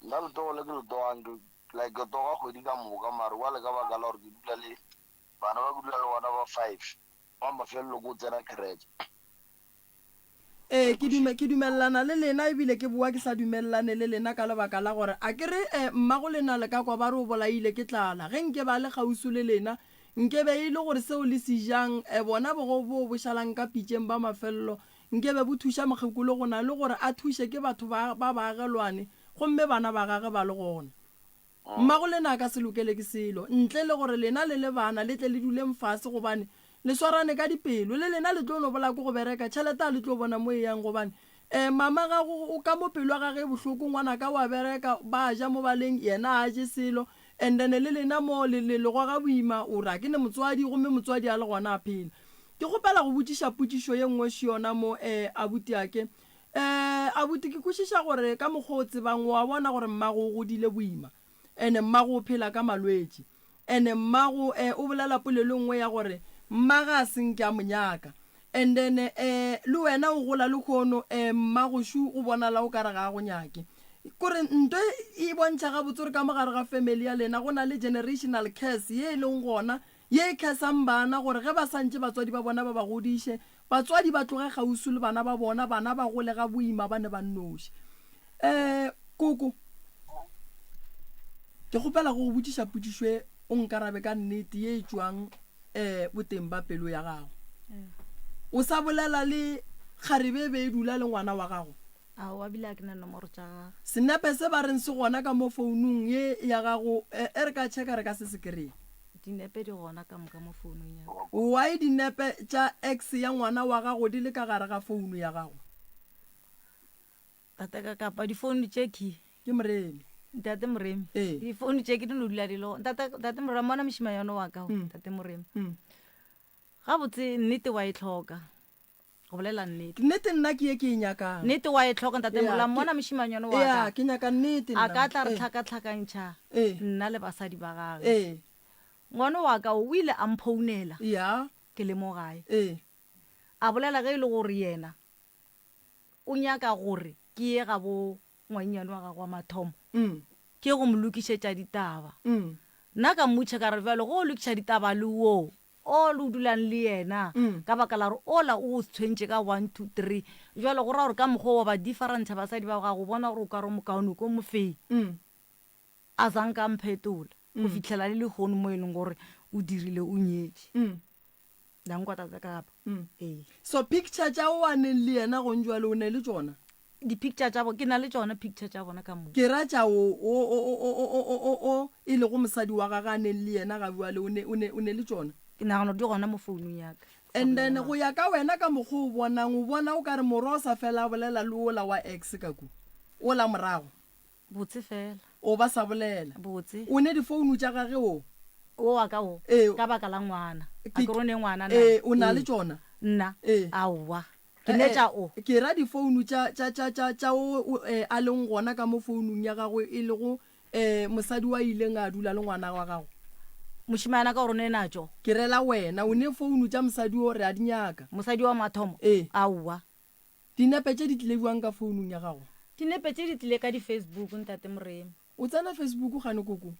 Nna letogo le ke le togang ke like ke toga kgwedi ka moka mare bjale ka baka la gore ke dula le bana ba ke dula le bona ba five wa mafelelo ke o tsena kereke. Ee, ke dume, ke dumelelana le lena ebile ke boa ke sa dumelelane le lena ka lebaka la gore a ke re eh, mmago lena le ka kwa ba re o bolaile ke tlala. Ge nke ba le kgauswi le lena Nke be e le gore seo le se jang, e bona bogo boo bo šalang ka pitšeng ba mafello, nke be bo thuša mokgekolo go na le gore a thuše ke batho ba, ba baagelwane, gomme bana ba gage ba le gona. Mmago lena a ka se lokele ke selo, ntle le gore lena le le bana le tle le duleng fase gobane le swarane ka dipelo. Le lena le tlo no bolaya ke go bereka, tšhelete a le tlo bona mo e yang gobane e, mama gago o ka mo pelo ya gage e bohloko, ngwanaka o a bereka, ba ja mo baleng, yena a je selo. And then le lena mo le, le, le goga boima, o re a ke ne motswadi, gomme motswadi a le gona a phela. Ke kgopela go botšiša potšišo ye nngwe še yona mo, eh, abutiake. Eh, abuti, ke kwešiša gore ka mokgwa o tsebang, o a bona gore mmago o godile boima, and mmago o phela ka malwetši. And mmago, eh, o bolela polelo e nngwe ya gore mma ga a se nke a mo nyaka. And then, eh, le wena o gola lehono, eh, mmago šu go bonala o ka re ga a go nyake. Kore nto e bontšha gabotse gore ka mo gare ga family ya lena go na le generational curse ye e leng gona, ye e cursang bana gore ge ba sa ntše batswadi ba bona ba ba godiše, batswadi ba tloge kgauswi le bana ba bona, bana ba gole ga boima ba ne ba nnoši. Eh, koko. Ke kgopela go go botšiša potšišo e, o nkarabe ka nnete ye e tšwang um boteng ba pelo ya gago. O sa bolela le kgarebe e be e dula le ngwana wa gago? Aowa, bile ga ke na nomoro tša gagwe. Senepe se ba reng se gona ka mo founung ye ya gago, e re ka checka re ka se se kry-e. Dinepe di gona ka moka mo founung ya ka. Why dinepe tša ex ya ngwana wa gago di le ka gare ga founu ya gago? Tate ka kapa difounu tše ke. Ke Moremi. Ntate Moremi. Ee. Difounu tše ke di no dula di le gona. Ntate, Ntate Moremi, mona mošemanyana wa ka, Mm. Ntate Moremi. Mm. Gabotse nnete wa e hloka. Go bolela nnete. Nnete nna ke ye ke e nyakang. Nnete wa e hloka, Ntate Ea, Moremi. La ke- mmona mošemanyana wa Ea, ka. ke nyaka nnete A nna. ka tla re Ee. hlakahlakantšha Ee. nna le basadi ba gagwe. Ee. Ngwana wa ka o o ile a mphounela Ya. ke le mo gae. Ee. A bolela ge e le gore yena o nyaka gore ke ye gabo ngwannyane wa gagwe wa mathomo, ke ye go mo lokišetša ditaba. Nna ka mmotšiša ka re, Bjalo ge o lokiša ditaba le wo o le o dulang le yena, ka baka la gore ola o go tshwentše ka one, two, three, bjalo go ra gore ka mokgwa wo wa ba differentšha basadi ba gago, o bona gore o ka re o mokaone ko mofeng. A sa nka a mphetola go fihlela le lehono mo e leng gore o dirile o nyetše. La nkwa tate kapa? Ee. So picture tša o a neng le yena gong jwale o ne le tšona? Di-picture tša bo, ke na le tšona picture tša bona ka mo. Ke ra tša o, o, o, o, o, o, o, o, o e lego mosadi wa gage a neng le yena ga bjale o ne, o ne, o ne le tšona? Ke nagana gore di gona mo founung ya ka. And then go ya ka wena ka mokgwa o bonang, o bona o ka re morwa o sa fela a bolela le ola wa ex ka ku, ola morago? Botse fela. O ba sa bolela. Botse. O ne difounu tša gage o? O wa ka o? Ee. Ka baka la ngwana. A Ke, ke re o ne ngwana na? Ee, o na le Ee. tšona? Nna? Ee. Aowa. Ke ne Eh, tša o. Ke ra difounu tša, tša, tša, tša, tša o, o, eh, a leng gona ka mo founung ya gagwe, e lego, eh, mosadi wa ileng a dula le ngwana wa gago. Mošemane ka gore o ne natšo? Ke rela wena. O ne founu tša mosadi o, re a di nyaka. Mosadi wa mathomo? Ee. Aowa. Dinepe tše di tlile bjang ka founung ya gago? Dinepe tše di tlile ka di Facebook, Ntate Moremi. O tsena Facebook gane koko?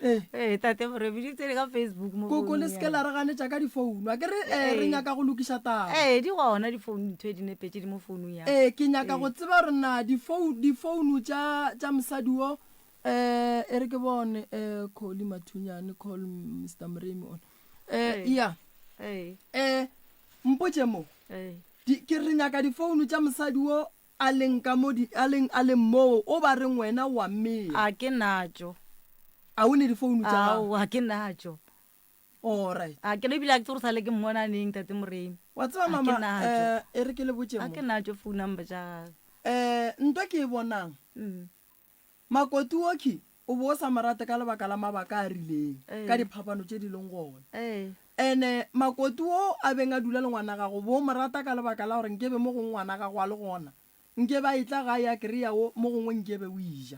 Ee. Ee, Tate Moremi, di tsene ka Facebook mo Koko, le founung se ke ya la ka. re ganetša ka difounu. A ke re, eh, re Ee. nyaka go lokiša taba. Ee, di gona difounu, ntho e dinepe tše di mo founung ya ka. Ee, ke nyaka Ee. go tseba gore na difou-, difounu tša, tša mosadi wo, eh, e re ke bone, eh, Collie Mathunyane, call Mister Moremi on. Eh, Ee. ya. Ee. Eh, mpotše mo. Ee. Di, ke re nyaka difounu tša mosadi wo a leng ka mo di, a leng, a leng moo, o ba reng wena o a mmea. A ke natšo. A o ne difounu tša gagwe? Aowa, ke natšo. Alright. A ke no ebile a ke tsebe gore sale ke mmona neng, Tate Moremi. Wa tseba A ke mama, natšo. eh, e re ke le botše A mo. ke natšo phone number tša gagwe. Eh, ntwa ke e bonang. Mm. Makoti okhwi o bo o sa mo rate ka lebaka la mabaka a rileng, ka diphapano tše di leng gona. Ene makoti wo a beng a dula le ngwana gago, bo o mo rata ka lebaka la gore nkebe mo gongwe ngwana gago a le gona, nkebe a etla gae a kry-a wo mo gongwe nkebe o e ja.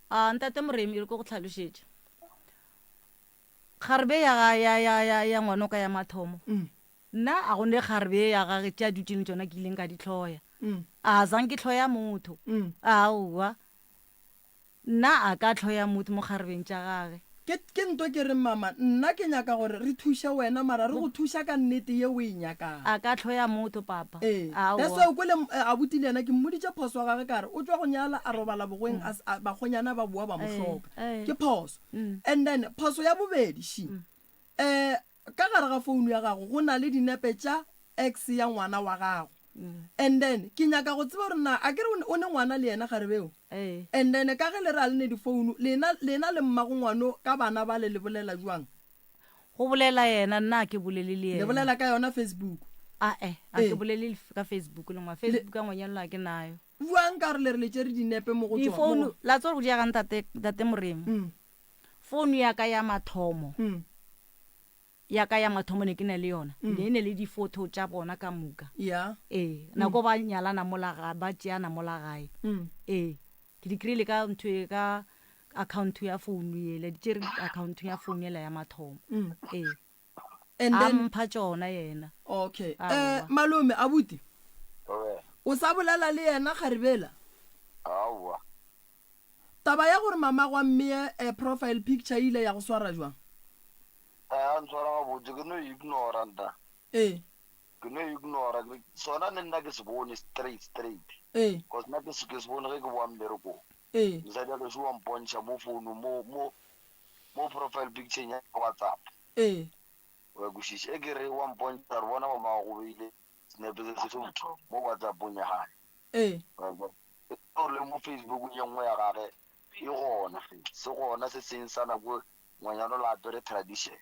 A, Ntate Moremi, e re ke go hlalošetše. Kgarebe ya ga, ya, ya, ya, ya ngwanoka ya mathomo, Nna a go ne kgarebe ya gage tše a dutšeng le tšona ke ileng ka di hloya. A zang ke hloya motho. Aowa. Nna a ka hloya motho mo kgarebeng tša gage. Ke, ke nto ke reng mama, nna ke nyaka gore re thuše wena mara re go thuša ka nnete ye o e nyakang. A ka hloya motho papa. Ee. Aowa. That's why o kwele abuti le yena ke mmoditše phoso ya gage ka re o tšwa go nyala a robala bogweng a, a, bakgonyana ba boa ba mo hloka. Ke phoso. And then phoso ya bobedi she, eh, Ka gare ga founu ya gago go na le dinepe tša ex ya ngwana wa gago. And then ke nyaka go tseba gore na akere o ne, o ne ngwana le yena kgarebe eo? Ee. And then ka ge le re a le ne difounu, lena, lena le mmago ngwano ka bana bale le bolela bjang? Go bolela yena, nna a ke bolele le Le yena. bolela ka yona Facebook? Ae, a ke Ee. bolele le ka Facebook le ngwana. Le, Facebook ya ngwanyana a ke nayo. Bjang ka gore le re le tšere dinepe mo go tšona? Mo Difounu, go. la tseba gore go diega ntate, ntate Moremi? Founu ya ka ya mathomo, ya ka ya mathomo ne ke na le yona, ne e ne le di-photo tša bona ka moka. Ya. Ee, nako ba nyalana mola ga, ba tšeana mola gae. Ee, ke di kry-ile ka ntho e, ka account ya founu yela, di tšere account ya founu yela ya mathomo. Ee. And A then mpha tšona yena. Okay. Aowa. Eh, malome, abuti. Thobela. O sa bolela le yena kgaribela? Aowa. Taba ya gore mamago a mmeye eh, profile picture e ile ya go swara jwang? A ya ntshwara gabotse, ke no e ignora nta. Ee. Ke no e ignora, ke re sona le nna ke se bone straight straight. Ee. Cause nna ke se ke se bone ge ke boa mmerekong. Ee. Mosadi wa gešo wa mpontšha mo founung mo mo mo profile picture ya WhatsApp. Ee. Wa kwešiša? E ke re wa mpontšha re bona mama wa go beile senepe se se mo WhatsAppong ya gage. Ee. Wa kwa? E gore le mo Facebookong ye nngwe ya gage e gona, se gona se seng sa nako ngwanyana o la apere tradition.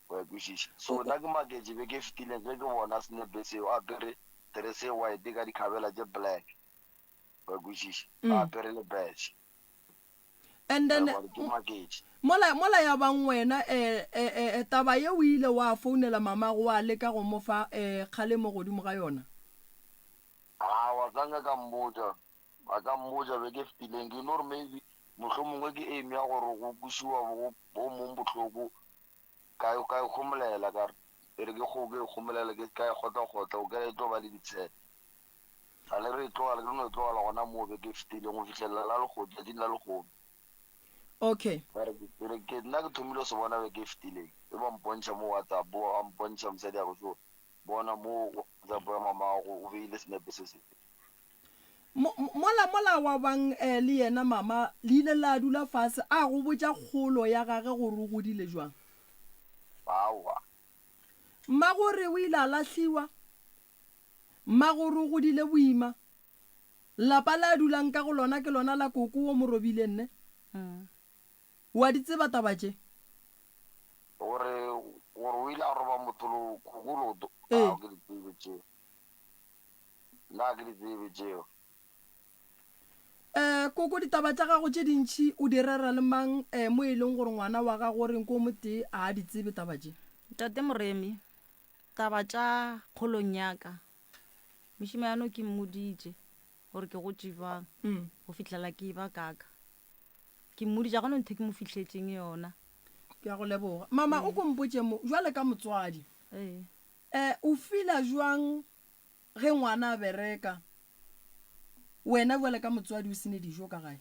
Wa kwešiša? So nna ke maketše beke e fetileng ge ke bona senepe seo a apere dress e white ka dikhabela tše black. Wa kwešiša? A apere le badge. And then Wa bona, ke maketše. mola mola ya bang wena eh, eh, eh, taba ye o ile wa founela mamago wa leka go mo fa eh, kgalemo godimo ga yona? Aowa, ka nka ka mmotša. A ka mmotša beke e fetileng. Ke no re maybe mohlomongwe ke aim ya gore go kwešiwa bo, bo mong bohloko. Ka, ka e homolela, ka re, e re ke kgo, ke e homolela, ke ka e kgotla-kgotla, o kere e tlo ba le ditshele. Sa le re e tlogela, ke no e tlogela gona moo beke e fetileng go fihlelela la lehono, tšatšing la lehono. Okay. Ka re, ke re, ke, nna ke thomile go se bona beke e fetileng, e ba mpontšha mo WhatsApp, a mpontšha mosadi a go tšo bona mo WhatsApp ya mamago, o beile senepe se se. Mo, mola, mola wa bang eh, le yena mama, le ile la dula fase, a go botša kgolo ya gage gore o godile jwang? Aowa. Mmagore o ile a lahliwa. Mmagore o godile boima. Lapa le a dulang ka go lona ke lona la koko wo mo robileng, ne? O a di tseba taba tše? Gore, gore o ile a roba motho lo, koko leoto? Ee. Ga ke di tsebe tšeo. Nna ga ke di tsebe tšeo. Eh, koko ditaba tša gago tše dintši o di rera le mang eh, mo e leng gore ngwana wa gago o reng ko motee a a di tsebe taba tše? Ntate Moremi, taba tša kgolong ya ka, mošemane ke mmoditše gore ke gotše bjang go fihlela ke eba kaka. Ke mmoditše, ga go na ntho e ke mo fihletšeng yona. Ke a go leboga. Mama, o ko mpotše mo, bjale ka motswadi, Ee. eh, o feela bjang Ge ngwana a bereka, wena bjale ka motswadi o se ne dijo ka gae?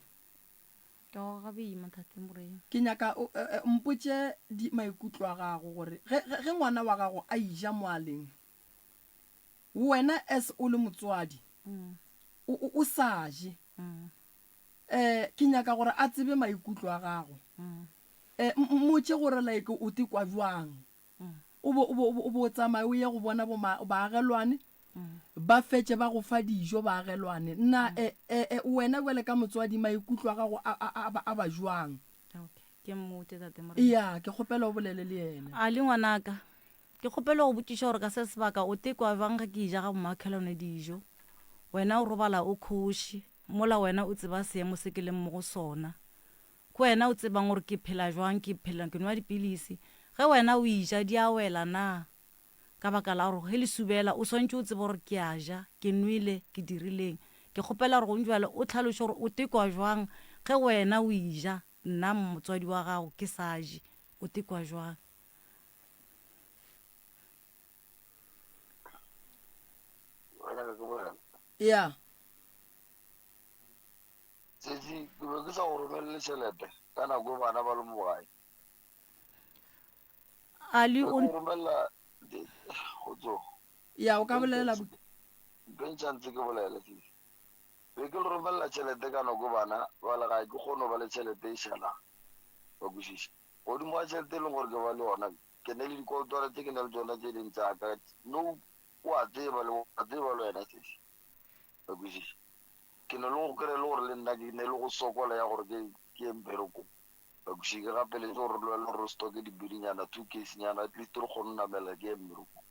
Ke goga boima, Tate Moremi. Ke nyaka o mpotše di, maikutlo a gago gore ge, ge, ge ngwana wa gago a ija mo a leng, wena as o le motswadi o, o, o sa je, um ke nyaka gore a tsebe maikutlo a gago. Um mmotše gore like o tekwa bjang. O bo, o bo, o bo o tsamaye o ye go bona bo ma, baagelwane, ba fetše ba go fa dijo baagelwane. Na e, e, e, wena bjale ka motswadi maikutlo a gago a, a, a, ba, a ba jwang? Okay, ke mmotše Tate Morena. Ya, ke kgopela o bolele le yena. A le ngwanaka, ke kgopela go botšiša gore ka se sebaka o tekwa bjang ge ke eja ga bomakhelwane dijo, wena o robala o khoše, mola wena o tseba seemo se ke leng mo go sona. Ke wena o tsebang gore ke phela jwang, ke phela ke nwa dipilisi. Ge wena o eja di a wela na? Ka baka la gore ge le subela o swantše o tsebe gore ke a ja, ke nwele, ke dirileng. Ke kgopela gore gong bjale o hlaloše gore o tekwa jwang ge wena o eja, nna motswadi wa gago ke sa je, o tekwa jwang? Ya. Sesi, ke be ke sa go romelele tšhelete ka nako e bana ba le mo gae. Ali Be o ke go romelela go tso. Ya, o ka bolela. Mpentšha ntse ke bolele sesi. Be ke le romelela tšhelete ka nako e bana ba le gae, ke kgone go ba le tšhelete e šalang. Wa kwešiša? Godimo ga tšhelete e leng gore ke ba le yona, ke ne le dikolotwana tše ke ne le tšona tše leng tša ka. No, o a tseba le, wa tseba le wena sesi. Wa kwešiša? Ke ne le go kry-a e le gore le nna ke ne le go sokola ya gore ke ke ye mmerekong. Wa kwešiša? Ke gapeletše gore le wena gore re stocke dibirinyana, two case-nyana, at least re kgone go namela ke ye mmerekong.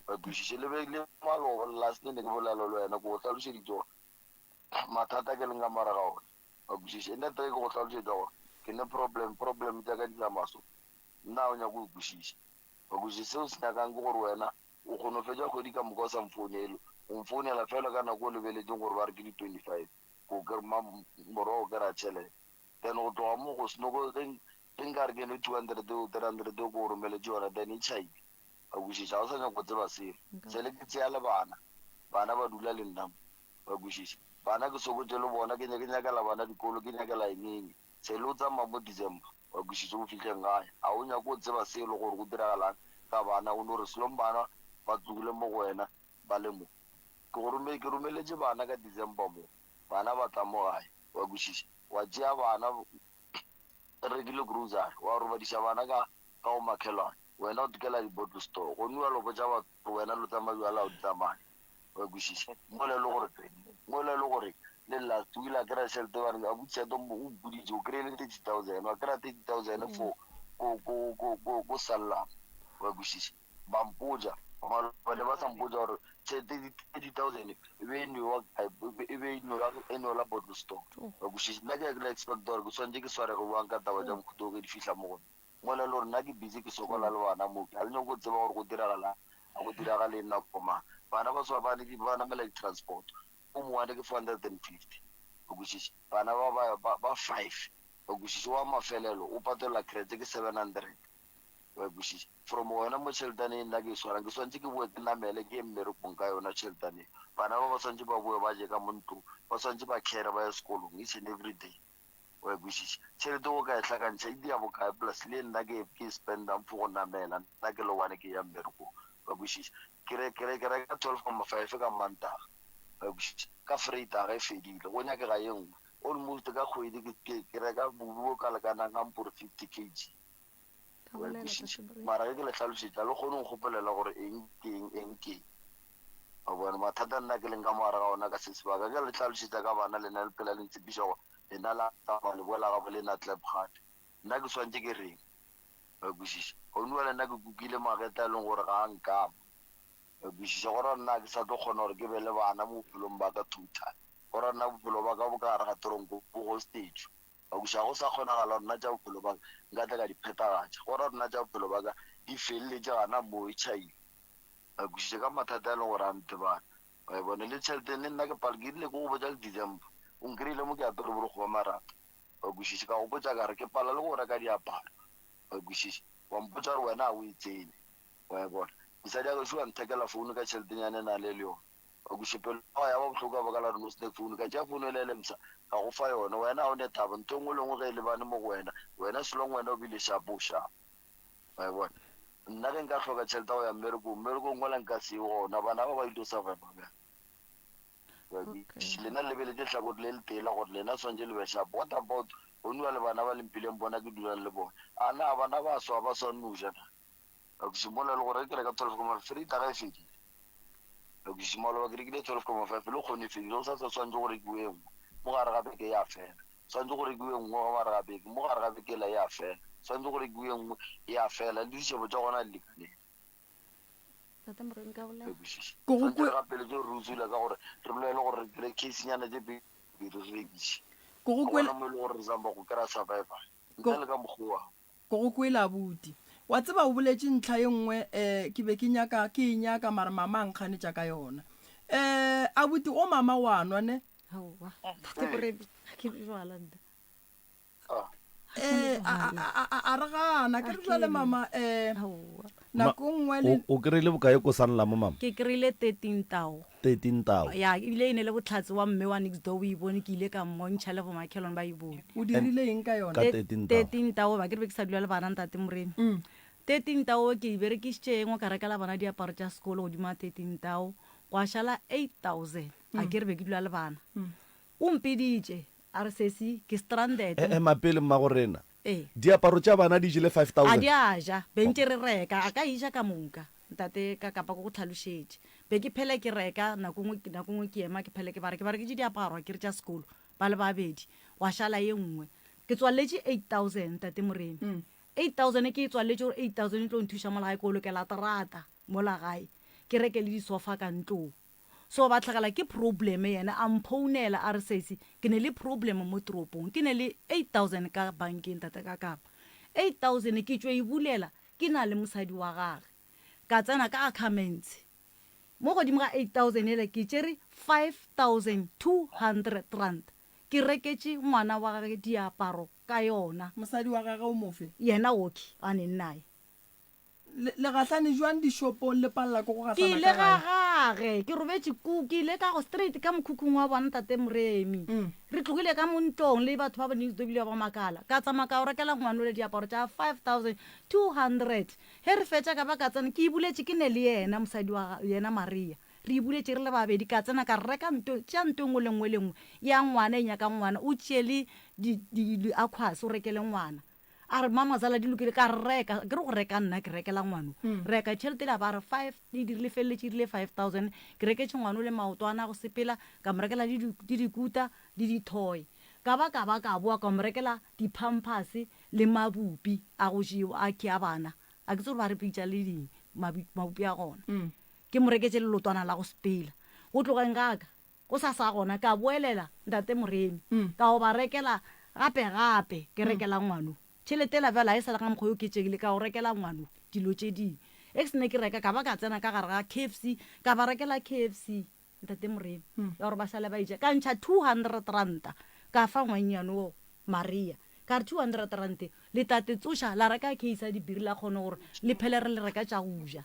Wa kwešiša? Le be le maloba last ne ke bolela le wena, ke go hlalošeditše gore mathata ke leng ka mare ga ona. Wa kwešiša? Nna tee ke go hlalošetša gore ke ne problem, problem tša ka di tsamaya so. Nna ga o nyake go kwešiša. Wa kwešiša? Seo se nyakang ke gore wena O kgona go fetša kgwedi ka moka o sa mfounele. O mfounela fela ka nako o lebeletšeng gore ba re ke di 25 ko ke ma morwa o kry-a tšhelete. Then go tloga mo go seno go ge ge nka re ke ne 200 o 300 o ke o romeletše yona then e tšhaile. Wa kwešiša? Ga o sa nyaka go tseba selo. Se le ke tšea le bana. Bana ba dula le nna mo. Wa kwešiša? Bana ke sokotše le bona ke ke nyakela bana dikolo ke nyakela eng eng. Se le o tsamaya mo December. Wa kwešiša o fihleng gae a o nyake go tseba selo gore go diragalang ka bana o no re selong bana ba tlogile mo go wena ba le mo. Ke go rome ke romeletše bana ka December mo bana ba tla mo gae. Wa kwešiša? Wa tšea bana, o rekile grocery, wa robadiša bana ka, ka go makhelwane. Wena o tokela di-bottle store. Go nwiwa lo botša batho gore wena lo tsamaya bjala ga o di tsamaye. Wa kwešiša? Mola e le gore, mola e le gore le last o ile a kry-a tšhelete ba re abuti tšhelete o mpoditše o kry-ile 30,000, wa kry-a 30,000 for ko, ko, ko, ko, ko Sanlam. Wa kwešiša? Ba mpotša, maloba ne ba sa mpotša gore tšhelete 30,000 e be e nwewa kae, e be e nwewa, e nwela bottle store. Wa kwešiša? Nna ke ke expect gore ke swanetše ke swarege bjang ka taba tša mohuta wo ge di fihla mo go nna. Mola e le gore nna ke busy ke sokola le bana mo, ga le nyake go tseba gore go diragalang, ga go diragale eng nako mang. Bana ba swa ba ba namela di-transport, o mongwe ke 450, wa kwešiša? Bana ba ba ba ba five, wa kwešiša? Wa mafelelo o patelela creche ke 700. Wa kwešiša? From gona mo tšheletane e nna ke e swarang, ke swanetše ke boe ke namele ke ye mmerekong ka yona tšheletane e. Bana ba ba swanetše ba boe ba je ka mo ntlong, ba swanetše ba khere ba ye sekolong each and every day. Wa kwešiša? Tšhelete o ka e hlakantšha e dia bokae plus le e nna ke ke e spendang for go namela nna ke le one ke ya mmerekong. Wa kwešiša? Ke re ke re ke reka 12,5 ka Mantaga. Wa kwešiša? Ka Vrydag e fedile, go nyakega ye nngwe. Almost ka kgwedi ke ke ke reka bobi bo ka lekanang ga mpore 50 kg. Ka Wa bolela kwešiša? Tate Moremi. Mara ge ke le hlalošetša, ga le kgone go nkgopolela gore eng ke eng, eng ke eng. Wa bona, mathata nna ke leng ka mo gare ga ona ka se sebaka. Ge ke le hlalošetša ka bana, lena le phela le ntshepiša gore lena la tsamaya le boela gabo lena Klapgat. Nna ke swanetše ke reng? Wa kwešiša? Gone bjale nna ke kukile magetla a e leng gore ga a nkama. Wa kwešiša? Go ra nna ga ke sa tlo kgona gore ke be le bana mo bophelong ba ka total. Go ra nna bophelo ba ka bo ka gare ga tronko, bo hostage. Eupša go sa kgonagala gore nna tša bophelo ba ka nka tla ka di phethagatša. Go ra gore nna tša bophelo ba ka di feleletše gana moo e tšhaile. Wa kwešiša ka mathata a e leng gore a ntebane. Wa e bona? Le tšhelete le nna ke pal ke rile ke go botša le December. O nkry-ile mo ke apere borokgo ba marata. Wa kwešiša? Ka go botša ka re ke pala le go reka diaparo. Wa kwešiša? Wa mpotša gore wena ga o e tsene. Wa e bona? Mosadi wa gešo wa nthekela founu ka tšheletenyana e na le le yona. Wa kwešiša? Pelo ya gago ya ba bohloko ka baka la gore ne o se ne founu. Ka tšea founu yela e le mpsha, ka go fa yona. Wena ga o ne taba. Ntho e nngwe le nngwe ge e lebane mo go wena, wena so long wena o bile sharp, o sharp. Wa e bona? Nna ge nka hloka tšhelete ya go ya mmerekong, mmerekong wola nka se ye gona. Bana ba ba ile go surviva bjang? Wa kwešiša? Lena le lebeletše lehlakore le letee la gore lena swanetše le be sharp. What about go nwa le bana ba le mphileng bona ke dulang le bona? A na bana ba swa ba swa no ja na? Ka kwešiša le gore ge ke reka 12,5 Frida ga e fedile. Ka kwešiša maloba ke rekile 12,5 le kgono e fedile go sa sa swantse go rekiwe e nngwe mo gare ga beke ya fela. Swantse go rekiwe e nngwe mo gare ga beke mo gare ga beke ela ya fela. Swantse go rekiwe e nngwe ya fela le dišebo tša gona di lekaneng. Tate Moremi ka bolela. Ka kwešiša. Ke go Swantse kwe re gapeletše gore re utswile ka gore re bolele gore re kry case-nyana tše pedi re rekiše. Ke go Ga kwele gona mo e le gore re zama go kry-a survivor Ke ntle le ka mokgwa wa. Ke go kwele abuti. Wa tseba o boletše ntlha ye nngwe um ke be ke nyaka ke e nyaka mara mama a nkganetša ka yona. Um abuti o mama wa nwa ne? Aowa, Tate Moremi, ga ke nwe jwala nna. Ah. Eh, a, a, a, a, a re gana ke re jwale mama um Aowa. nako nngwe le O, o kry-ile bokae ko Sanlam mama? Ke kry-ile 13 tao. 13 tao. Ya, ebile e ne le bohlatse wa mme wa next door o e bone, ke ile ka mmontšha le bomakhelwane ba e bone. O dirile eng ka yona? Ka 13 tao. 13 tao, ba ke re be ke sa dula le bana ntate Moremi. 13 tao ke e berekišitše engwe ka rekela bana diaparo tša sekolo godimo ga 13 tao, gwa šala 8000, a ke re be ke dula le bana. O mpiditše a re sesi ke stranded. Eh, ema pele mmagorena. Ee. Diaparo tša bana di jele 5000? A di a ja, be ntše re reka, a ka e ja ka moka, ntate ka kapa ke go hlalošetše. Be ke phele ke reka, nako nngwe, nako nngwe ke ema ke phele ke ba re, ke ba reketše diaparo akere tša sekolo, ba le babedi, gwa šala ye nngwe. Ke tswalletše 8000, ntate Moremi. 8000 ke e tswalletše gore 8000 e tlo nthuša mola gae, ke olokela terata mola gae, ke reke le disofa ka ntlong. So ba hlagela ke problem yena a mphounela a re sesi ke ne le problem mo toropong ke ne le 8000 ka bankeng tate ka kapa 8000 ke tšo e bulela ke na le mosadi wa gage ka tsena ka accomments mo godimo ga 8000 ele ke tšere 5200 rand ke reketše ngwana wa gage diaparo ka yona. Mosadi wa gage o mofe? Yena oki a neng naye. Le, le gahlane jwang dishopong le palela ke go Ke gahlana ile ka ga gae? gage, ke robetše ku, ke ile ka go straight ka mokhukhung wa bona Tate Moremi. Re tlogile ka mo ntlong le batho ba ba next door ebile ba makala. Ka tsamaya ka yo rekela ngwanole diaparo tša 5200. Ge re fetša ka ba ka tsena, ke e buletše ke ne le yena mosadi wa, yena Maria. Re e buletše re le babedi, ka tsena ka reka nto, tšea nto e nngwe le nngwe le nngwe ya ngwana e nyakang ngwana, o tšee le di, di, di-aquas o rekele ngwana. A re, Mamazala di lokile, ka reka, ke re go reka nna ke rekela ngwano. Reka, tšhelete la ba re five, e dirile feleletše e dirile 5000, ke reketše ngwano le maotwana a go sepela, ka mo rekela le di, le dikuta le di-toy. Ka ba ka ba ka boa ka mo rekela di-pampers le mabupi a go jewa, a ke a bana, a ke tsebe gore ba re bitša le ding, mabupi a gona. Ke mo reketše le lotwana la go sepela. Go tlogeng ga ka, go sa sa gona, ka boelela Ntate Moremi, ka go ba rekela gape gape, ke rekela ngwano. Tšhelete yela bjale ga e sa le ka mokgwa yo ke tšekile, ka go rekela ngwano dilo tše dingwe. Ge ke se ne ke reka, ka ba ka tsena ka gare ga KFC, ka ba rekela KFC, Ntate Moremi, ya gore ba šale ba eja. Ka ntšha 200 ranta, ka fa ngwannyane wo, Maria. Ka re 200 rand le tla te tsoša la reka case ya dibiri la kgone gore le phele re le reka tša go ja.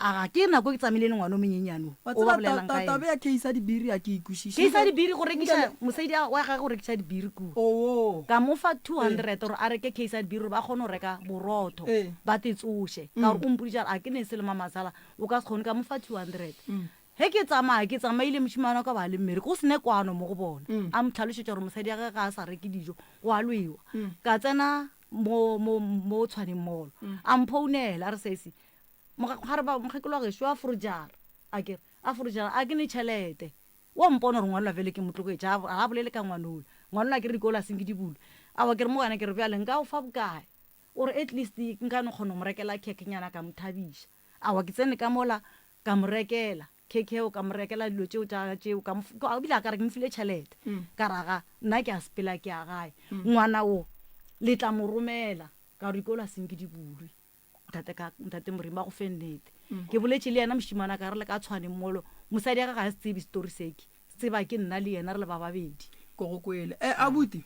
A ga ke nako ke tsamaile le ngwana o monyenyane o Wa o ba tseba ta, bolelang ta, ka taba yena. ya case ya dibiri ga ke e kwešiše. Case ya dibiri go Nke rekiša le mosadi a wa gage go rekiša dibiri kua. Oo. Ka mo fa Ee. 200 gore a reke case ya dibiri gore ba kgone go reka borotho Ee. ba te tsoše. Ka gore o mpoditše a re a ke ne se le mamasala o ka se kgone ka mo fa 200. Ge ke tsamaya, ke tsamaile mošemane wa ka ba le mmereko, go se ne kwano mo go bona. A mo tlhalošetša gore mosadi ya gage ga a sa reke dijo, go a lwewa. Ka tsena mo, mo, mo Tshwane Mall. A mphounela, a re, Sesi, moga, ga re ba, mokgekolo wa gešo a forojara. A ke re, a forojara, a ke ne tšhelete. Wa mpona gore ngwanola bjale ke mo tlogetše, ga, ga a bolele ka ngwanola. Ngwanola ke re dikolo a senke di bulwe. Aowa, ke re mo go yena, ke re, bjale nka go fa bokae? O re, at least nka no kgona go mo rekela khekhenyana ka mo thabiša. Aowa, ke tsene ka mola, ka mo rekela khekhe eo, ka mo rekela dilo tšeo tša tšeo, ka mo, ka, ebile a ka re ke mo file tšhelete. Ka ra ga, nna ke a sepela ke ya gae. Ngwana wo, le tla mo romela, ka gore dikolo a senke di bulwe. Ntate ka, ntate Moremi, ba go fe nnete. Ke boletše le yena mošemane wa ka, re le ka Tshwane molo, mosadi wa ka ga a se tsebe story se ke se tseba ke nna le yena re le ba babedi. Ke go kwele. Eh, abuti,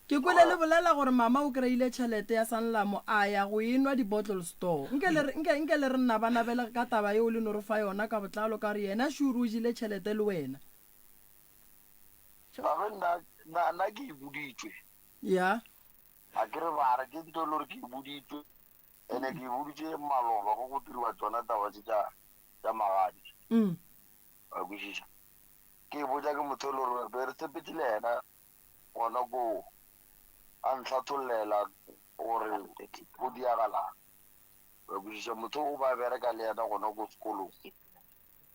Ke kwele le bolela gore mama o kreile tšhelete ya Sanlam a ya go e nwa di-bottle store. Nke le re, nke, nke le re nna ba nabele ka taba yeo le no re fa yona ka botlalo ka gore yena sure o jele tšhelete le wena. Gape nna, nna, nna ke e boditšwe. Ya. A ke re ba re ke nto e le gore ke e boditšwe, ene ke e boditše maloba go go diriwa tšona taba tše tša, tša magadi. Mm. Wa kwešiša? Ke e botša ke motho e le gore be re tshepetše le yena gona koo a ntlhathollela gore go diagalang. Wa kwešiša motho o ba bereka le yena gona ko sekolong.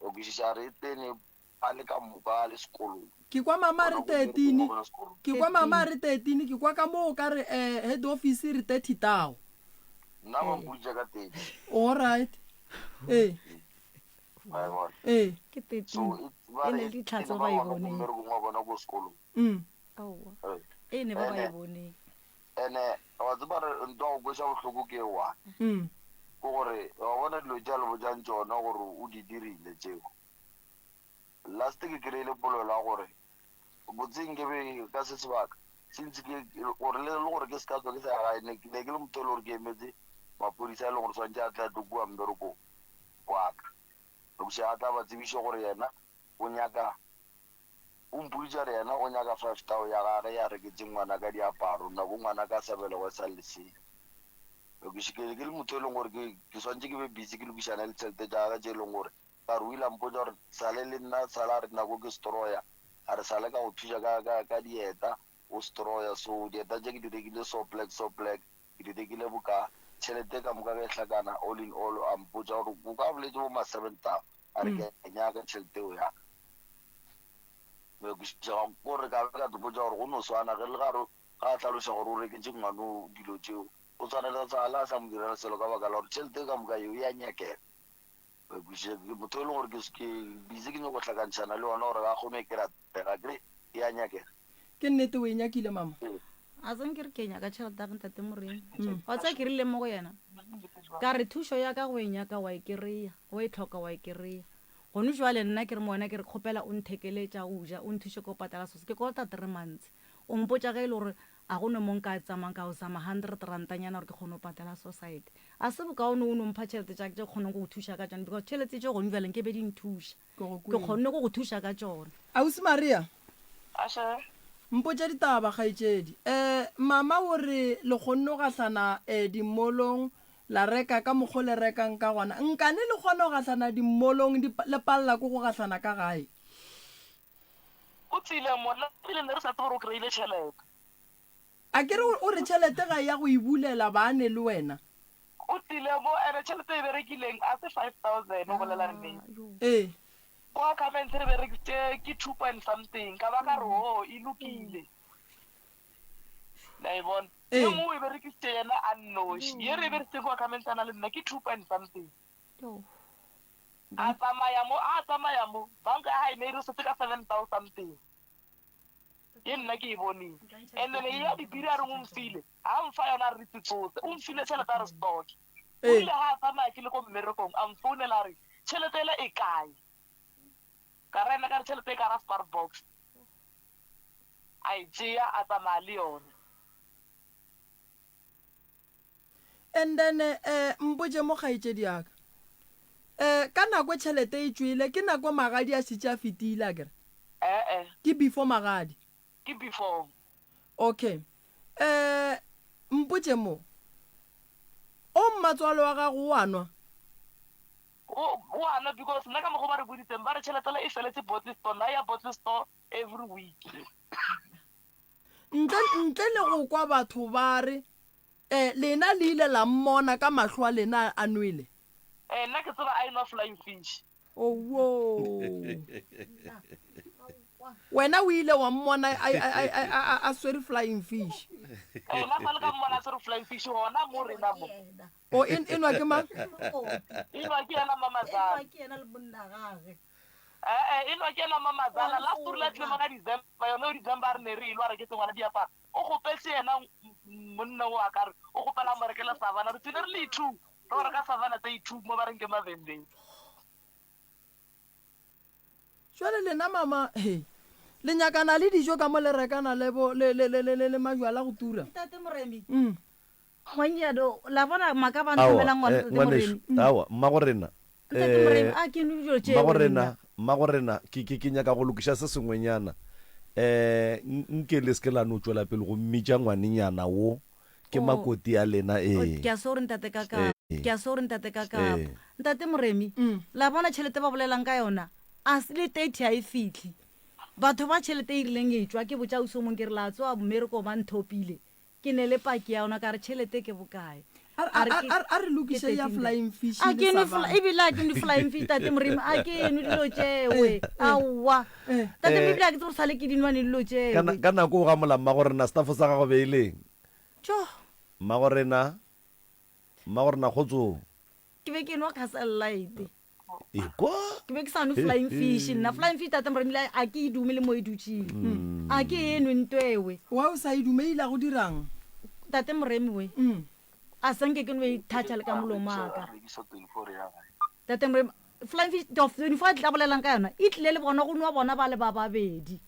Wa kwešiša a re e tsene ba le ka moka a le sekolong. Ke kwa mama a re Gona ko mmerekong 13, wa bona sekolong. ke kwa mama a 13. re 13, ke kwa ka moo o ka re eh, head office e re 30 tao. Nna ba mpoditša ka 30. All right. Ee. Wa e bona? Ee. Ke So 13. e ba E re ne e le ditlhatse tsene ba ba e gona ko boneng. mmerekong wa bona ko sekolong. Mm. Aowa. Ee. E ne ba ba e Ene boneng. ene wa tseba re ntwa go kweša bohloko ke e one. Mm. Ke gore wa bona dilo tše a le botšang tšona gore o di dirile tšeo. Last ke kry-ile polelo ya gore botse nke be ka se sebaka since ke gore le le gore ke se ka tswa ke sa ya gae ne ke ne ke le motho e le gore ke emetse maphodisa e le gore tshwanetse a tle a tlo kua mmerekong wa ka. Eupša a tla ba tsebiše gore yena o nyaka O mpoditše a re yena o nyaka five thou ya gage ya reketše ngwanaka diaparo nako ngwanaka a sa belegwa e sa le lesea. Lokiše ke ke le motho e leng gore ke ke swantše ke be busy ke lokišana le tšhelete tša gage tše e leng gore ka re o ile a mpotša gore sale le nna sale a re nako ke stroya a re sale ka go thuša ka ka ka dieta o stroya so dieta tše ke di rekile so black so black ke di rekile boka tšhelete ka moka ge e hlakana all in all a mpotša gore o ka boletše bo ma 7000 A re, Ke a e nyaka tšhelete yeo ya ka. Kwešiša gore ka be ka te botša gore go no swana ge le gare ga a hlaloša gore o reketše ngwano dilo tšeo, o swanela sa le a sa mo direla selo ka baka la gore tšhelete ka moka yeo e a nyakega. Kwešiša ke motho e leng gore ke ke busy ke nyako go hlakantšhana le yona gore ga a kgone e kry-a ga kry e a nyakega. Ke nnete o e nyakile mama. A tseng ke re ke nyaka tšhelete ya ge ntate Moremi. Wa tseba ke rile mo go yena ka re thušo ya ka go e nyaka wa e kry-a, o e tlhoka wa e kry-a. Gone jwale nna ke re mo wena ke re kgopela o nthekele tša go ja, o nthuše ko patala sos. Ke kolota three months. O mpotša ge e le gore a go ne mo nka tsamayang ka go zama hundred rantanyana gore ke kgone go patala society. A se bokaone o no mpha tšhelete tša ka tše ke kgonang go go thuša ka tšona because tšhelete tše gone bjale nke be di nthuša. Ke go Ke kwele. kgonne go go thuša ka tšona. Ausi Maria, Ashe. mpotše ditaba, kgaetšedi. Eh, mama o re le kgonne go gahlana eh, dimolong. La reka ka mokgo le rekang ka gona. Nkane le kgona go gahlana dimmolong, di, le palela ke go gahlana ka gae. O tsile mo, nna pele ne re sa tsebe gore o kry-ile tšhelete. A ke re o re tšhelete ga e ya go e bulela baane le wena. O tsile mo, ene tšhelete e berekileng a se 5000, o bolela nnete. Ee. Kwa Carmen's re berekisitše ke two point something, ka ba ka re oo e lokile. La e bona? Ee. E nngwe o e berekisitše yena a nnoši. Ye re e berekisitseng kwa Carmen's a na le nna ke two point something. A tsamaya mo, a tsamaya mo, banka ya gae ne e re setse ka seven thou something. Ye nna ke e boneng. And then ye ya dibiri a reng o mfile, ga mfa yona a re re tsotse. O mfile tšhelete a re stock. O Ee. ile ga a tsamaya ke le ko mmerekong, a mfounela a re, tšhelete ela e kae? Ka ra ena ka re tšhelete e ka ra spar box. A e tšea a tsamaya le yona. And then eh mpotše mo kgaetšedi ya ka. Eh ka nako tšhelete e tšwele ke nako magadi a šetše a fetile akere? Eh-eh. Ke before magadi? Ke before. Okay. Eh mpotše mo. O mmatswalo wa gago o a nwa? O o a nwa because nna ka mokgo ba re boditseng ba re tšhelete le e feletse bottle store nna ya bottle store every week. Ntle, ntle le go kwa batho ba re, Eh, lena le ile la mmona ka mahlo a lena a nwele? Eh, nna ke tseba a enwa flying fish. Owoo. Wena o ile wa mmona a, a, a, a, a, a swere flying fish. Eh, nna fa le ka mmona a swere flying fish gona mo rena mo. O e, e nwa ke mang? E nwa ke yena Mamazala. Enwa ke yena le monna gage. Eh, eh, e nwa ke yena Mamazala. Last o rile tlile mo ka December, yone o December a re ne re elwa re reketse ngwana diaparo. O kgopetse yena monna o a ka re o kgopela a mo rekele savana. Re tswile re le two, re go reka savana tse two mo ba reng ke mavembeng. Jwale lena mama, he, le nyakana le dijo ka mo le rekana le bo le le le le le majwala go tura. Ntate Moremi. Mm. Ngwannyado, la bona maka ba Aowa, nthomelang ngwana eh, Ntate ngwanešu, Moremi. aowa, mmagorena, Ntate Moremi, eh, a ke nwe dilo tšeo mmagorena, nna. mmagorena, ke, ke, ke nyaka go lokiša se sengwenyana. Eh, n- nke le se ke la no tšwela pele go mmitša ngwanenyana wo, ke Oh. makoti a lena, Oh, ee. ke a sorry ntate ka ka Ee. ke a sorry ntate ka ka Ee. ntate Moremi Mm. la bona tšhelete ba bolelang ka yona a se le 30 a e fitlhe batho ba tšhelete e rileng e tšwa ke botša ausi o mongwe ke re la tsoa mmereko ba nthopile Ke ne le paki ya yona ka re tšhelete ke bokae. A A re ke a a re ke lokiše ya 13 flying fish A le ke nwe savannah. ebile a ke nwe flying fish tate Moremi a ke nwe dilo tšewe Eh, eh, aowa eh. tate Eh, ebile a ke tsebe gore sale ke di nwa ne dilo ka tšewe. ka nako o gamola mmagorena staff sa gago be e leng? Tjo. Mmagorena, mmagorena kgotsong. Ke be ke nwa Castle Lite. Ekwa. Ke be ke sa nwe flying fish nna. Flying fish tate Moremi a ke e dume le mo e dutšeng. A ke e nwe nto ewe. Wa o sa e dume e ile go dirang? Tate Moremi we. A sa nke ke no e thatša le ka molomo wa ka. Tate Moremi flying fish 24 a tla bolelang ka yona e tlile le bona go nwa bona ba le ba babedi.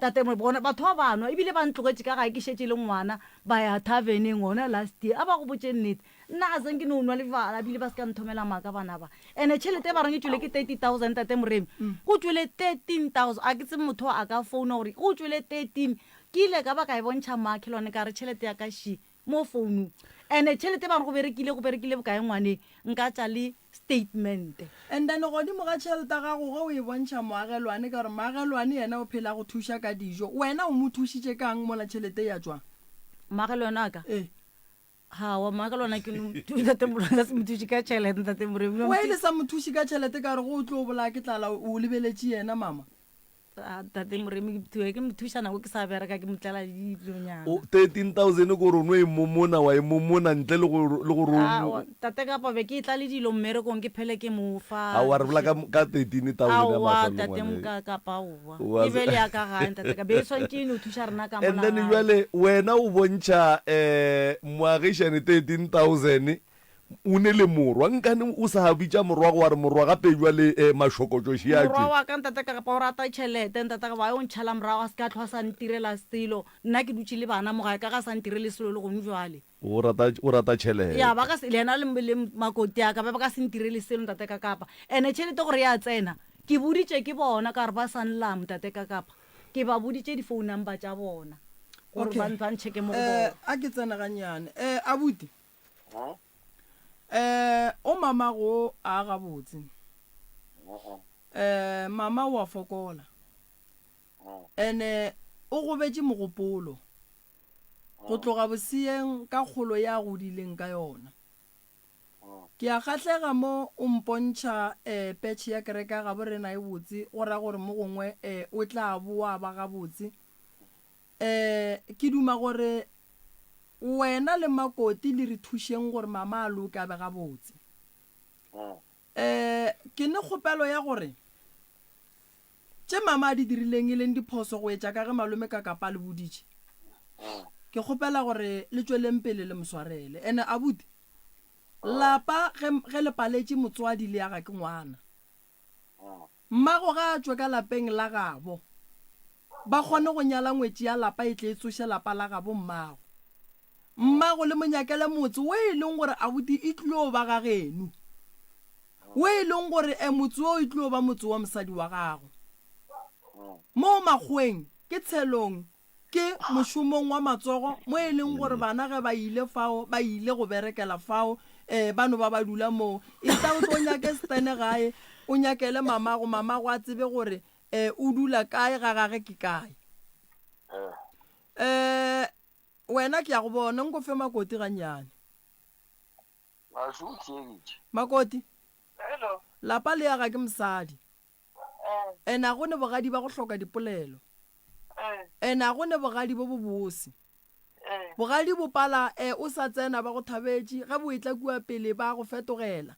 Tate Moremi bona batho ba ba nwa ebile ba ntlogetše ka gae ke šetše le ngwana ba ya taverneng gona last year a ba go botše nnete. Nna ga sanke no nwa lebala bile ba se ka nthomela maaka bana ba. Ene tšhelete e ba reng e tšwele ke 30000 tate Moremi. Go tšwele 13000 a ke tsebe motho a ka founa gore go tšwele 13 ke ile ka ba ka e bontšha moakhelwane ka re tšhelete ya ka še mo founung. Ene tšhelete e ba reng go berekile go berekile bokae ngwaneng nka tša le statement. And then godimo ga tšhelete ya gago ge o e bontšha moagelwane ka gore moagelwane yena o phela a go thuša ka dijo wena o mo thušitše kang mola tšhelete e ya tšwang? Moagelwane wa ka? Ee. Hawa mma ka lona ke no ntate Moremi ka se mo thuše ka tšhelete ntate Moremi. Why le sa mo thuše ka tšhelete ka gore go o tlo bolaya ke tlala o lebeletše yena mama? Ah, tate Moremi ke thuwe ke mo thuša nako ke sa bereka ke mo tlela le dilonyana. O 13000 ke gore o no e momona wa e momona ntle le go le gore o Aowa tate kapa be ke tla le dilo mmerekong ke phele ke mo fa. Aowa re bolela ka ka 13000 ya Aowa mafelelo tate ngwane. ka kapa aowa. Wa E be le ya ka gae ntate ka be e swantše e no thuša rena ka And mola then gae. bjale wena o bontšha um moagišane 13000 o ne le morwa nkane o sa bitša morwago wa re morwa gape bjale um mašokotšo še a Morwa tšwe. wa ka ntate ka kapa o rata tšhelete ntate ka ba o ntšhala morago a se ka tlhwa a sa ntirela selo nna ke dutše le bana mo gae ka ga sa ntirele selo le gone bjale. O rata o rata tšhelete. Ya ba ka se le yena le le makoti a ka ba ba ka se ntirele selo ntate ka kapa ene tšhelete gore ya tsena ke boditše ke bona ka gore ba Sanlam ntate ka kapa. Ke ba boditše di phone number tša bona gore Okay. ba ba ncheke mo go Eh, bona. a ke tsene gannyane. Eh, abuti. Eh, o mamago a gabotse. Eh, mama o a fokola. Ene o gobetše mogopolo go tloga boseeng ka kgolo ya a godileng ka yona. Ke a kgahlega mo o mpontšha eh petšhe ya kereke ya gabo rena e botse, go ra gore mo gongwe eh o tla boa a ba gabotse. Eh, ke duma gore wena le Makoti le re thušeng gore mama a loke a be gabotse. Eh, ke ne kgopelo ya gore tše mama a di dirileng e leng diphoso go etša ka ge malome Kakapa a le boditše, ke kgopela gore le tšweleng pele le mo swarele. Ene abuti, lapa ge, ge le paletše motswadi le aga ke ngwana. Mmago ga a tšwe ka lapeng la gabo, ba kgone go nyala ngwetši ya lapa e tle e tsoše lapa la gabo mmago. Mmago le mo nyakele motse wo e leng gore abuti e tlilo ba ga geno, wo e leng gore e motse wo e tlilo ba motse wa mosadi wa gago. Moo makgoweng ke tshelong Ke mošomong wa matsogo mo e leng gore bana ge ba ile fao, ba ile go berekela fao, ee, ba no ba ba dula moo. Etla o tlo nyake setene gae, o nyakele mamago, mamago a tsebe gore um o dula kae, ga gage ke kae. Um wena ke ya go bona, nko fe Makoti gannyane. Makoti, lapa le aga ke mosadi. And a go ne bogadi ba go hloka dipolelo. And a go ne bogadi bo bo bose. Bogadi bo pala e o sa tsena ba go thabetše, ge bo etla kua pele ba go fetogela.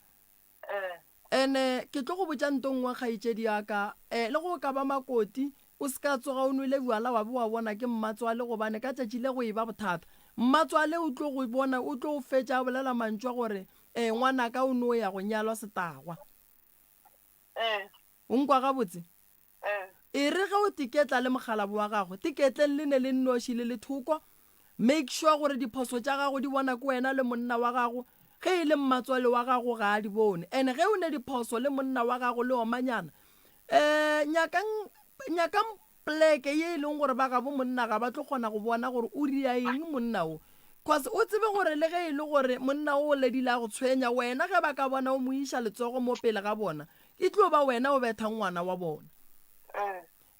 And ke tlo go botša nto nngwe kgaetšedi ya ka, le go ka ba makoti, o se ka tsoga o nwele bjala wa be wa bona ke mmatswale gobane ka tšatši le go eba bothata. Mmatswale o tlo go bona, o tlo fetša a bolela mantšu a gore, ngwanaka o no ya go nyalwa setagwa. O nkwa gabotse? E re ge o teketla le mokgalabo wa gago, teketleng le ne le nnoši le le thoko. Make sure gore diphoso tša gago di bona ke wena le monna wa gago. Ge e le mmatswale wa gago ga a di bone. And ge o ne diphoso le monna wa gago le omanyana, um nyakang, nyakang pleke ye e leng gore ba gabo monna ga ba tlo kgona go bona gore o ria eng monna o. Cause o tsebe gore le ge e le gore monna o o ledile a go tshwenya, wena ge ba ka bona o mo iša letsogo mo pele ga bona, e tlo ba wena o bethang ngwana wa bona.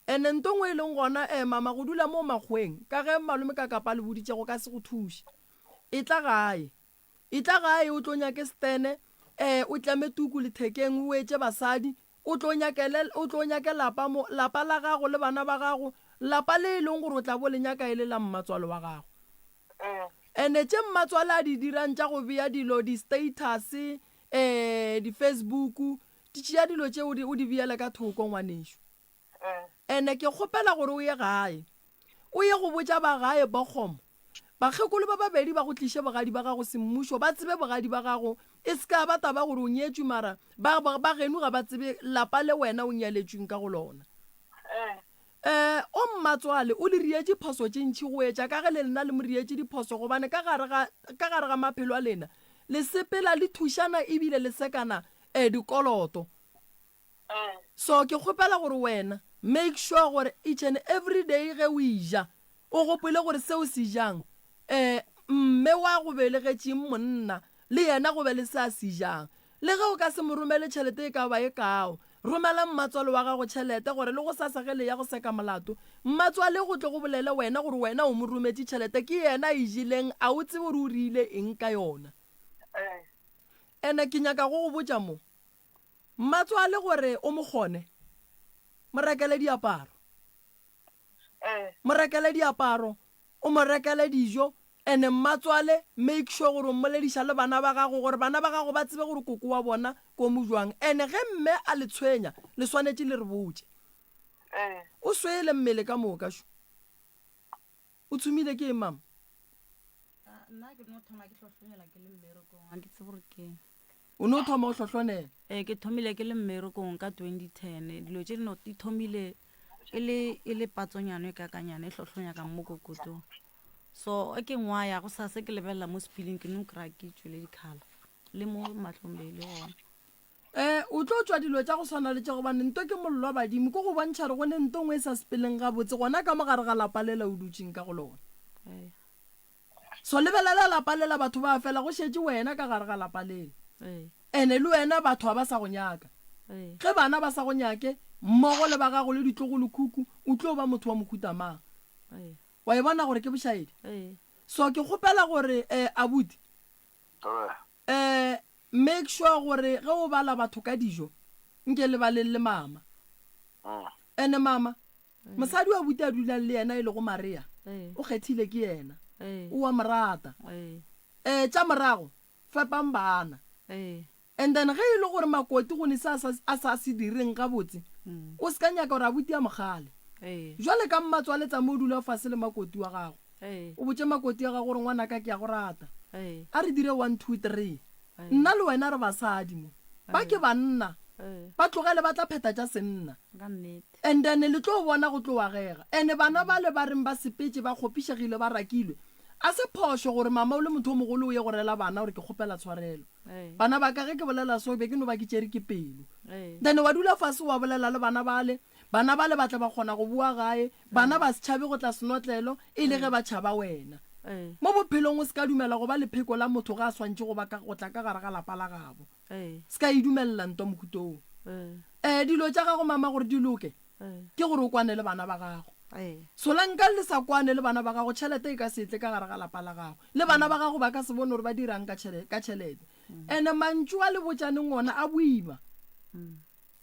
And-e nto nngwe e leng gona, eh mama go dula mo makgoweng, ka ge malome ka kapa a le boditše go ka se go thuše. Etla gae. Etla gae o tlo nyake setene, eh, o tleme tuku lethekeng o etše basadi, o tlo nyakele, o tlo nyake lapa mo, lapa la gago le bana ba gago, lapa le e leng gore o tla bo le nyaka e le la mmatswalo wa gago. Ene tše mmatswale a di dirang tša go bea dilo di status, eh, di Facebook, di tšea dilo tše o di, o di beele ka thoko ngwanešu. Ene ke kgopela gore o ye gae, o ye go botša ba gae Bochum Bakgekolo ba babedi ba go tliše bogadi ba gago semmušo, ba tsebe bogadi ba gago, e se ka ba taba gore o nyetšwe mara ba, ba, ba geno ga ba tsebe lapa le wena o nyaletšweng ka go lona. Eh, o mmatswale, o le rietše phoso tše ntši go etša ka ge le lena le mo rietše diphoso gobane ka gare ga, ka gare ga maphelo a lena le sepela le thušana ebile le sekana eh, dikoloto. So ke kgopela gore wena make sure gore each and every day ge o eja o gopole gore se o se jang um mme wa go belegetšeng monna le yena go be le se a se jang. Le ge o ka se mo romele tšhelete e ka ba e kao, romela mmatswale wa gago tšhelete gore le gosasa ge le ya go seka molato, mmatswale go tle go bolele wena gore wena o mo rometše tšhelete ke yena a e jeleng a o tsebe gore o rile eng ka yona. Ene ke nyaka go go botša mo, Mmatswale gore o mo kgone, mo rekele diaparo. Mo rekele diaparo, o mo rekele dijo, and mmatswale make sure gore o mmolediša le bana ba gago gore bana ba gago ba tsebe gore koko wa bona ko mo jwang. And ge mme a le tshwenya, le swanetše le re botše. O swele mmele ka moka šo. O tshumile ke eng mama? Nna ke no thoma ke hlohlonela ke le mmerekong, ga ke tsebe gore ke eng. O no thoma o hlohlonela? Ee, ke thomile ke le mmerekong ka 2010. Dilo tše di no di thomile e le e le patsonyana e kakanyana e hlohlonya ka mo kokotong. So e ke ngwaya go sa se ke lebelela mo sepiling ke no kry-a ke tšwele dikhala le mo mahlong be e le gona. E, o tlo tšwa dilo tša go swana le tše gobane nto ke mollo wa badimo, ke go bontšha gore go ne nto nngwe e sa sepeleng gabotse gona ka mo gare ga lapa lela o dutšeng ka go lona. Ee. So lebelela lapa lela batho ba fela go šetše wena ka gare ga lapa lela. Ene le wena batho ga ba sa go nyaka. Ge bana ba sa go nyake mmogo le ba gago le ditlogolokhukhu o tlo ba motho wa mohuta mang? Wa e bona gore ke bošaedi? So ke kgopela gore eh abuti eh make sure gore ge o bala batho ka dijo nke le baleng le mama. Ene mama Mosadi wa buti a dulang le yena e lego Maria, o kgethile ke yena. O a mo rata. Eh, tša morago, fepang bana. And then ge e le gore Makoti go ne se a sa, a sa se direng gabotse, o se ka nyaka gore abuti a mo kgale. Jwale ka mmatswale tsama o dula fase le Makoti wa gago. O botše Makoti ya gago gore ngwanaka ke a go rata. A re dire one, two, three. Nna le wena re basadi mo. Ba ke banna. Ba tlogele ba tla phetha tša senna. And then le tlo bona go tlo agega. And bana bale ba reng ba sepetše ba kgopišegile ba rakilwe, a se phošo gore mama o le motho o mogolo o ye go rela bana gore ke kgopela tshwarelo. Bana ba ka ge ke bolela so be ke no ba ke tšere ke pelo. Then wa dula fase wa bolela le bana bale, bana bale ba tla ba kgona go boa gae, bana ba se tšhabe go tla senotlelo e le ge ba tšhaba wena. Mo bophelong o se ka dumela go ba lepheko la motho ge a swantše go ba ka go tla ka gare ga lapa la gabo. Se ka e dumelela ntwa mohuta woo. Ee, dilo tša gago mama gore di loke ke gore o kwane le bana ba gago. Solanka le sa kwane le bana ba gago tšhelete e ka se tle ka gare ga lapa la gago. Le bana ba gago ba ka se bone gore ba dirang ka tšhelete. Ene mantšu a le botšaneng ona a boima.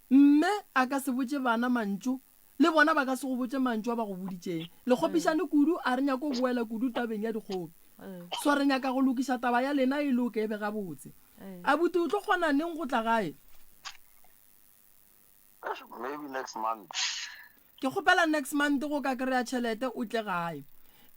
Mme a ka se botše bana mantšu le bona ba ka se go botše mantšu a ba go boditšeng. Le kgopišane kudu, a re nyake go boela kudu tabeng ya dikgopi. So re nyaka go lokiša taba ya lena e loke e be gabotse. Abuti o tlo kgona neng go tla gae? Maybe next month. Ke kgopela next month go ka kry-a tšhelete o tle gae.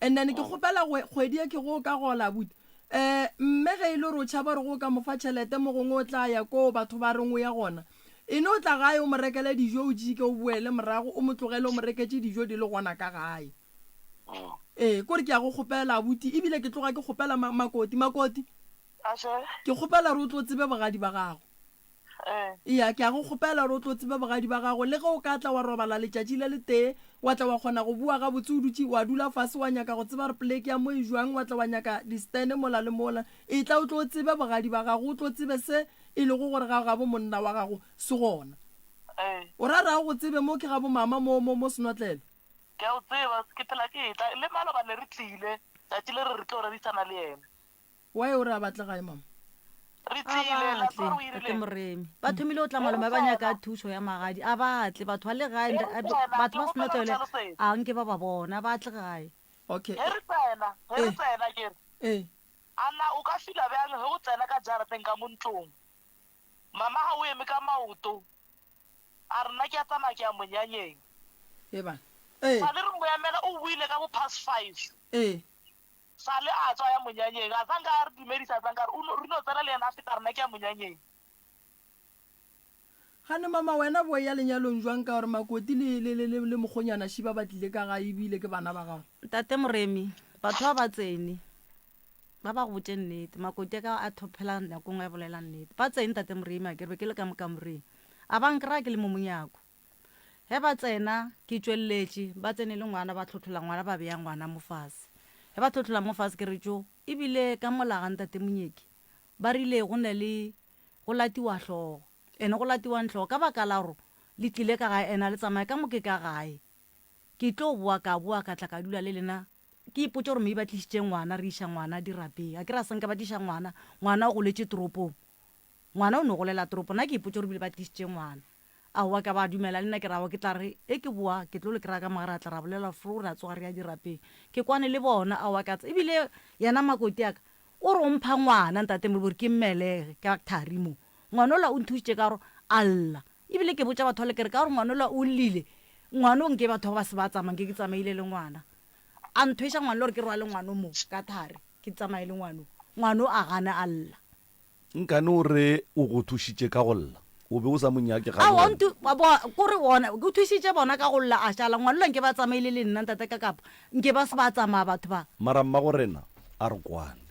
And then ke kgopela kgwedi e ke go ka gola abuti. Um mme ge e le gore o tšhaba gore go ka mo fa tšhelete mo gongwe o tla ya koo batho ba reng o ya gona. E no tla gae o mo rekele dijo o jike o boele morago o mo tlogele o mo reketše dijo di le gona ka gae. Ee, kore ke ya go kgopela abuti ebile ke tloga ke kgopela Makoti. Makoti, ke kgopela gore o tlo tsebe bogadi ba gago. Eya, ke a go kgopela gore o tlo tsebe bogadi ba gago. Le ge o ka tla wa robala letšatši le letee, wa tla wa kgona go boa gabotse o dutše, wa dula fase wa nyaka go tseba gore poleke ya mo e jwang, wa tla wa nyaka di-stand mola le mola. Etla o tlo tsebe bogadi ba gago, o tlo tsebe se e lego gore ga gabo monna wa gago se gona. O ra re a go tsebe mo ke gabo mama mo, mo, mo senotlelo? Ke a o tseba, ke phela ke etla. Le maloba ne re tlile, tšatši le re re tlo rerisana le yena. Why o re a batle gae mama? Re A tlile, ba la tseba tle, gore o Tate irile. Moremi. Ba thomile go tla Ge re malome ba nyaka tsena, thušo ya magadi. A ba tle, batho ba le gae, ge nta- re a- tsena, batho ke ba kgopela go senotlele hlalosetsa. a nke ba ba bona, a ba tle gae. Okay. Ge re tsena, ge re Eh. tsena ke re, Eh. a na o ka fila bjang ge o tsena ka jarateng ka mo ntlong? Mama ga o eme ka maoto. A re nna ke a tsamaya ke ya monyanyeng. Ee bana. Ee. Sale re mo emela o boile ka bo past five. Ee. Sale a tswa a ya monyanyeng. A zanka a re dumedisa a zanka a re o no re no tsena le yena a feta a re nna ke ya monyanyeng. Gane mama wena bo ya lenyalong jwang ka gore Makoti le le le le mokgonyana Shiba ba tlile ka gae ebile ke bana ba gago. Ntate Moremi, batho ba ba tsene ba ba go botše nnete. Makoti a ka a thophela nako nngwe a bolela nnete. Ba tsene Ntate Moremi a ke re be ke le ka mo kamoreng. A ba nkry-a ke le mo monyako. Ge ba tsena ke tšweleletše, ba tsene le ngwana ba tlhotlhola ngwana ba beya ngwana mo fase. Ge ba tlhotlhola mo fase ke re tjo, ebile ka mola ga Ntate Monyeki ba rile go ne le go latiwa hlogo. Ene go latiwang hlogo ka baka la gore le tlile ka gae ene a le tsamaye ka mo ke ka gae. Ke tlo boa ka boa ka tla ka dula le lena ke ipotša gore maybe ba tlišitše ngwana re iša ngwana dirapeng. Akere a sanka ba tliša ngwana, ngwana o goletše toropong. Ngwana o no golela toropong nna ke ipotša gore ebile ba tlišitše ngwana. Aowa ka ba dumela le nna ke re aowa ke tla re e ke boa ke tlo le kry-a ka mo gare ra tla ra bolela fro ra tsoga re ya dirapeng. Ke kwane le bona aowa ka ebile yena makoti a ka O re o mpha ngwana, Ntate Moribo, gore ke mmelege ka thari mo. Ngwana ola o nthušitše ka gore a lla. Ebile ke botša batho bale ke re ka gore ngwana ola o llile, ngwana o nke batho ba ba se ba tsamaya, nke ke tsamaile le ngwana. A nthweša ngwana le gore ke rwale ngwana o mo ka thari, ke tsamaye le ngwana o. Ngwana o a gana a lla. Nkane o re o go thušitše ka go lla? O be o sa mo nyake gane Aowa, o wena? nthu, wa bo, kore ona, o thušitše bona ka go lla a šala. Ngwana ola nke ba tsamaile le nna, ntate ka kapa nke ba se ba tsamaya batho ba. Mara mmagorena a re kwane.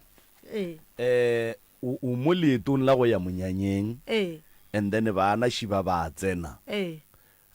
Ee. Eh, o, o mo leetong la go ya monyanyeng. Ee. And then baana šiba ba tsena. Ee.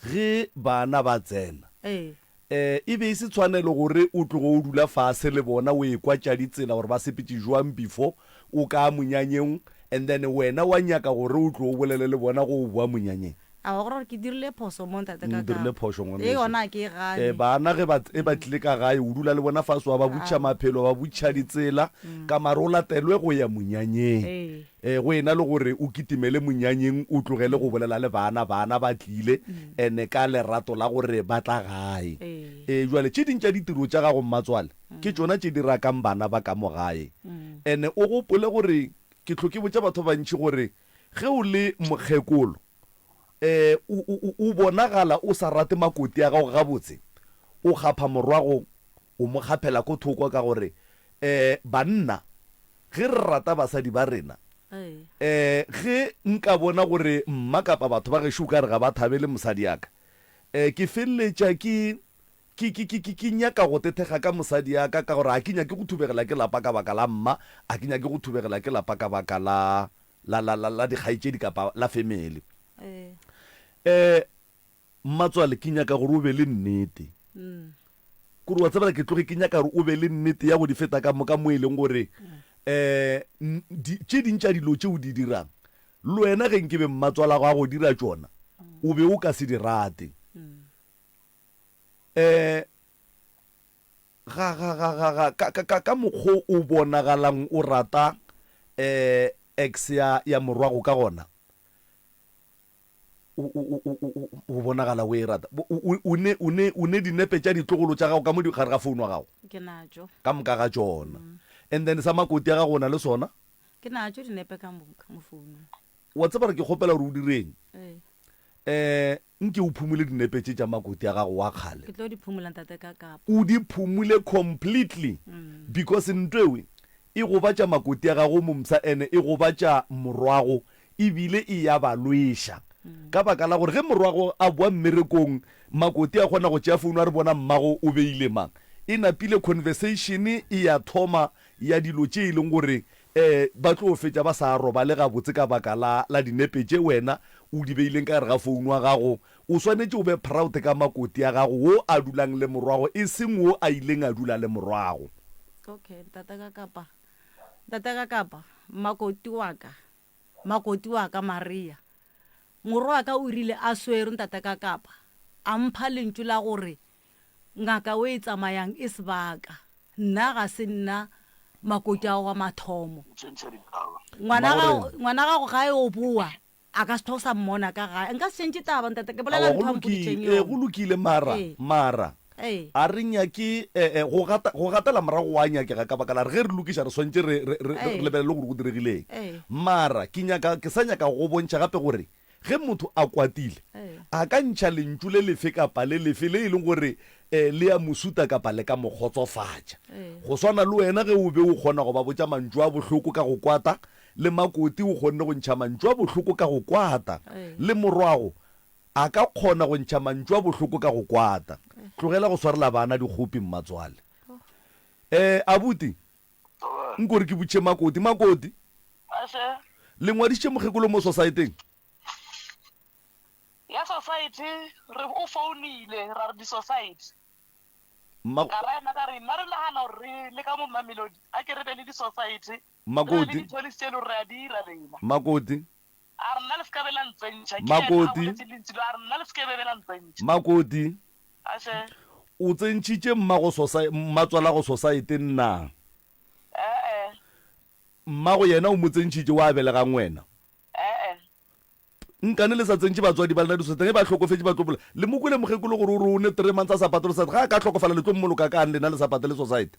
Ge baana ba tsena. Ee. Um e be e se tshwanelo gore o tloge o dula fase le bona o ekwa tša ditsela gore ba sepetše jwang before o ka monyanyeng and then wena wa nyaka gore o tlo o bolele le bona go o boa monyanyeng. Aowa go ra gore ke dirile phoso mo ntate O ka dirile ka. phošo Ee ngwaneso. yona a ke e Eh, gane. bana ge ba e ba tlile ka gae o dula le bona fase wa ba botšiša maphelo wa ba botšiša ditsela ka mare o latelwe go ya monyanyeng. Ee. Eh, go ena le gore o kitimele monyanyeng o tlogele go bolela le bana, bana ba tlile ene ka lerato la gore ba tla gae. Ee. Eh, jwale tše ding tša ditiro tša gago mmatswale ke tšona tše di rakang bana ba ka mo gae. Ene o gopole gore ke hlo ke botša batho ba bantši gore ge o le mokgekolo eh, o, o, o, o bonagala o sa rate makoti a gago gabotse, o kgapha morwago o mo kgaphela ko thoko ka gore eh, banna ge re rata basadi ba rena eh, ge nka bona gore mma kapa batho ba gešo o ka re ga ba thabele mosadi ya ka eh, ke feleletša ke ke, ke, ke, ke, ke nyaka go tethega ka mosadi ya ka ka gore ga ke nyake go thubegela ke lapa ka baka la mma, ga ke nyake go thubegela ke lapa ka baka la, la, la, la, la dikgaetšedi kapa la family. Eh, mmatswale, ke nyaka gore o be le nnete. Kore wa tsebela ke tloge ke nyaka gore o be le nnete ya go di feta ka moka mo e leng gore um tše ding tša dilo tše o di dirang le wena ge nke be mmatswalago a go dira tšona o be o ka se di rate. Um ga, ga, ga, ga, ga, ka, ka, ka, ka mokgo o bonagalang o rata um ex ya, ya morwago ka gona, o, o, o, o, o, o bonagala o e rata. O, o, o ne, o ne, o ne dinepe tša ditlogolo tša gago ka mo di, gare ga founu ya gago? Ke natšo. Ka moka ga tšona. And then sa makoti a gago o na le sona? Ke natšo dinepe ka moka mo founung. Wa tseba gore ke kgopela gore o direng? Ee. Um nke o phumule dinepe tše tša makoti a gago wa kgale. Ke tlo di phumula ntate ka kapa. O di phumule completely because nto ewe e gobatša makoti a gago momsa ene e gobatša morwago ebile e ya ba lweša. Ka baka la gore ge morwago a boa mmerekong makoti a kgona go tšea founu a re bona mmago o beile mang. E napile conversation e ya thoma ya dilo tše e leng gore um ba tlo fetša ba sa robale gabotse ka baka la la dinepe tše wena o di beileng ka gare ga founu wa gago. O swanetše o be proud ka makoti a gago wo a dulang le morwago e seng wo a ileng a dula le morwago. Okay, ntate ka kapa, ntate ka kapa, makoti wa ka, makoti wa ka Maria, morwa wa ka o rile a swerwe ntate ka kapa, a mpha lentšu la gore Ngaka o e tsamayang e sebaka. Nna ga se nna makoti ao wa mathomo. Ngwana gago, ngwana gago ga e o boa, a ka se tho sa mmona ka gae. Nka se tšhentšhe taba, ntate, ke bolela Aowa, go ntho a lokile, mpoditšeng ee, yona. go lokile, mara, Ee. mara, Ee. a re nyake, eh, eh, go gata, go gatela morago go a nyakega ka baka la re ge re lokiša re swantše re, re, re, re Ee. lebelele gore go diregileng. Ee. Mara ke nyaka, ke sa nyaka go go bontšha gape gore Ge motho a kwatile, a ka ntšha lentšu le lefe kapa le lefe le e leng gore le a mo suta kapa le ka mo kgotsofatša. Go swana le wena ge o be o kgona go ba botša mantšu a bohloko ka go kwata, le Makoti o kgonne go ntšha mantšu a bohloko ka go kwata, le morwago a ka kgona go ntšha mantšu a bohloko ka go kwata. Tlogela go swarela bana dikgopi, mmatswale. Eh, abuti, Nko re ke butše Makoti. Makoti, le ngwadišitše mokgekolo mo sosaeteng? Ya society, re o founile ra re di-society. Mma- Ka ra ena ka re nna re nagana gore re le ka mo Mamelodi a ke re be le di-society. Re be le Makoti, di-policy tše e le gore re a dira rena. Makoti, A re nna le se ka be la ntsentšha. Ke yena a Makoti, boletse lentšu leo, a re nna le se ke be be la ntsentšha. Makoti, Aše. o tsentšhitše mmago sosae, mmatswalago sosaeteng na? E-e. Mmago yena o mo tsentšhitše wa belegang wena? E-e. Nkane le sa tsentše batswadi ba lena disosaeteng? Ge ba hlokofetše ba tlo bolela. Le mo kwele mokgekolo gore o re o ne three months a sa patele sosaete. Ge a ka hlokofala le tlo mmoloka ka'ng lena le sa patele sosaete?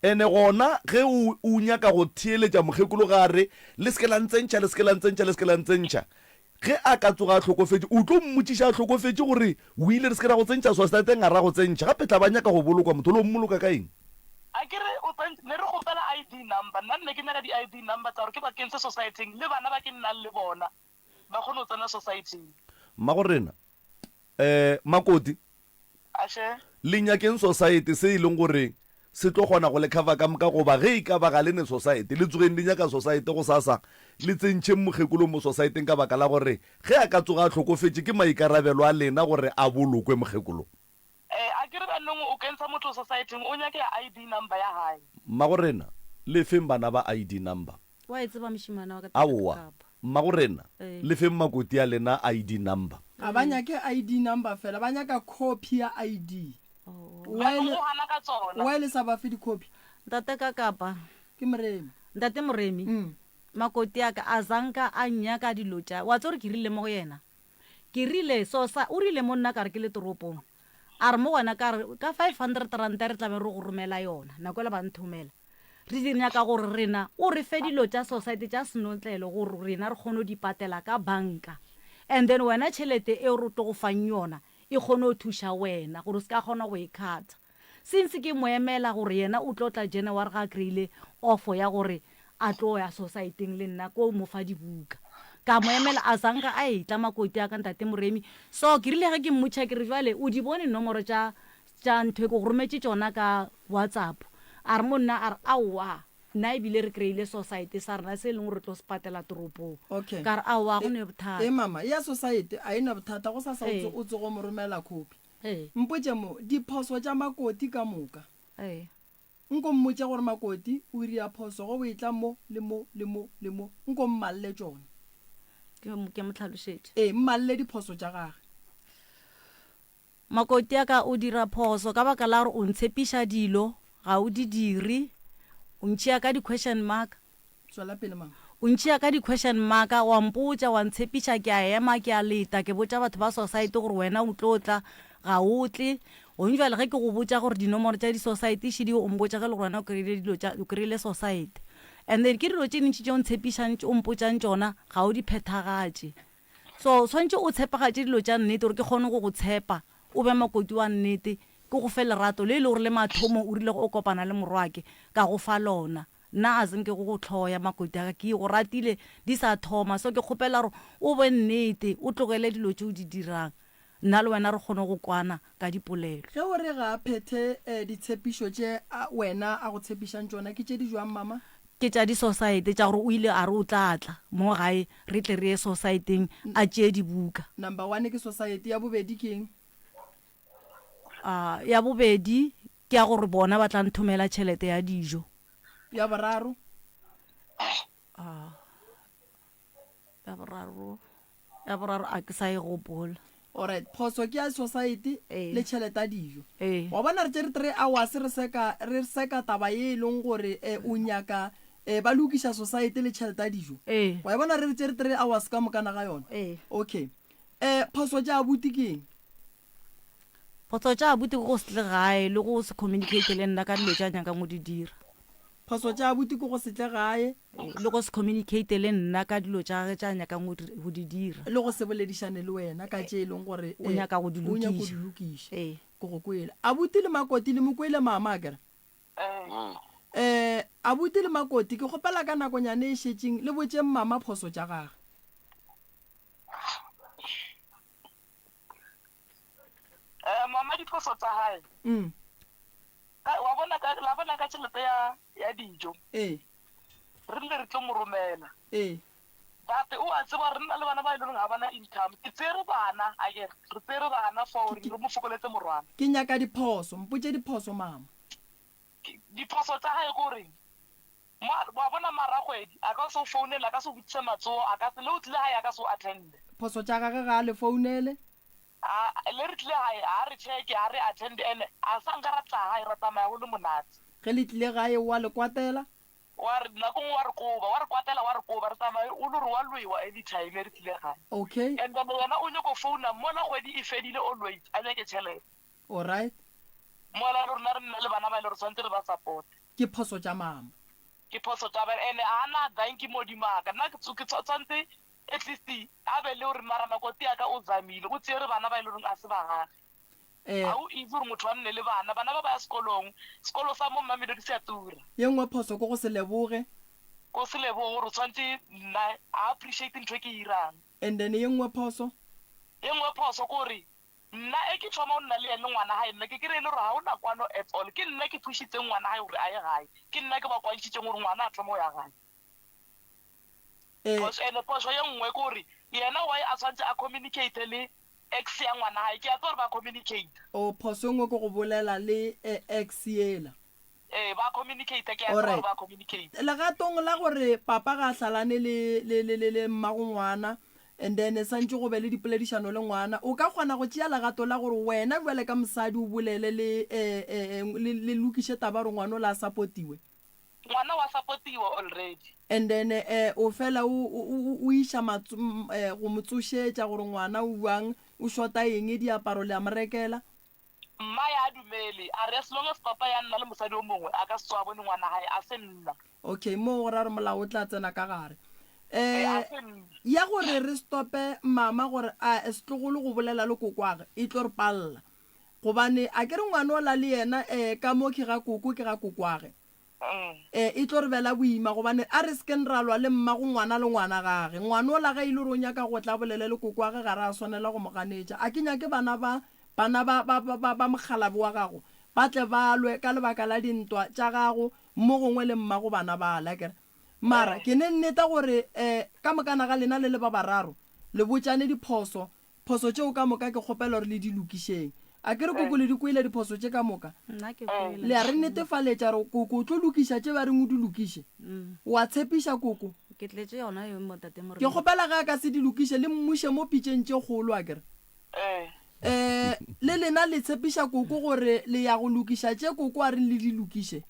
Ene gona ge o, o nyaka go theeletša mokgekolo ga a re, Le se ke la ntsentšha, le se ke la ntsentšha, le se ke la ntsentšha. Ge a ka tsoga a hlokofetše, o tlo mmotšiša a hlokofetše gore, O ile re se ke ra go tsentšha sosaeteng, a ra go tsentšha. Gape tla ba nyaka go bolokwa, motho lo mmoloka ka eng? A ke re o tsentše, ne re kgopela ID number, nna nne ke nyaka di ID number tsa gore ke ba kentshe sosaeteng le bana ba ke nnang le bona ba kgone go tsena sosaeteng. Mmagorena, Eh, Makoti, Ashe. Le nyakeng sosaete se e leng gore se tlo kgona go le cover ka moka goba ge e ka ba ga le ne society le tsogeng le nyaka society gosasa le tsentšheng mokgekolo mo society-eng ka baka la gore ge a ka tsoga a hlokofetše ke maikarabelo a lena gore a bolokwe mokgekolo. Eh, a ke re bannong o kentsha motho society-eng o nyake ID number ya hae. Mmagorena, le feng bana ba ID number. Wa e tseba mošemane wa ka Tate Aowa, Kapa. mmagorena, Ee. le feng makoti a lena ID number. Ga ba nyake ID number fela, ba nyaka copy ya ID. Oh. Why Bannong le, o gana ka tsona. why le sa ba fe di-copy? Ntate ka Kapa. Ke Moremi. Ntate Moremi, Mm. makoti a ka a zanka a nnyaka dilo tša, wa tseba gore ke rile mo go yena? Ke rile, so sa, o rile mo nna ka re ke le toropong. A re mo wena ka re, ka 500 ranta re tla be re go romela yona, nako ela ba nthomela. Re di nyaka gore rena o re fe dilo tša society tša senotlelo gore rena re kgone go di patela ka banka. And then wena tšhelete eo re tlo go fang yona e kgone go thuša wena gore o se ka kgona go e cutter. Since ke mo emela gore yena o tlo tla January ga a kry-ile ofo ya gore a tlo ya society-eng le nna ko mo fa dibuka. Ka mo emela a zanka a etla makoti a ka ntate Moremi. So ke rile ge ke mmotšha ke re jwale o di bone nomoro tša tša ntho e ke go rometše tšona ka WhatsApp. A re mo nna a re aowa nna ebile re kry-ile society sa rena se e leng gore re tlo se patela toropong. Okay. Ka re aowa ga go E, ne e bothata. mama, ya society a e na bothata go sasa o Ee. o tsogo mo romela copy. Ee. Mpotše mo, diphoso tša Makoti ka moka. Ee. Nko mmotše gore Makoti o iria phoso ge o etla mo, le mo, le mo, le mo. Nko mmalle tšona. Ke, ke mo hlalošetše. Ee, mmalle diphoso tša gage. Makoti a ka o dira phoso ka baka la gore o ntshepiša dilo, ga o di dire. O ntšea ka di-question mark. Tswela pele mama. O ntšea ka di question mark, wa mpotša, wa ntshepiša, ke a ema, ke a leta, ke botša batho ba society gore wena o tlo tla, ga o tle. Gong bjale ge ke go botša gore dinomoro tša di society šidi, o mpotša ge e le gore wena o kry-ile dilo tša, o kry-ile society. And then ke dilo tše dintši tše o ntshepišang, o mpotšang tšona, ga o di phethagatše. So o swanetše o tshepagatše dilo tša nnete gore ke kgone go go tshepa, o be makoti wa nnete, ke go fe lerato le e le gore le mathomo o rile ge o kopana le morwake, ka go fa lona. Nna a se nke go go hloya makoti a ka, ke go ratile di sa thoma. So ke kgopela gore o be nnete, o tlogele dilo tše o di dirang, nna le wena re kgone go kwana ka dipolelo. Ge o re ga a phethe ditshepišo tše wena a go tshepišang tšona, ke tše di jwang mama? Ke tša disosaete tša gore o ile a re o tla tla mo gae re tle re ye sosaeteng a tšee dibuka. Number one ke sosaete, ya bobedi ke eng? A, ya bobedi Ke ya gore bona ba tla nthomela tšhelete ya dijo. Ya boraro? A, ya boraro, ya boraro a ke sa e gopola. Alright, phoso ke ya society Ee. le tšhelete ya dijo. Ee. Wa bona re tšere 3 hours re seka re seka taba ye e leng gore eh, o nyaka eh, ba lokiša society le tšhelete ya dijo. Ee. Wa e bona re re tšere 3 hours ka mokana ga yona. Ee. Okay. Eh, phoso tša abuti ke eng? Phoso tša abuti ke go se tle gae le go se communicate le nna ka dilo tša nyakang go di dira. Phoso tša abuti ke go se tle gae. Le go se communicate le nna ka dilo tša gage tša nyakang go di dira. Le go se boledišane le wena ka tše e leng gore o nyaka go di o nyaka go lokiša. di lokiša. Ee. Ke go kwele. Abuti le Makoti le mo kwele mama akere? Ee. Eh, abuti le Makoti ke kgopela ka nakonyane e šetšeng le botšeng mama phoso tša gage. Eh, mama diphoso tsa gae. Mm. Ka, wa bona ka, la bona ka tšhelete ya, ya dijo. Ee. Re rile re tlo mo romela. Ee. But o a tseba re nna le bana ba e leng ga bana income. Ke tsere bana, akere, re tsere bana for gore re mo fokoletse morwalo. Ke nyaka diphoso, mpotše diphoso mama. Diphoso tsa gae ko reng? Ma, wa bona marakgwedi, a ka se o founele, a ka se o botšiše matsogo, a ka se, le o tlile gae a ka se o attende. Phoso tša gage ga a le founele. A, le re tlile gae, a re checke, a re attende, ene a sa nka ra tla gae, ra tsamaya go le monate. Ge le tlile gae o a le kwatela. Wa re, nako nngwe wa re koba, wa re kwatela, wa re koba, re tsamaya o le gore wa lwewa anytime re tlile gae. Okay. And then yena o nyoko founa mola kgwedi e fedile always, a nyake tšhelete. Alright. Mola le rona re nna le bana ba e le gore tshwanetse re ba supporte. Ke phoso tša mama. Ke phoso tša ba ene a na danki modimo aka nna ke ke tshwantse at least a be le gore mara makoti aka o zamile o tsere bana ba e le goreng a se ba gage. Eh. Ga o easy gore motho a nne le bana bana ba ba ya sekolong sekolo sa mo Mamelodi se a tura. Ye nngwe phoso ke go se leboge. Ko se leboge gore o tshwantse nna a appreciate ntho e ke e irang. And then ye nngwe phoso? Ye nngwe phoso ke gore. Nna e ke thoma go nna le yene ngwana gae nna ke kry-e le gore ga gona kwano at all. Ke nna ke pushitseng ngwana gae gore a ye gae. Ke nna ke ba kwantšhitšeng gore ngwana a thome go ya gae. Phošo ene phošo ye nngwe ke gore yena why a tshwantse a communicate le ex ya ngwana gae. Ke a tseba gore ba communicate. Oh phoso e nngwe ke go bolela le ex yela. Ee ba communicate ke a tseba gore ba communicate. Legatong la gore papa ga a hlalane le le le le le mmago ngwana and then santše go be le dipoledišano le ngwana, o ka kgona go tšea legato la gore wena bjale ka mosadi o bolele le eh le le lokiše taba gore ngwana ola a supportiwe? Ngwana wa supportiwa already. And then eh o fela o o o iša matso eh go mo tsošetša gore ngwana o bjang, o shota eng, diaparo le a mo rekela? Mma ya dumele, a re as long as papa ya nna le mosadi o mongwe, a ka se tsoge a bone ngwana gae, a se nna. Okay, moo go ra gore molao o tla tsena ka gare. Ee, a Eh, se nna. ya gore re stope mama gore a setlogolo go bolela le kokwage e tlo re palla. Gobane a ke re ngwana ola le yena eh ka mo ke ga koko ke ga kokwage. E, e tlo re bela boima gobane a re se keng ra lwa le mmago ngwana le ngwana gage. Ngwana ola ge e le gore o nyaka go tla a bolele le kokoage ga re a swanela go mo ganetša. A ke nyake bana ba, bana ba, ba, ba, ba, ba mokgalabje wa gago ba tle ba lwe ka lebaka la dintwa tša gago mo gongwe le mmago bana bale, akere? Mara ke ne nneta gore um ka mokana ga lena le le ba bararo le botšane diphoso Phoso tšeo ka moka ke kgopela gore le di lokišeng. A ke re koko le di kwele diphoso tše ka moka? Nna ke kwele. Le a re netefaletša gore koko o tlo lokiša tše ba reng o di lokiše? O a tshepiša koko? Ke tletše yona eo mo tate Moremi. Ke kgopela ge a ka se di lokiše le mmuše mo pitšeng tše kgolo a ke re? Ee. Le lena le tshepiša koko gore le ya go lokiša tše koko a reng le di lokiše?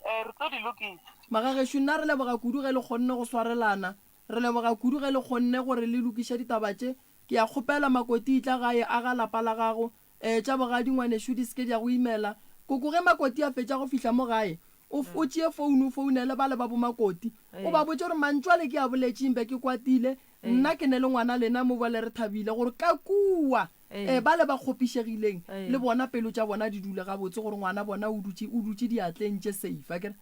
Ee, re tlo di lokiša. Magagešo nna re leboga kudu ge le kgonne go swarelana. Re leboga kudu ge le kgonne gore le lokiše ditaba tše. Ke a kgopela, Makoti etla gae, aga lapa la gago. Ee, tša bogadi ngwanešu di se ke di a go imela. Koko ge Makoti a fetša go fihla mo gae, o, o tšee founu o founele bale ba boMakoti. O ba botše gore mantšu ale ke a boletšeng be ke kwatile. Nna ke ne le ngwana lena mo bjale re thabile gore ka kua Ee, bale ba kgopišegileng, le bona pelo tša bona di dule gabotse gore ngwana bona o dutše, o dutše diatleng tše safe, akere?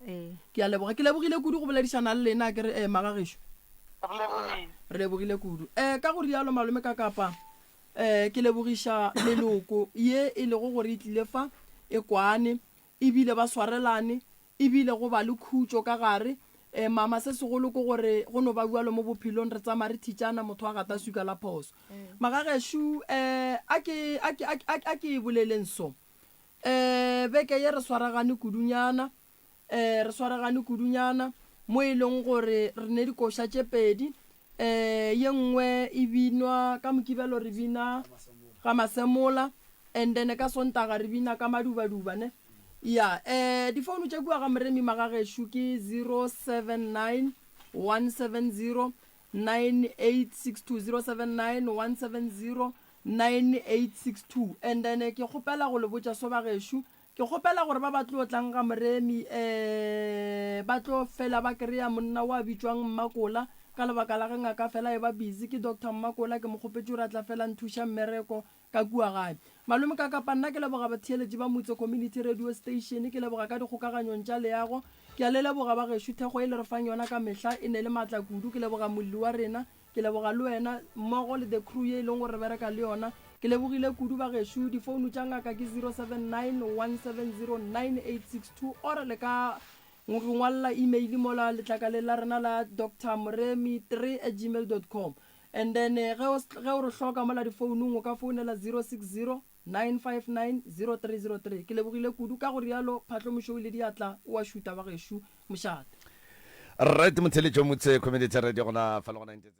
Ke a leboga. Ke lebogile kudu go boledišana le lena, akere, eh, magagešo? Re lebogile. Re lebogile kudu. Eh, ka go rialo, malome Kakapa, eh, ke lebogiša meloko ye e lego gore e tlile fa, e kwane, E bile ba swarelane, e bile go ba le khutšo ka gare. E, mama, se segolo ke gore go no ba bjalo mo bophelong, re tsamaya re thitšana, motho a gata swika la phoso. Magagešo, e, a ke, a ke, a ke, a ke e boleleng so. E, beke ye re swaragane kudunyana, e, re swaragane kudunyana, mo e leng gore re ne dikoša tše pedi, e, ye nngwe e binwa ka Mokibelo re bina ga Masemola, And then ka Sontaga re bina ka madubaduba ne. Ya, eh difounu tša kua ga Moremi Magagešo ke 079 170 9862, 079 170 9862. And then ke kgopela go le botša so bagešo, ke kgopela gore ba ba tlo tlang ga Moremi eh ba tlo fela ba kry-a monna wa bitšwang Mmakola ka lebaka la ge ngaka fela e ba busy. Ke Doctor Mmakola, ke mo kgopetše gore a tla fela nthuša mmereko Ka kua gae. Malome Kakapa, nna ke leboga batheeletši ba Mutse Community Radio Station, ke leboga ka dikgokaganyong tša leago. Ke a le leboga ba gešo, thekgo e le re fang yona ka mehla e ne le maatla kudu. Ke leboga molli wa rena, ke leboga le wena mmogo le the crew ye e leng gore re bereka le yona. Ke lebogile kudu ba gešo. Difounu tša ngaka ke 0791709862 or le ka re ngwalela email mola letlakaleng la rena la drmoremi3 at gmail dot com. And then ge o, ge o re hloka mola difounung o ka founela 060 959 0303. Ke lebogile kudu. Ka go rialo Phahlo Mošweu le diatla o a šuta ba gešo. Mošate. Right Motheletšo Motse Community Radio gona fa le go 96.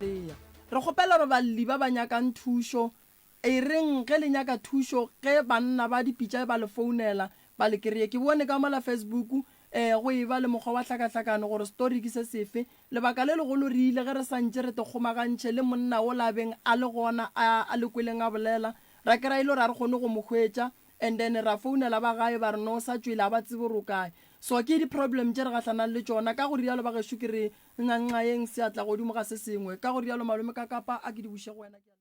Eya. Re kgopela gore balli ba ba nyakang thušo, e reng ge le nyaka thušo ge banna ba dipitša ba le founela ba le kreye. Ke bone ka mola Facebook um go eba le mokgwa wa hlakahlakano gore story ke se sefe. Lebaka le legolo re ile ge re sa ntše re te kgomagantšhe le monna wola a beng a le gona a a le kweleng a bolela, ra kry-a e le gore ga re kgone go mo hwetša and then ra founela ba gae ba re no o sa tšwele ga ba tsebe gore o kae. So ke di problem tše re gahlanang le tšona. Ka go rialo ba gešo ke re Nganqayeng seatla godimo ga se sengwe. Ka go rialo malome Kakapa a ke di buše go wena ke a.